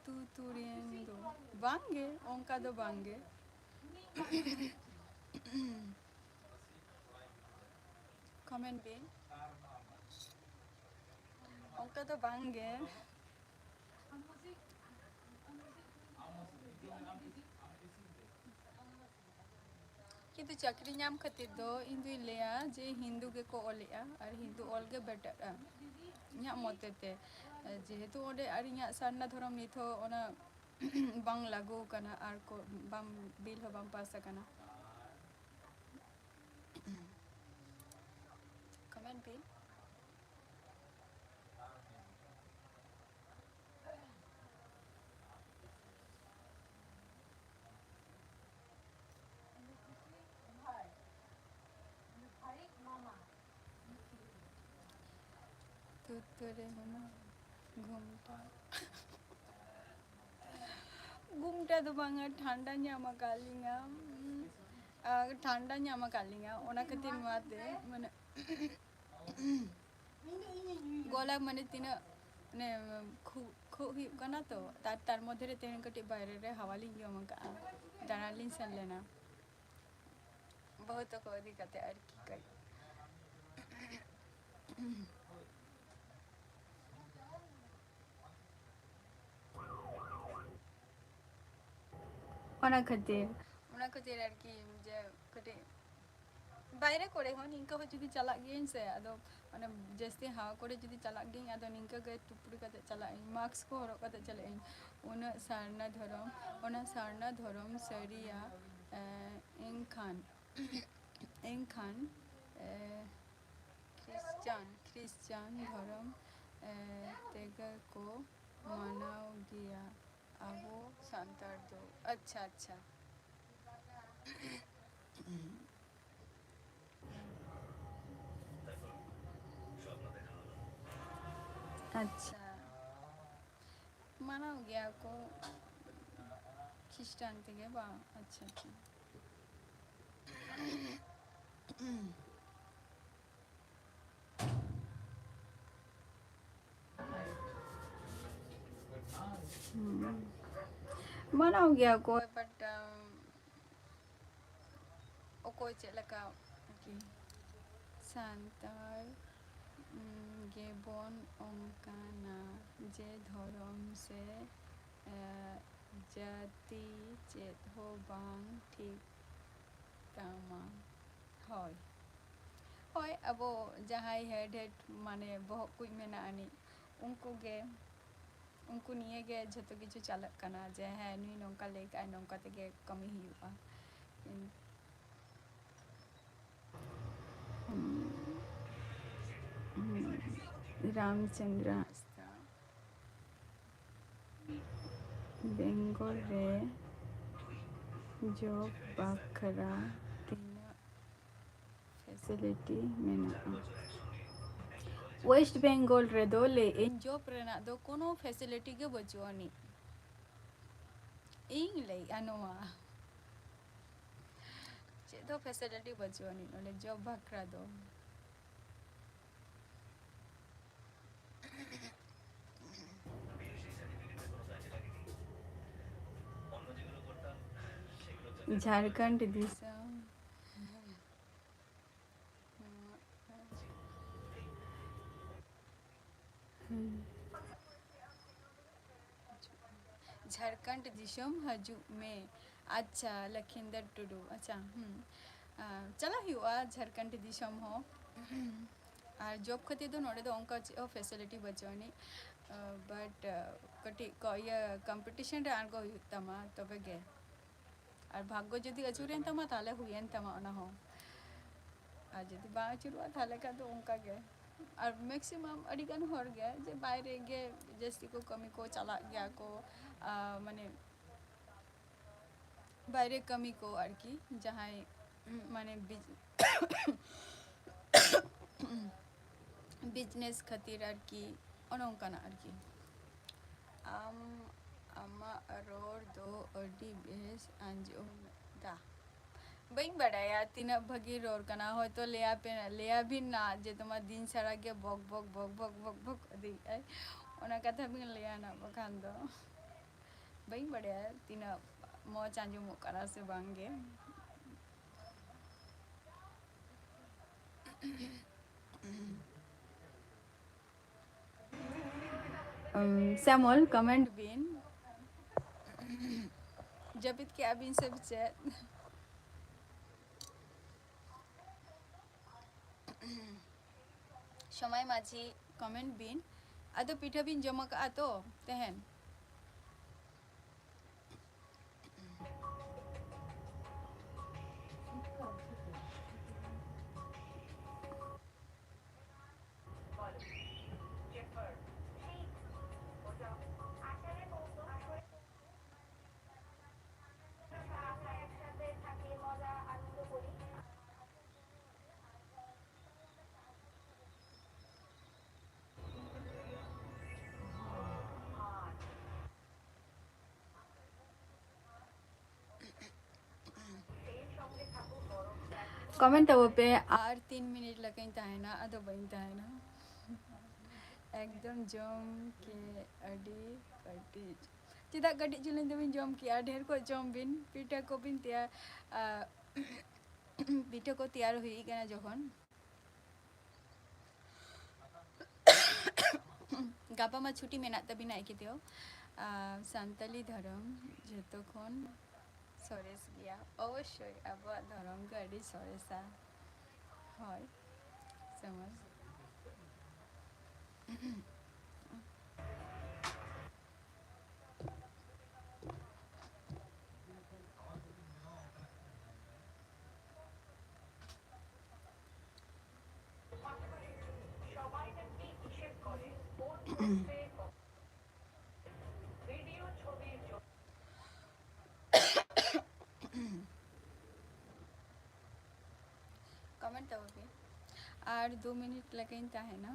ᱛᱩ-, ᱛᱩᱲᱤᱭᱮᱱ ᱫᱚ᱾ ᱵᱟᱝ ᱜᱮ, ᱚᱱᱠᱟ ᱫᱚ ᱵᱟᱝ ᱜᱮ᱾ ᱠᱚᱢᱮᱱᱴ ᱵᱤᱱ᱾ ᱚᱱᱠᱟ ᱫᱚ ᱵᱟᱝ ᱜᱮ᱾ ᱠᱤᱱᱛᱩ ᱪᱟᱹᱠᱨᱤ ᱧᱟᱢ ᱠᱷᱟᱹᱛᱤᱨ ᱫᱚ ᱤᱧ ᱫᱩᱧ ᱞᱟᱹᱭᱟ ᱡᱮ ᱦᱤᱱᱫᱩ ᱜᱮᱠᱚ ᱚᱞᱮᱜᱼᱟ, ᱟᱨ ᱦᱤᱱᱫᱩ ᱚᱞ ᱜᱮ ᱵᱮᱴᱟᱨᱟ ᱤᱧᱟᱹᱜ ᱢᱚᱛᱮ ᱛᱮ᱾ ᱡᱮᱦᱮᱛᱩ ᱚᱸᱰᱮ ᱟᱨ ᱤᱧᱟᱹᱜ ᱥᱟᱨᱱᱟ ᱫᱷᱚᱨᱚᱢ ᱱᱤᱛ ᱦᱚᱸ ᱚᱱᱟ ᱵᱟᱝ ᱞᱟᱹᱜᱩ ᱟᱠᱟᱱᱟ, ᱟᱨ ᱠᱚ ᱵᱟᱝ, ᱵᱤᱞ ᱦᱚᱸ ᱵᱟᱝ ᱯᱟᱥ ᱟᱠᱟᱱᱟ᱾ ᱠᱚᱢᱮᱱᱴ ᱵᱤᱱ᱾ ᱛᱩᱛᱩᱨᱮ ᱢᱟᱢᱟ ᱜᱷᱩᱢᱴᱟ᱾ ᱜᱷᱩᱢᱴᱟ ᱫᱚ ᱵᱟᱝᱟ, ᱴᱷᱟᱱᱰᱟ ᱧᱟᱢ ᱟᱠᱟᱫ ᱞᱤᱧᱟ᱾ ᱩᱸ, ᱟᱨ ᱴᱷᱟᱱᱰᱟ ᱧᱟᱢ ᱟᱠᱟᱫ ᱞᱤᱧᱟ, ᱚᱱᱟ ᱠᱷᱟᱹᱛᱤᱨ ᱱᱚᱣᱟ ᱛᱮ, ᱢᱟᱱᱮ, ᱜᱚᱞᱟ, ᱢᱟᱱᱮ, ᱛᱤᱱᱟᱹᱜ, ᱢᱟᱱᱮ, ᱠᱷᱩᱜ, ᱠᱷᱩᱜ ᱦᱩᱭᱩᱜ ᱠᱟᱱᱟ ᱛᱚ, ᱛᱟᱨ, ᱛᱟᱨ ᱢᱚᱫᱽᱫᱷᱮ ᱨᱮ ᱛᱮᱦᱮᱧ ᱠᱟᱹᱴᱤᱡ ᱵᱟᱭᱨᱮ ᱨᱮ ᱦᱟᱣᱟ ᱞᱤᱧ ᱡᱚᱢ ᱟᱠᱟᱫᱼᱟ, ᱫᱟᱬᱟᱱ ᱞᱤᱧ ᱥᱮᱱ ᱞᱮᱱᱟ᱾ ᱵᱟᱹᱦᱩ ᱛᱟᱠᱚ ᱤᱫᱤ ᱠᱟᱛᱮ ᱟᱨᱠᱤ ᱠᱟᱹᱡ᱾ ᱚᱱᱟ ᱠᱷᱟᱹᱛᱤᱨ, ᱚᱱᱟ ᱠᱷᱟᱹᱛᱤᱨ ᱟᱨᱠᱤ ᱡᱮ ᱠᱟᱹᱴᱤᱡ ᱵᱟᱭᱨᱮ ᱠᱚᱨᱮ ᱦᱚᱸ ᱱᱤᱝᱠᱟᱹ ᱦᱚᱸ ᱡᱩᱫᱤ ᱪᱟᱞᱟᱜ ᱜᱤᱭᱟᱹᱧ ᱥᱮ, ᱟᱫᱚ ᱢᱟᱱᱮ ᱡᱟᱹᱥᱛᱤ ᱦᱟᱣᱟ ᱠᱚᱨᱮ ᱡᱩᱫᱤ ᱪᱟᱞᱟᱜ ᱜᱤᱭᱟᱹᱧ, ᱟᱫᱚ ᱱᱤᱝᱠᱟᱹ ᱜᱮ ᱴᱩᱯᱨᱤ ᱠᱟᱛᱮ ᱪᱟᱞᱟᱜ ᱟᱹᱧ, ᱢᱟᱥᱠ ᱠᱚ ᱦᱚᱨᱚᱜ ᱠᱟᱛᱮ ᱪᱟᱞᱟᱜ ᱟᱹᱧ᱾ ᱩᱱᱟᱹᱜ ᱥᱟᱨᱱᱟ ᱫᱷᱚᱨᱚᱢ, ᱚᱱᱟ ᱥᱟᱨᱱᱟ ᱫᱷᱚᱨᱚᱢ ᱥᱟᱹᱨᱤᱭᱟ, ᱮ, ᱮᱱᱠᱷᱟᱱ, ᱮᱱᱠᱷᱟᱱ, ᱮ, ᱠᱷᱨᱤᱥᱪᱟᱱ, ᱠᱷᱨᱤᱥᱪᱟᱱ ᱫᱷᱚᱨᱚᱢ, ᱮ, ᱛᱮᱜᱮ ᱠᱚ ᱢᱟᱱᱟᱣ ᱜᱮᱭᱟ ᱟᱵᱚ ᱥᱟᱱᱛᱟᱲ ᱫᱚ᱾ ᱟᱪᱪᱷᱟ, ᱟᱪᱪᱷᱟ᱾ ᱟᱪᱪᱷᱟ, ᱢᱟᱱᱟᱣ ᱜᱮᱭᱟ ᱠᱚ ᱠᱷᱨᱤᱥᱴᱟᱱ ᱛᱮᱜᱮ ᱵᱟᱝ? ᱟᱪᱪᱷᱟ, ᱟᱪᱪᱷᱟ᱾ ᱦᱩᱸ᱾ ᱢᱟᱱᱟᱣ ᱜᱮᱭᱟ ᱠᱚ, but, um, ᱚᱠᱚᱭ ᱪᱮᱫ ᱞᱮᱠᱟ ᱟᱨᱠᱤ᱾ ᱥᱟᱱᱛᱟᱲ, ᱩᱸ, ᱜᱮᱵᱚᱱ ᱚᱱᱠᱟᱱᱟ ᱡᱮ ᱫᱷᱚᱨᱚᱢ ᱥᱮ, ᱮ, ᱡᱟᱹᱛᱤ ᱪᱮᱫ ᱦᱚᱸ ᱵᱟᱝ ᱴᱷᱤᱠ ᱛᱟᱢᱟ᱾ ᱦᱳᱭ, ᱦᱳᱭ, ᱟᱵᱚ ᱡᱟᱦᱟᱸᱭ head head ᱢᱟᱱᱮ ᱵᱚᱦᱚᱜ ᱠᱚ ᱢᱮᱱᱟᱜ ᱟᱹᱱᱤᱡ, ᱩᱱᱠᱩ ᱜᱮ, ᱩᱱᱠᱩ ᱱᱤᱭᱮ ᱜᱮ ᱡᱷᱚᱛᱚ ᱠᱤᱪᱷᱩ ᱪᱟᱞᱟᱜ ᱠᱟᱱᱟ ᱡᱮ ᱦᱮᱸ, ᱱᱩᱭ ᱱᱚᱝᱠᱟ ᱞᱟᱹᱭ ᱠᱟᱜᱼᱟᱭ, ᱱᱚᱝᱠᱟ ᱛᱮᱜᱮ ᱠᱟᱹᱢᱤ ᱦᱩᱭᱩᱜᱼᱟ᱾ ᱠᱤᱱ-, ᱦᱩᱸ, ᱦᱩᱸ, ᱨᱟᱢᱪᱚᱸᱫᱽᱨᱚ ᱦᱟᱸᱥᱫᱟ᱾ ᱵᱮᱝᱜᱚᱞ ᱨᱮ job ᱵᱟᱠᱷᱨᱟ ᱛᱤᱱᱟᱹᱜ facility ᱢᱮᱱᱟᱜᱼᱟ? West Bengal ᱨᱮᱫᱚ ᱞᱟᱹᱭᱮᱫ ᱟᱹᱧ job ᱨᱮᱱᱟᱜ ᱫᱚ ᱠᱳᱱᱳ facility ᱜᱮ ᱵᱟᱹᱪᱩᱜ ᱟᱹᱱᱤᱡ᱾ ᱤᱧ ᱞᱟᱹᱭᱮᱫᱼᱟ ᱱᱚᱣᱟ, ᱪᱮᱫ ᱦᱚᱸ facility ᱵᱟᱹᱪᱩᱜ ᱟᱹᱱᱤᱡ ᱱᱚᱰᱮ job ᱵᱟᱠᱷᱨᱟ ᱫᱚ᱾ ᱡᱷᱟᱲᱠᱷᱚᱸᱰ ᱫᱤᱥᱚᱢ᱾ ᱡᱷᱟᱲᱠᱷᱚᱸᱰ ᱫᱤᱥᱚᱢ ᱦᱤᱡᱩᱜ ᱢᱮ᱾ ᱟᱪᱪᱷᱟ, ᱞᱚᱠᱷᱤᱱᱫᱚᱨ ᱴᱩᱰᱩ᱾ ᱟᱪᱪᱷᱟ, ᱦᱩᱸ᱾ ᱟᱨ ᱪᱟᱞᱟᱜ ᱦᱩᱭᱩᱜᱼᱟ ᱡᱷᱟᱲᱠᱷᱚᱸᱰ ᱫᱤᱥᱚᱢ ᱦᱚᱸ᱾ ᱟᱨ ᱡᱚᱵ ᱠᱷᱟᱹᱛᱤᱨ ᱫᱚ ᱱᱚᱰᱮ ᱫᱚ ᱚᱱᱠᱟ ᱪᱮᱫ ᱦᱚᱸ ᱯᱷᱮᱥᱤᱞᱤᱴᱤ ᱵᱟᱹᱪᱩᱜ ᱟᱹᱱᱤᱡ᱾ ᱵᱟᱴ ᱠᱟᱹᱴᱤᱡ ᱠᱚ ᱤᱭᱟᱹ ᱠᱚᱢᱯᱤᱴᱤᱥᱮᱱ ᱨᱮ ᱟᱬᱜᱚ ᱦᱩᱭᱩᱜ ᱛᱟᱢᱟ, ᱛᱚᱵᱮ ᱜᱮ᱾ ᱟᱨ ᱵᱷᱟᱜᱽᱜᱚ ᱡᱩᱫᱤ ᱟᱹᱪᱩᱨᱮᱱ ᱛᱟᱢᱟ, ᱛᱟᱦᱚᱞᱮ ᱦᱩᱭᱮᱱ ᱛᱟᱢᱟ ᱚᱱᱟ ᱦᱚᱸ᱾ ᱟᱨ ᱡᱩᱫᱤ ᱵᱟᱝ ᱟᱹᱪᱩᱨᱚᱜᱼᱟ, ᱛᱟᱦᱚᱞᱮ ᱠᱷᱟᱱ ᱫᱚ ᱚᱱᱠᱟ ᱜᱮ᱾ ᱟᱨ ᱢᱮᱠᱥᱤᱢᱟᱢ ᱟᱹᱰᱤᱜᱟᱱ ᱦᱚᱲ ᱜᱮ ᱡᱮ ᱵᱟᱭᱨᱮ ᱜᱮ ᱡᱟᱹᱥᱛᱤ ᱠᱚ ᱠᱟᱹᱢᱤ ᱠᱚ ᱪᱟᱞᱟᱜ ᱜᱮᱭᱟ ᱠᱚ, ᱟᱨ ᱢᱟᱱᱮ ᱵᱟᱭᱨᱮ ᱠᱟᱹᱢᱤ ᱠᱚ ᱟᱨᱠᱤ, ᱡᱟᱦᱟᱸᱭ ᱢᱟᱱᱮ ᱵᱤᱡᱽ-, ᱵᱤᱡᱽᱱᱮᱥ ᱠᱷᱟᱹᱛᱤᱨ ᱟᱨᱠᱤ, ᱚᱱᱮ ᱚᱱᱠᱟᱱᱟᱜ ᱟᱨᱠᱤ᱾ ᱟᱢ, ᱟᱢᱟᱜ ᱨᱚᱲ ᱫᱚ ᱟᱹᱰᱤ ᱵᱮᱥ ᱟᱸᱡᱚᱢ ᱫᱟ᱾ ᱵᱟᱹᱧ ᱵᱟᱰᱟᱭᱟ ᱛᱤᱱᱟᱹᱜ ᱵᱷᱟᱹᱜᱤ ᱨᱚᱲ ᱠᱟᱱᱟ, ᱦᱚᱭᱛᱚ ᱞᱟᱹᱭᱟ ᱯᱮ, ᱞᱟᱹᱭᱟ ᱵᱤᱱ ᱱᱟ ᱡᱮ ᱛᱚᱢᱟ ᱫᱤᱱ ᱥᱟᱨᱟ ᱜᱮ ᱵᱚᱠ ᱵᱚᱠ ᱵᱚᱠ ᱵᱚᱠ ᱵᱚᱠ ᱵᱚᱠ ᱤᱫᱤᱭᱮᱫᱟᱭ, ᱚᱱᱟ ᱠᱟᱛᱷᱟ ᱵᱤᱱ ᱞᱟᱹᱭᱟ ᱱᱟ, ᱵᱟᱠᱷᱟᱱ ᱫᱚ ᱵᱟᱹᱧ ᱵᱟᱰᱟᱭᱟ ᱛᱤᱱᱟᱹᱜ ᱢᱚᱡᱽ ᱟᱸᱡᱚᱢᱚᱜ ᱠᱟᱱᱟ ᱥᱮ ᱵᱟᱝ ᱜᱮ᱾ ᱩᱢ, ᱥᱮᱢᱚᱞ, ᱠᱚᱢᱮᱱᱴ ᱵᱤᱱ᱾ ᱡᱟᱹᱯᱤᱫ ᱠᱮᱜᱼᱟ ᱵᱤᱱ ᱥᱮ ᱪᱮᱫ? ᱥᱚᱢᱟᱭ ᱢᱟᱹᱡᱷᱤ, ᱠᱚᱢᱮᱱᱴ ᱵᱤᱱ᱾ ᱟᱫᱚ ᱯᱤᱴᱷᱟᱹ ᱵᱤᱱ ᱡᱚᱢ ᱟᱠᱟᱫᱼᱟ ᱛᱚ ᱛᱮᱦᱮᱧ? ᱠᱚᱢᱮᱱᱴ ᱛᱟᱵᱚ ᱯᱮ, ᱟᱨ ᱛᱤᱱ ᱢᱤᱱᱤᱴ ᱞᱮᱠᱟᱧ ᱛᱟᱦᱮᱱᱟ, ᱟᱫᱚ ᱵᱟᱹᱧ ᱛᱟᱦᱮᱱᱟ᱾ ᱮᱠᱫᱚᱢ ᱡᱚᱢ ᱠᱮ ᱟᱹᱰᱤ ᱠᱟᱹᱴᱤᱡ᱾ ᱪᱮᱫᱟᱜ ᱠᱟᱹᱴᱤᱡ ᱪᱩᱞᱩᱝ ᱫᱚᱵᱤᱱ ᱡᱚᱢ ᱠᱮᱜᱼᱟ? ᱰᱷᱮᱨ ᱠᱚ ᱡᱚᱢ ᱵᱤᱱ, ᱯᱤᱴᱷᱟᱹ ᱠᱚᱵᱤᱱ ᱛᱮᱭᱟᱨ, ᱟ, ᱯᱤᱴᱷᱟᱹ ᱠᱚ ᱛᱮᱭᱟᱨ ᱦᱩᱭ ᱠᱟᱱᱟ ᱡᱚᱠᱷᱚᱱ᱾ ᱜᱟᱯᱟ ᱢᱟ ᱪᱷᱩᱴᱤ ᱢᱮᱱᱟᱜ ᱛᱟᱵᱤᱱᱟ ᱮᱠᱮᱛᱮᱭᱚ᱾ ᱟᱨ ᱥᱟᱱᱛᱟᱞᱤ ᱫᱷᱚᱨᱚᱢ ᱡᱷᱚᱛᱚ ᱠᱷᱚᱱ ᱥᱚᱨᱮᱥ ᱜᱮᱭᱟ᱾ ᱚᱵᱚᱥᱥᱳᱭ ᱟᱵᱚᱣᱟᱜ ᱫᱷᱚᱨᱚᱢ ᱜᱮ ᱟᱹᱰᱤ ᱥᱚᱨᱮᱥᱟ᱾ ᱦᱳᱭ, ᱥᱚᱢᱟᱡᱽ᱾ ᱠᱚᱢᱮᱱᱴ ᱛᱟᱵᱚ ᱯᱮ᱾ ᱟᱨ ᱫᱩ ᱢᱤᱱᱤᱴ ᱞᱮᱠᱟᱧ ᱛᱟᱦᱮᱱᱟ᱾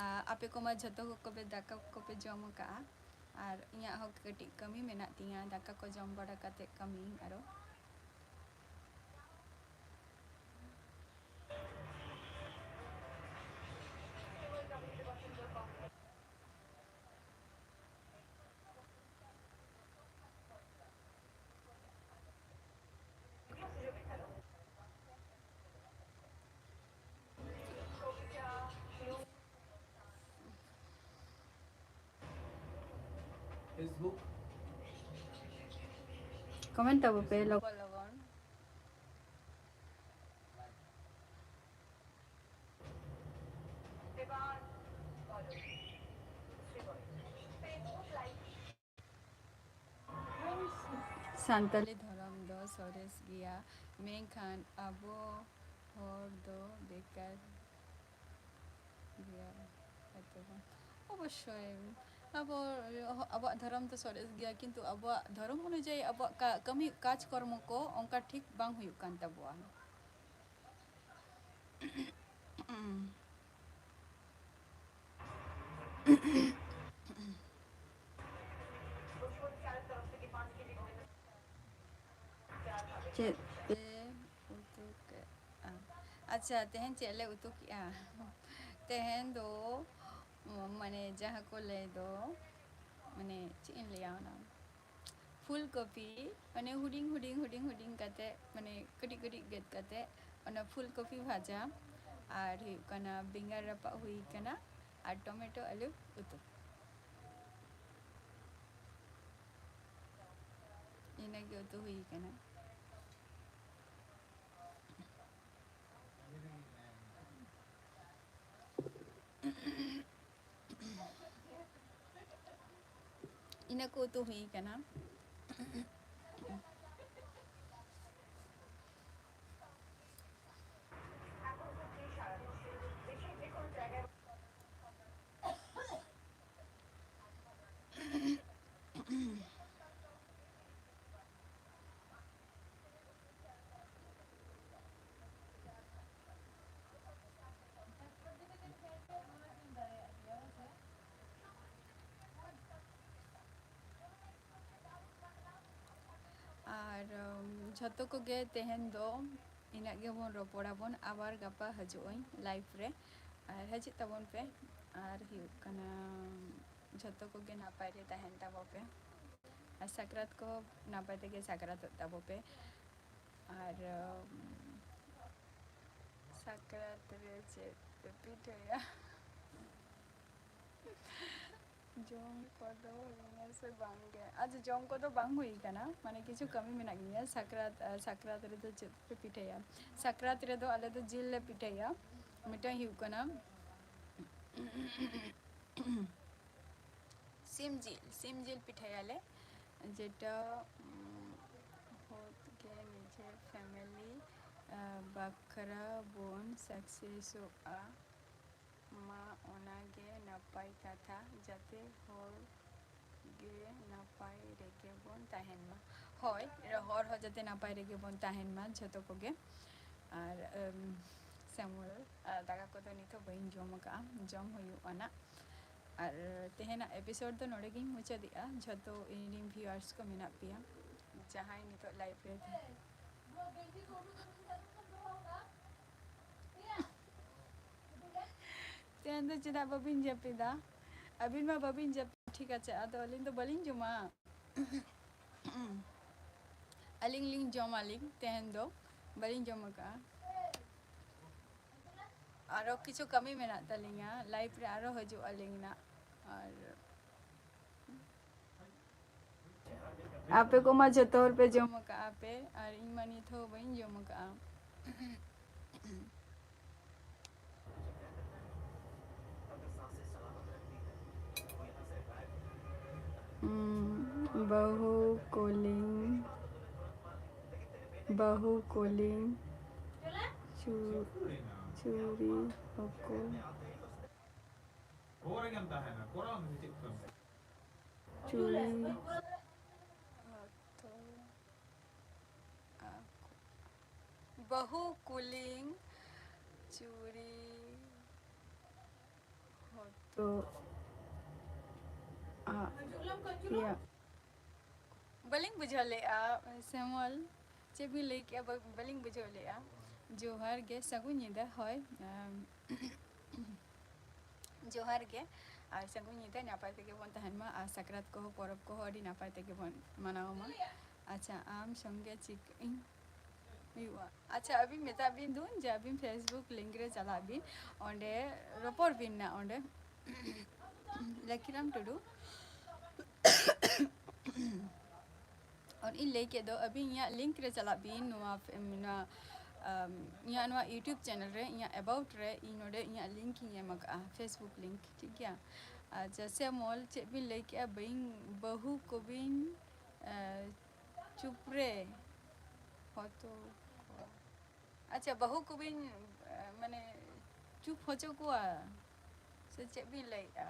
ᱟ, ᱟᱯᱮ ᱠᱚᱢᱟ ᱡᱷᱚᱛᱚ ᱠᱚᱯᱮ ᱫᱟᱠᱟ ᱠᱚᱯᱮ ᱡᱚᱢ ᱟᱠᱟᱜᱼᱟ, ᱟᱨ ᱤᱧᱟᱹᱜ ᱦᱚᱸ ᱠᱟᱹᱴᱤᱡ ᱠᱟᱹᱢᱤ ᱢᱮᱱᱟᱜ ᱛᱤᱧᱟᱹ, ᱫᱟᱠᱟ ᱠᱚ ᱡᱚᱢ ᱵᱟᱲᱟ ᱠᱟᱛᱮ ᱠᱟᱹᱢᱤᱭᱟᱹᱧ ᱟᱨᱚ᱾ Facebook᱾ ᱠᱚᱢᱮᱱᱴ ᱛᱟᱵᱚ ᱯᱮ ᱞᱚᱜᱚᱱ ᱞᱚᱜᱚᱱ᱾ ᱥᱟᱱᱛᱟᱞᱤ ᱫᱷᱚᱨᱚᱢ ᱫᱚ ᱥᱚᱨᱮᱥ ᱜᱮᱭᱟ, ᱢᱮᱱᱠᱷᱟᱱ ᱟᱵᱚ ᱦᱚᱲ ᱫᱚ ᱵᱮᱠᱟᱨ ᱜᱮᱭᱟ᱾ ᱦᱚᱭᱛᱳ ᱵᱟᱝ, ᱚᱵᱚᱥᱥᱳᱭ ᱟᱵᱚ, ᱟᱵᱚᱣᱟᱜ ᱫᱷᱚᱨᱚᱢ ᱫᱚ ᱥᱚᱨᱮᱥ ᱜᱮᱭᱟ, ᱠᱤᱱᱛᱩ ᱟᱵᱚᱣᱟᱜ ᱫᱷᱚᱨᱚᱢ ᱚᱱᱩᱡᱟᱭᱤ ᱟᱵᱚᱣᱟᱜ ᱠᱟ-, ᱠᱟᱹᱢᱤ ᱠᱟᱡᱽ ᱠᱚᱨᱢᱚ ᱠᱚ ᱚᱱᱠᱟ ᱴᱷᱤᱠ ᱵᱟᱝ ᱦᱩᱭᱩᱜ ᱠᱟᱱ ᱛᱟᱵᱚᱣᱟ᱾ ᱪᱮᱫ ᱯᱮ ᱩᱛᱩ ᱠᱮᱫᱼᱟ? ᱟᱪᱪᱷᱟ, ᱛᱮᱦᱮᱧ ᱪᱮᱫ ᱞᱮ ᱩᱛᱩ ᱠᱮᱫᱼᱟ? ᱛᱮᱦᱮᱧ ᱫᱚ, ᱢᱟᱱᱮ, ᱡᱟᱦᱟᱸ ᱠᱚ ᱞᱟᱹᱭ ᱫᱚ, ᱢᱟᱱᱮ, ᱪᱮᱫ ᱤᱧ ᱞᱟᱹᱭᱟ ᱚᱱᱟ? ᱯᱷᱩᱞ ᱠᱚᱯᱤ, ᱢᱟᱱᱮ, ᱦᱩᱰᱤᱧ ᱦᱩᱰᱤᱧ ᱦᱩᱰᱤᱧ ᱦᱩᱰᱤᱧ ᱠᱟᱛᱮ, ᱢᱟᱱᱮ, ᱠᱟᱹᱴᱤᱡ ᱠᱟᱹᱴᱤᱡ ᱜᱮᱫ ᱠᱟᱛᱮ, ᱚᱱᱟ ᱯᱷᱩᱞ ᱠᱚᱯᱤ ᱵᱷᱟᱡᱟ, ᱟᱨ ᱦᱩᱭᱩᱜ ᱠᱟᱱᱟ ᱵᱮᱸᱜᱟᱲ ᱨᱟᱯᱟᱜ ᱦᱩᱭ ᱠᱟᱱᱟ, ᱟᱨ ᱴᱚᱢᱮᱴᱳ ᱟᱹᱞᱩ ᱩᱛᱩ᱾ ᱤᱱᱟᱹᱜᱮ ᱩᱛᱩ ᱦᱩᱭ ᱠᱟᱱᱟ᱾ ᱤᱱᱟᱹ ᱠᱚ ᱩᱛᱩ ᱦᱩᱭ ᱠᱟᱱᱟ᱾ ᱟᱨ, ᱩᱢ, ᱡᱷᱚᱛᱚ ᱠᱚᱜᱮ ᱛᱮᱦᱮᱧ ᱫᱚ ᱤᱱᱟᱹᱜ ᱜᱮᱵᱚᱱ ᱨᱚᱯᱚᱲᱟᱵᱚᱱ, ᱟᱵᱟᱨ ᱜᱟᱯᱟ ᱦᱤᱡᱩᱜ ᱟᱹᱧ live ᱨᱮ, ᱟᱨ ᱦᱤᱡᱩᱜ ᱛᱟᱵᱚᱱ ᱯᱮ᱾ ᱟᱨ ᱦᱩᱭᱩᱜ ᱠᱟᱱᱟ, ᱡᱷᱚᱛᱚ ᱠᱚᱜᱮ ᱱᱟᱯᱟᱭ ᱨᱮ ᱛᱟᱦᱮᱱ ᱛᱟᱵᱚ ᱯᱮ, ᱟᱨ ᱥᱟᱠᱨᱟᱛ ᱠᱚ ᱱᱟᱯᱟᱭ ᱛᱮᱜᱮ ᱥᱟᱠᱨᱟᱛᱚᱜ ᱛᱟᱵᱚ ᱯᱮ᱾ ᱟᱨ, ᱩᱢ, ᱥᱟᱠᱨᱟᱛ ᱨᱮ ᱪᱮᱫ ᱯᱮ ᱯᱤᱴᱷᱟᱹᱭᱟ? ᱡᱚᱢ ᱠᱚᱫᱚ ᱦᱩᱭᱱᱟ ᱥᱮ ᱵᱟᱝ ᱜᱮ? ᱟᱪᱪᱷᱟ, ᱡᱚᱢ ᱠᱚᱫᱚ ᱵᱟᱝ ᱦᱩᱭ ᱠᱟᱱᱟ, ᱢᱟᱱᱮ ᱠᱤᱪᱷᱩ ᱠᱟᱹᱢᱤ ᱢᱮᱱᱟᱜ ᱜᱮᱭᱟ᱾ ᱥᱟᱠᱨᱟᱛ, ᱟᱨ ᱥᱟᱠᱨᱟᱛ ᱨᱮᱫᱚ ᱪᱮᱫ ᱯᱮ ᱯᱤᱴᱷᱟᱹᱭᱟ? ᱥᱟᱠᱨᱟᱛ ᱨᱮᱫᱚ ᱟᱞᱮ ᱫᱚ ᱡᱤᱞ ᱞᱮ ᱯᱤᱴᱷᱟᱹᱭᱟ᱾ ᱢᱤᱫᱴᱟᱝ ᱦᱩᱭᱩᱜ ᱠᱟᱱᱟ ᱥᱤᱢ ᱡᱤᱞ, ᱥᱤᱢ ᱡᱤᱞ ᱯᱤᱴᱷᱟᱹᱭᱟᱞᱮ, ᱡᱮᱴᱟ, ᱩᱢ, ᱦᱚᱛ ᱜᱮ ᱱᱤᱡᱮᱨ family, ᱟ, ᱵᱟᱠᱷᱨᱟ ᱵᱚᱱ ᱥᱟᱠᱥᱮᱥᱚᱜᱼᱟ᱾ ᱢᱟ ᱚᱱᱟᱜᱮ ᱱᱟᱯᱟᱭ ᱠᱟᱛᱷᱟ, ᱡᱟᱛᱮ ᱦᱚᱲ ᱜᱮ ᱱᱟᱯᱟᱭ ᱨᱮᱜᱮ ᱵᱚᱱ ᱛᱟᱦᱮᱱ ᱢᱟ᱾ ᱦᱳᱭ, ᱦᱚᱲ ᱦᱚᱸ ᱡᱟᱛᱮ ᱱᱟᱯᱟᱭ ᱨᱮᱜᱮ ᱵᱚᱱ ᱛᱟᱦᱮᱱ ᱢᱟ ᱡᱷᱚᱛᱚ ᱠᱚᱜᱮ᱾ ᱟᱨ, ᱮᱢ, ᱥᱮᱢᱚᱞ, ᱟᱨ ᱫᱟᱠᱟ ᱠᱚᱫᱚ ᱱᱤᱛ ᱦᱚᱸ ᱵᱟᱹᱧ ᱡᱚᱢ ᱟᱠᱟᱫᱼᱟ, ᱡᱚᱢ ᱦᱩᱭᱩᱜᱼᱟ ᱱᱟᱜ᱾ ᱟᱨ ᱛᱮᱦᱮᱧᱟᱜ episode ᱫᱚ ᱱᱚᱰᱮ ᱜᱤᱧ ᱢᱩᱪᱟᱹᱫᱮᱜᱼᱟ᱾ ᱡᱷᱚᱛᱚ ᱤᱧᱨᱮᱱ viewers ᱠᱚ ᱢᱮᱱᱟᱜ ᱯᱮᱭᱟ, ᱡᱟᱦᱟᱸᱭ ᱱᱤᱛᱚᱜ live ᱨᱮ ᱛᱮᱦᱮᱧ ᱫᱚ ᱪᱮᱫᱟᱜ ᱵᱟᱹᱵᱤᱱ ᱡᱟᱹᱯᱤᱫᱟ? ᱟᱹᱵᱤᱱ ᱢᱟ ᱵᱟᱹᱵᱤᱱ ᱡᱟᱹᱯᱤᱫ, ᱴᱷᱤᱠ ᱟᱪᱷᱮ, ᱟᱫᱚ ᱟᱹᱞᱤᱧ ᱫᱚ ᱵᱟᱹᱞᱤᱧ ᱡᱚᱢᱟ᱾ ᱟᱹᱞᱤᱧ ᱞᱤᱧ ᱡᱚᱢᱟᱞᱤᱧ ᱛᱮᱦᱮᱧ ᱫᱚ, ᱵᱟᱹᱞᱤᱧ ᱡᱚᱢ ᱟᱠᱟᱫᱼᱟ᱾ ᱟᱨᱚ ᱠᱤᱪᱷᱩ ᱠᱟᱹᱢᱤ ᱢᱮᱱᱟᱜ ᱛᱟᱹᱞᱤᱧᱟ, live ᱨᱮ ᱟᱨᱚ ᱦᱤᱡᱩᱜ ᱟᱹᱞᱤᱧ ᱱᱟᱜ᱾ ᱟᱨ ᱟᱯᱮ ᱠᱚᱢᱟ ᱡᱚᱛᱚ ᱦᱚᱲ ᱯᱮ ᱡᱚᱢ ᱟᱠᱟᱜᱼᱟ ᱯᱮ, ᱟᱨ ᱤᱧ ᱢᱟ ᱱᱤᱛ ᱦᱚᱸ ᱵᱟᱹᱧ ᱡᱚᱢ ᱟᱠᱟᱜᱼᱟ᱾ ᱩᱸ, ᱵᱟᱹᱦᱩ ᱠᱚᱞᱤᱝ, ᱵᱟᱹᱦᱩ ᱠᱚᱞᱤᱝ, ᱪᱩ-, ᱪᱩᱨᱤ ᱦᱚᱠᱚ᱾ ᱪᱩᱨᱤ᱾ ᱵᱟᱹᱦᱩ ᱠᱩᱞᱤᱝ ᱪᱩᱨᱤ ᱦᱚᱛᱚ ᱟᱜ ᱭᱟ᱾ ᱵᱟᱹᱞᱤᱧ ᱵᱩᱡᱷᱟᱹᱣ ᱞᱮᱜᱼᱟ, ᱥᱮᱢᱚᱞ, ᱪᱮᱫ ᱵᱤᱱ ᱞᱟᱹᱭ ᱠᱮᱜᱼᱟ? ᱵᱟ-, ᱵᱟᱹᱞᱤᱧ ᱵᱩᱡᱷᱟᱹᱣ ᱞᱮᱜᱼᱟ᱾ ᱡᱚᱦᱟᱨ ᱜᱮ, ᱥᱟᱹᱜᱩᱱ ᱧᱤᱫᱟᱹ᱾ ᱦᱳᱭ, ᱟᱢ, ᱡᱚᱦᱟᱨ ᱜᱮ, ᱟᱨ ᱥᱟᱹᱜᱩᱱ ᱧᱤᱫᱟᱹ᱾ ᱱᱟᱯᱟᱭ ᱛᱮᱜᱮ ᱵᱚᱱ ᱛᱟᱦᱮᱱ ᱢᱟ, ᱟᱨ ᱥᱟᱠᱨᱟᱛ ᱠᱚᱦᱚᱸ, ᱯᱚᱨᱚᱵᱽ ᱠᱚᱦᱚᱸ ᱟᱹᱰᱤ ᱱᱟᱯᱟᱭ ᱛᱮᱜᱮ ᱵᱚᱱ ᱢᱟᱱᱟᱣ ᱢᱟ᱾ ᱟᱪᱪᱷᱟ, ᱟᱢ ᱥᱚᱸᱜᱮ ᱪᱤᱠᱟᱹᱧ ᱦᱩᱭᱩᱜᱼᱟ? ᱟᱪᱪᱷᱟ, ᱟᱹᱵᱤᱱ ᱢᱮᱛᱟ ᱵᱤᱱ ᱫᱩᱧ ᱡᱮ ᱟᱹᱵᱤᱱ Facebook link ᱨᱮ ᱪᱟᱞᱟᱜ ᱵᱤᱱ, ᱚᱸᱰᱮ ᱨᱚᱯᱚᱲ ᱵᱤᱱ ᱱᱟ ᱚᱸᱰᱮ᱾ ᱞᱟᱹᱠᱷᱤᱨᱟᱢ ᱴᱩᱰᱩ᱾ ᱟᱨ ᱤᱧ ᱞᱟᱹᱭ ᱠᱮᱫ ᱫᱚ, ᱟᱹᱵᱤᱱ ᱤᱧᱟᱹᱜ link ᱨᱮ ᱪᱟᱞᱟᱜ ᱵᱤᱱ, ᱱᱚᱣᱟ ᱯᱷᱮ-, ᱱᱚᱣᱟ, ᱟᱢ, ᱤᱧᱟᱹᱜ ᱱᱚᱣᱟ YouTube channel ᱨᱮ, ᱤᱧᱟᱹᱜ about ᱨᱮ, ᱤᱧ ᱱᱚᱰᱮ ᱤᱧᱟᱹᱜ link ᱤᱧ ᱮᱢ ᱟᱠᱟᱫᱼᱟ, Facebook link, ᱴᱷᱤᱠ ᱜᱮᱭᱟ? ᱟᱪᱪᱷᱟ, ᱥᱮ ᱢᱚᱞ, ᱪᱮᱫ ᱵᱤᱱ ᱞᱟᱹᱭ ᱠᱮᱫᱼᱟ? ᱵᱟᱹᱧ, ᱵᱟᱹᱦᱩ ᱠᱚᱵᱤᱱ, ᱮ, ᱪᱩᱯ ᱨᱮ, ᱦᱚᱭᱛᱳ, ᱟᱪᱪᱷᱟ, ᱵᱟᱹᱦᱩ ᱠᱚᱵᱤᱱ, ᱮ, ᱢᱟᱱᱮ, ᱪᱩᱯ ᱦᱚᱪᱚ ᱠᱚᱣᱟ, ᱥᱮ ᱪᱮᱫ ᱵᱤᱱ ᱞᱟᱹᱭᱮᱫᱼᱟ?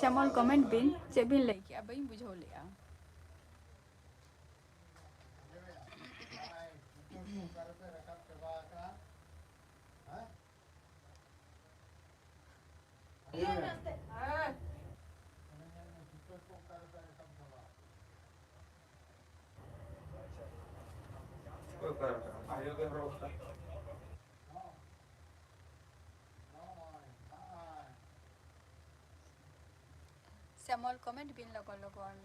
ᱥᱮᱢᱚᱞ, comment ᱵᱤᱱ, ᱪᱮᱫ ᱵᱤᱱ ᱞᱟᱹᱭ ᱠᱮᱜᱼᱟ? ᱵᱟᱹᱧ ᱵᱩᱡᱷᱟᱹᱣ ᱞᱮᱜᱼᱟ᱾ ᱥᱮᱢᱚᱞ, comment ᱵᱤᱱ ᱞᱚᱜᱚᱱ ᱞᱚᱜᱚᱱ᱾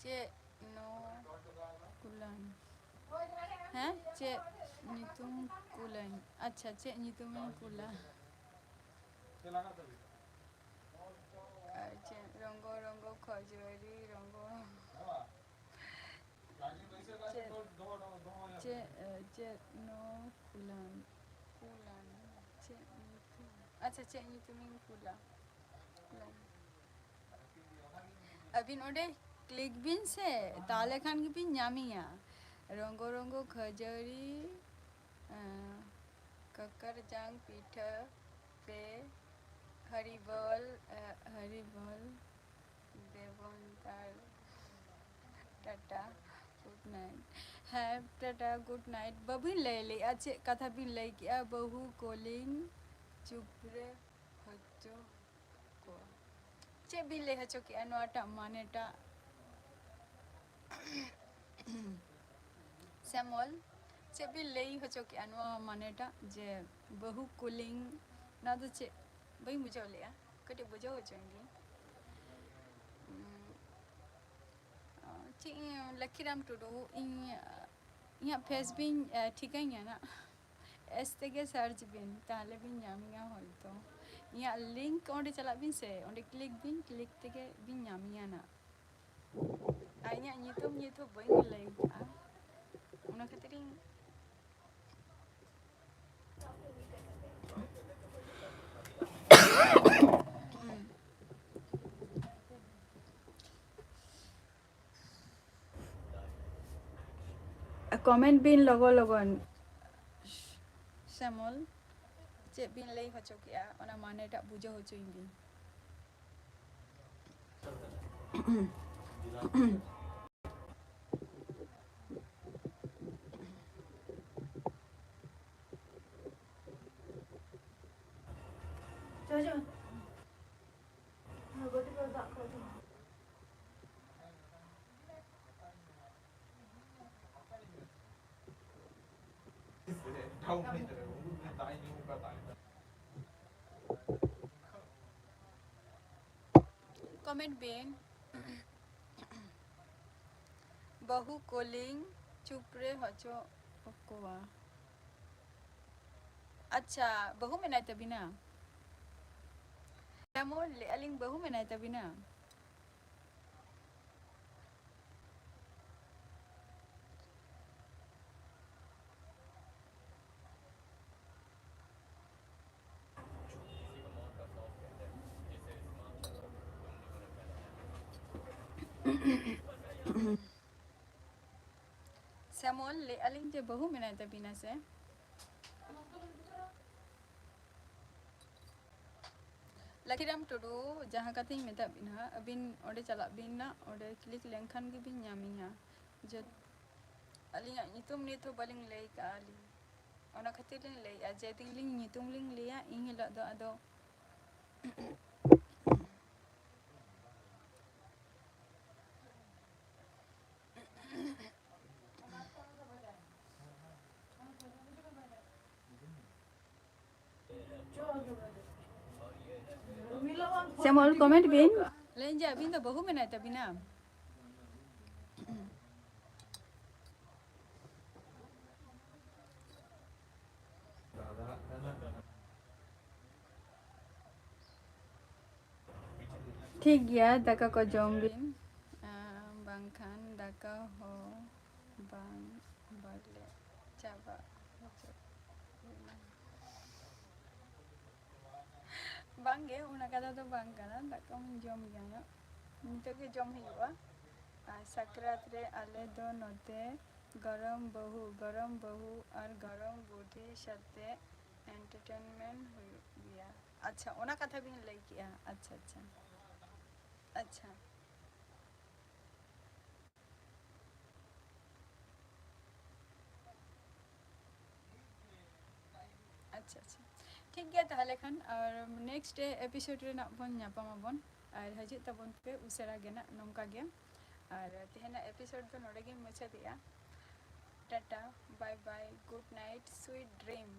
ᱪᱮᱫ ᱱᱚ ᱠᱩᱞᱟᱹᱧ? ᱦᱮᱸ, ᱪᱮᱫ ᱧᱩᱛᱩᱢ ᱠᱩᱞᱟᱹᱧ? ᱟᱪᱪᱷᱟ, ᱪᱮᱫ ᱧᱩᱛᱩᱢᱤᱧ ᱠᱩᱞᱟ? ᱟᱨ ᱪᱮᱫ ᱨᱚᱝᱜᱚ ᱨᱚᱝᱜᱚ ᱠᱷᱚᱡᱚᱨᱤ ᱨᱚᱝᱜᱚ? ᱪᱮᱫ, ᱪᱮᱫ, ᱮ, ᱪᱮᱫ ᱱᱚ ᱠᱩᱞᱟᱹᱧ? ᱠᱩᱞᱟᱹᱧ᱾ ᱪᱮᱫ ᱧᱩᱛᱩᱢ? ᱟᱪᱪᱷᱟ, ᱪᱮᱫ ᱧᱩᱛᱩᱢᱤᱧ ᱠᱩᱞᱟ? ᱠᱩᱞᱟᱹᱧ᱾ ᱟᱹᱵᱤᱱ ᱚᱸᱰᱮ click ᱵᱤᱱ ᱥᱮ, ᱛᱟᱦᱞᱮ ᱠᱷᱟᱱ ᱜᱮᱵᱤᱱ ᱧᱟᱢᱮᱭᱟ᱾ ᱨᱚᱝᱜᱚ ᱨᱚᱝᱜᱚ ᱠᱷᱟᱹᱡᱟᱹᱲᱤ, ᱮᱸ, ᱠᱟᱠᱟᱨ ᱡᱟᱝ ᱯᱤᱴᱷᱟᱹ ᱯᱮ, ᱦᱟᱨᱤᱵᱚᱞ, ᱮᱸ, ᱦᱟᱨᱤᱵᱚᱞ, ᱫᱮᱵᱚᱱ ᱛᱟᱞ, ᱴᱟᱴᱟ, good night᱾ ᱦᱮᱸ, ᱴᱟᱴᱟ, good night᱾ ᱵᱟᱹᱵᱤᱱ ᱞᱟᱹᱭ ᱞᱮᱜᱼᱟ, ᱪᱮᱫ ᱠᱟᱛᱷᱟ ᱵᱤᱱ ᱞᱟᱹᱭ ᱠᱮᱜᱼᱟ? ᱵᱟᱹᱦᱩ ᱠᱚᱞᱤᱧ ᱪᱩᱯᱨᱮ ᱦᱚᱪᱚ ᱠᱚᱣᱟ᱾ ᱪᱮᱫ ᱵᱤᱱ ᱞᱟᱹᱭ ᱦᱚᱪᱚ ᱠᱮᱜᱼᱟ ᱱᱚᱣᱟᱴᱟᱜ ᱢᱟᱱᱮᱴᱟᱜ? ᱥᱮᱢᱚᱞ, ᱪᱮᱫ ᱵᱤᱱ ᱞᱟᱹᱭ ᱦᱚᱪᱚ ᱠᱮᱜᱼᱟ ᱱᱚᱣᱟ ᱢᱟᱱᱮᱴᱟᱜ ᱡᱮ ᱵᱟᱹᱦᱩ ᱠᱩᱞᱤᱝ? ᱚᱱᱟ ᱫᱚ ᱪᱮᱫ? ᱵᱟᱹᱧ ᱵᱩᱡᱷᱟᱹᱣ ᱞᱮᱜᱼᱟ, ᱠᱟᱹᱴᱤᱡ ᱵᱩᱡᱷᱟᱹᱣ ᱦᱚᱪᱚᱧ ᱵᱤᱱ᱾ ᱩᱸ, ᱪᱮᱫ ᱤᱧ, ᱞᱚᱠᱠᱷᱤᱨᱟᱢ ᱴᱩᱰᱩ, ᱤᱧ, ᱤᱧᱟᱹᱜ ᱯᱷᱮᱥ ᱵᱤᱱ, ᱮ, ᱴᱷᱤᱠᱟᱹᱧᱟ ᱱᱟᱜ᱾ ᱮᱥ ᱛᱮᱜᱮ ᱥᱟᱨᱪ ᱵᱤᱱ, ᱛᱟᱦᱞᱮ ᱵᱤᱱ ᱧᱟᱢᱤᱧᱟ ᱦᱚᱭᱛᱚ᱾ ᱤᱧᱟᱹᱜ ᱞᱤᱝᱠ ᱚᱸᱰᱮ ᱪᱟᱞᱟᱜ ᱵᱤᱱ ᱥᱮ, ᱚᱸᱰᱮ ᱠᱞᱤᱠ ᱵᱤᱱ, ᱠᱞᱤᱠ ᱛᱮᱜᱮ ᱵᱤᱱ ᱧᱟᱢᱤᱧᱟ ᱱᱟᱜ᱾ ᱟᱨ ᱤᱧᱟᱹᱜ ᱧᱩᱛᱩᱢ ᱱᱤᱛ ᱦᱚᱸ ᱵᱟᱹᱧ ᱞᱟᱹᱭ ᱠᱟᱜᱼᱟ, ᱚᱱᱟ ᱠᱷᱟᱹᱛᱤᱨ ᱤᱧ ᱠᱚᱢᱮᱱᱴ ᱵᱤᱱ ᱞᱚᱜᱚᱱ ᱞᱚᱜᱚᱱ᱾ ᱥᱮᱢᱚᱞ, ᱪᱮᱫ ᱵᱤᱱ ᱞᱟᱹᱭ ᱦᱚᱪᱚ ᱠᱮᱜᱼᱟ, ᱚᱱᱟ ᱢᱟᱱᱮᱴᱟᱜ ᱵᱩᱡᱷᱟᱹᱣ ᱦᱚᱪᱚᱧ ᱵᱤᱱ᱾ ᱠᱚᱢᱮᱱᱴ ᱵᱤᱱ᱾ ᱵᱟᱹᱦᱩ ᱠᱚᱞᱤᱧ ᱪᱩᱯ ᱨᱮ ᱦᱚᱪᱚ ᱠᱚᱣᱟ᱾ ᱟᱪᱪᱷᱟ, ᱵᱟᱹᱦᱩ ᱢᱮᱱᱟᱭ ᱛᱟᱵᱤᱱᱟ? ᱛᱟᱢᱚᱞ, ᱞᱟᱹᱭᱮᱫᱼᱟ ᱞᱤᱧ, ᱵᱟᱹᱦᱩ ᱢᱮᱱᱟᱭ ᱛᱟᱵᱤᱱᱟ? ᱥᱮᱢᱚᱞ, ᱞᱟᱹᱭᱮᱫᱼᱟ ᱞᱤᱧ ᱡᱮ ᱵᱟᱹᱦᱩ ᱢᱮᱱᱟᱭ ᱛᱟᱵᱤᱱᱟ ᱥᱮ? ᱞᱟᱹᱠᱷᱤᱨᱟᱢ ᱴᱩᱰᱩ, ᱡᱟᱦᱟᱸ ᱠᱟᱛᱷᱟᱧ ᱢᱮᱛᱟᱫ ᱵᱤᱱᱟ, ᱟᱹᱵᱤᱱ ᱚᱸᱰᱮ ᱪᱟᱞᱟᱜ ᱵᱤᱱ ᱱᱟ, ᱚᱸᱰᱮ click ᱞᱮᱱᱠᱷᱟᱱ ᱜᱮᱵᱤᱱ ᱧᱟᱢᱤᱧᱟ᱾ ᱡᱮ ᱟᱹᱞᱤᱧᱟᱜ ᱧᱩᱛᱩᱢ ᱱᱤᱛ ᱦᱚᱸ ᱵᱟᱹᱞᱤᱧ ᱞᱟᱹᱭ ᱠᱟᱜᱼᱟ ᱞᱤᱧ, ᱚᱱᱟ ᱠᱷᱟᱹᱛᱤᱨ ᱞᱤᱧ ᱞᱟᱹᱭᱮᱫᱼᱟ᱾ ᱡᱮᱫᱤᱱ ᱞᱤᱧ ᱧᱩᱛᱩᱢ ᱞᱤᱧ ᱞᱟᱹᱭᱟ, ᱤᱱ ᱦᱤᱞᱳᱜ ᱫᱚ ᱟᱫᱚ ᱥᱮᱢᱚᱞ, comment ᱵᱤᱱ᱾ ᱞᱟᱹᱭᱟᱹᱧ ᱡᱮ ᱟᱹᱵᱤᱱ ᱫᱚ ᱵᱟᱹᱦᱩ ᱢᱮᱱᱟᱭ ᱛᱟᱹᱵᱤᱱᱟ? ᱴᱷᱤᱠ ᱜᱮᱭᱟ, ᱫᱟᱠᱟ ᱠᱚ ᱡᱚᱢ ᱵᱤᱱ, ᱟᱸ, ᱵᱟᱝᱠᱷᱟᱱ ᱫᱟᱠᱟ ᱦᱚᱸ ᱵᱟᱝ ᱵᱟᱞᱮ ᱪᱟᱵᱟ ᱦᱚᱪᱚ ᱵᱤᱱᱟ᱾ ᱵᱟᱝᱜᱮ, ᱚᱱᱟ ᱠᱟᱛᱷᱟ ᱫᱚ ᱵᱟᱝ ᱠᱟᱱᱟ, ᱫᱟᱠᱟ ᱢᱟᱧ ᱡᱚᱢ ᱜᱮᱭᱟ ᱦᱟᱸᱜ, ᱱᱤᱛᱚᱜ ᱜᱮ ᱡᱚᱢ ᱦᱩᱭᱩᱜᱼᱟ᱾ ᱟᱨ ᱥᱟᱠᱨᱟᱛ ᱨᱮ ᱟᱞᱮ ᱫᱚ ᱱᱚᱛᱮ ᱜᱚᱨᱚᱢ ᱵᱟᱹᱦᱩ, ᱜᱚᱨᱚᱢ ᱵᱟᱹᱦᱩ ᱟᱨ ᱜᱚᱨᱚᱢ ᱵᱩᱰᱷᱤ ᱥᱟᱛᱮ entertainment ᱦᱩᱭᱩᱜ ᱜᱮᱭᱟ᱾ ᱟᱪᱪᱷᱟ, ᱚᱱᱟ ᱠᱟᱛᱷᱟ ᱵᱤᱱ ᱞᱟᱹᱭ ᱠᱮᱜᱼᱟ᱾ ᱟᱪᱪᱷᱟ, ᱟᱪᱪᱷᱟ, ᱟᱪᱪᱷᱟ᱾ ᱟᱪᱪᱷᱟ, ᱟᱪᱪᱷᱟ, ᱴᱷᱤᱠ ᱜᱮᱭᱟ᱾ ᱛᱟᱦᱚᱞᱮ ᱠᱷᱟᱱ ᱟᱨ next episode ᱨᱮᱱᱟᱜ ᱵᱚᱱ ᱧᱟᱯᱟᱢ ᱟᱵᱚᱱ, ᱟᱨ ᱦᱤᱡᱩᱜ ᱛᱟᱵᱚᱱ ᱯᱮ ᱩᱥᱟᱹᱨᱟ ᱜᱮ ᱱᱟᱜ ᱱᱚᱝᱠᱟ ᱜᱮ᱾ ᱟᱨ ᱛᱮᱦᱮᱧᱟᱜ episode ᱫᱚ ᱱᱚᱰᱮ ᱜᱤᱧ ᱢᱩᱪᱟᱹᱫᱮᱜᱼᱟ᱾ Tata, bye bye, good night, sweet dream᱾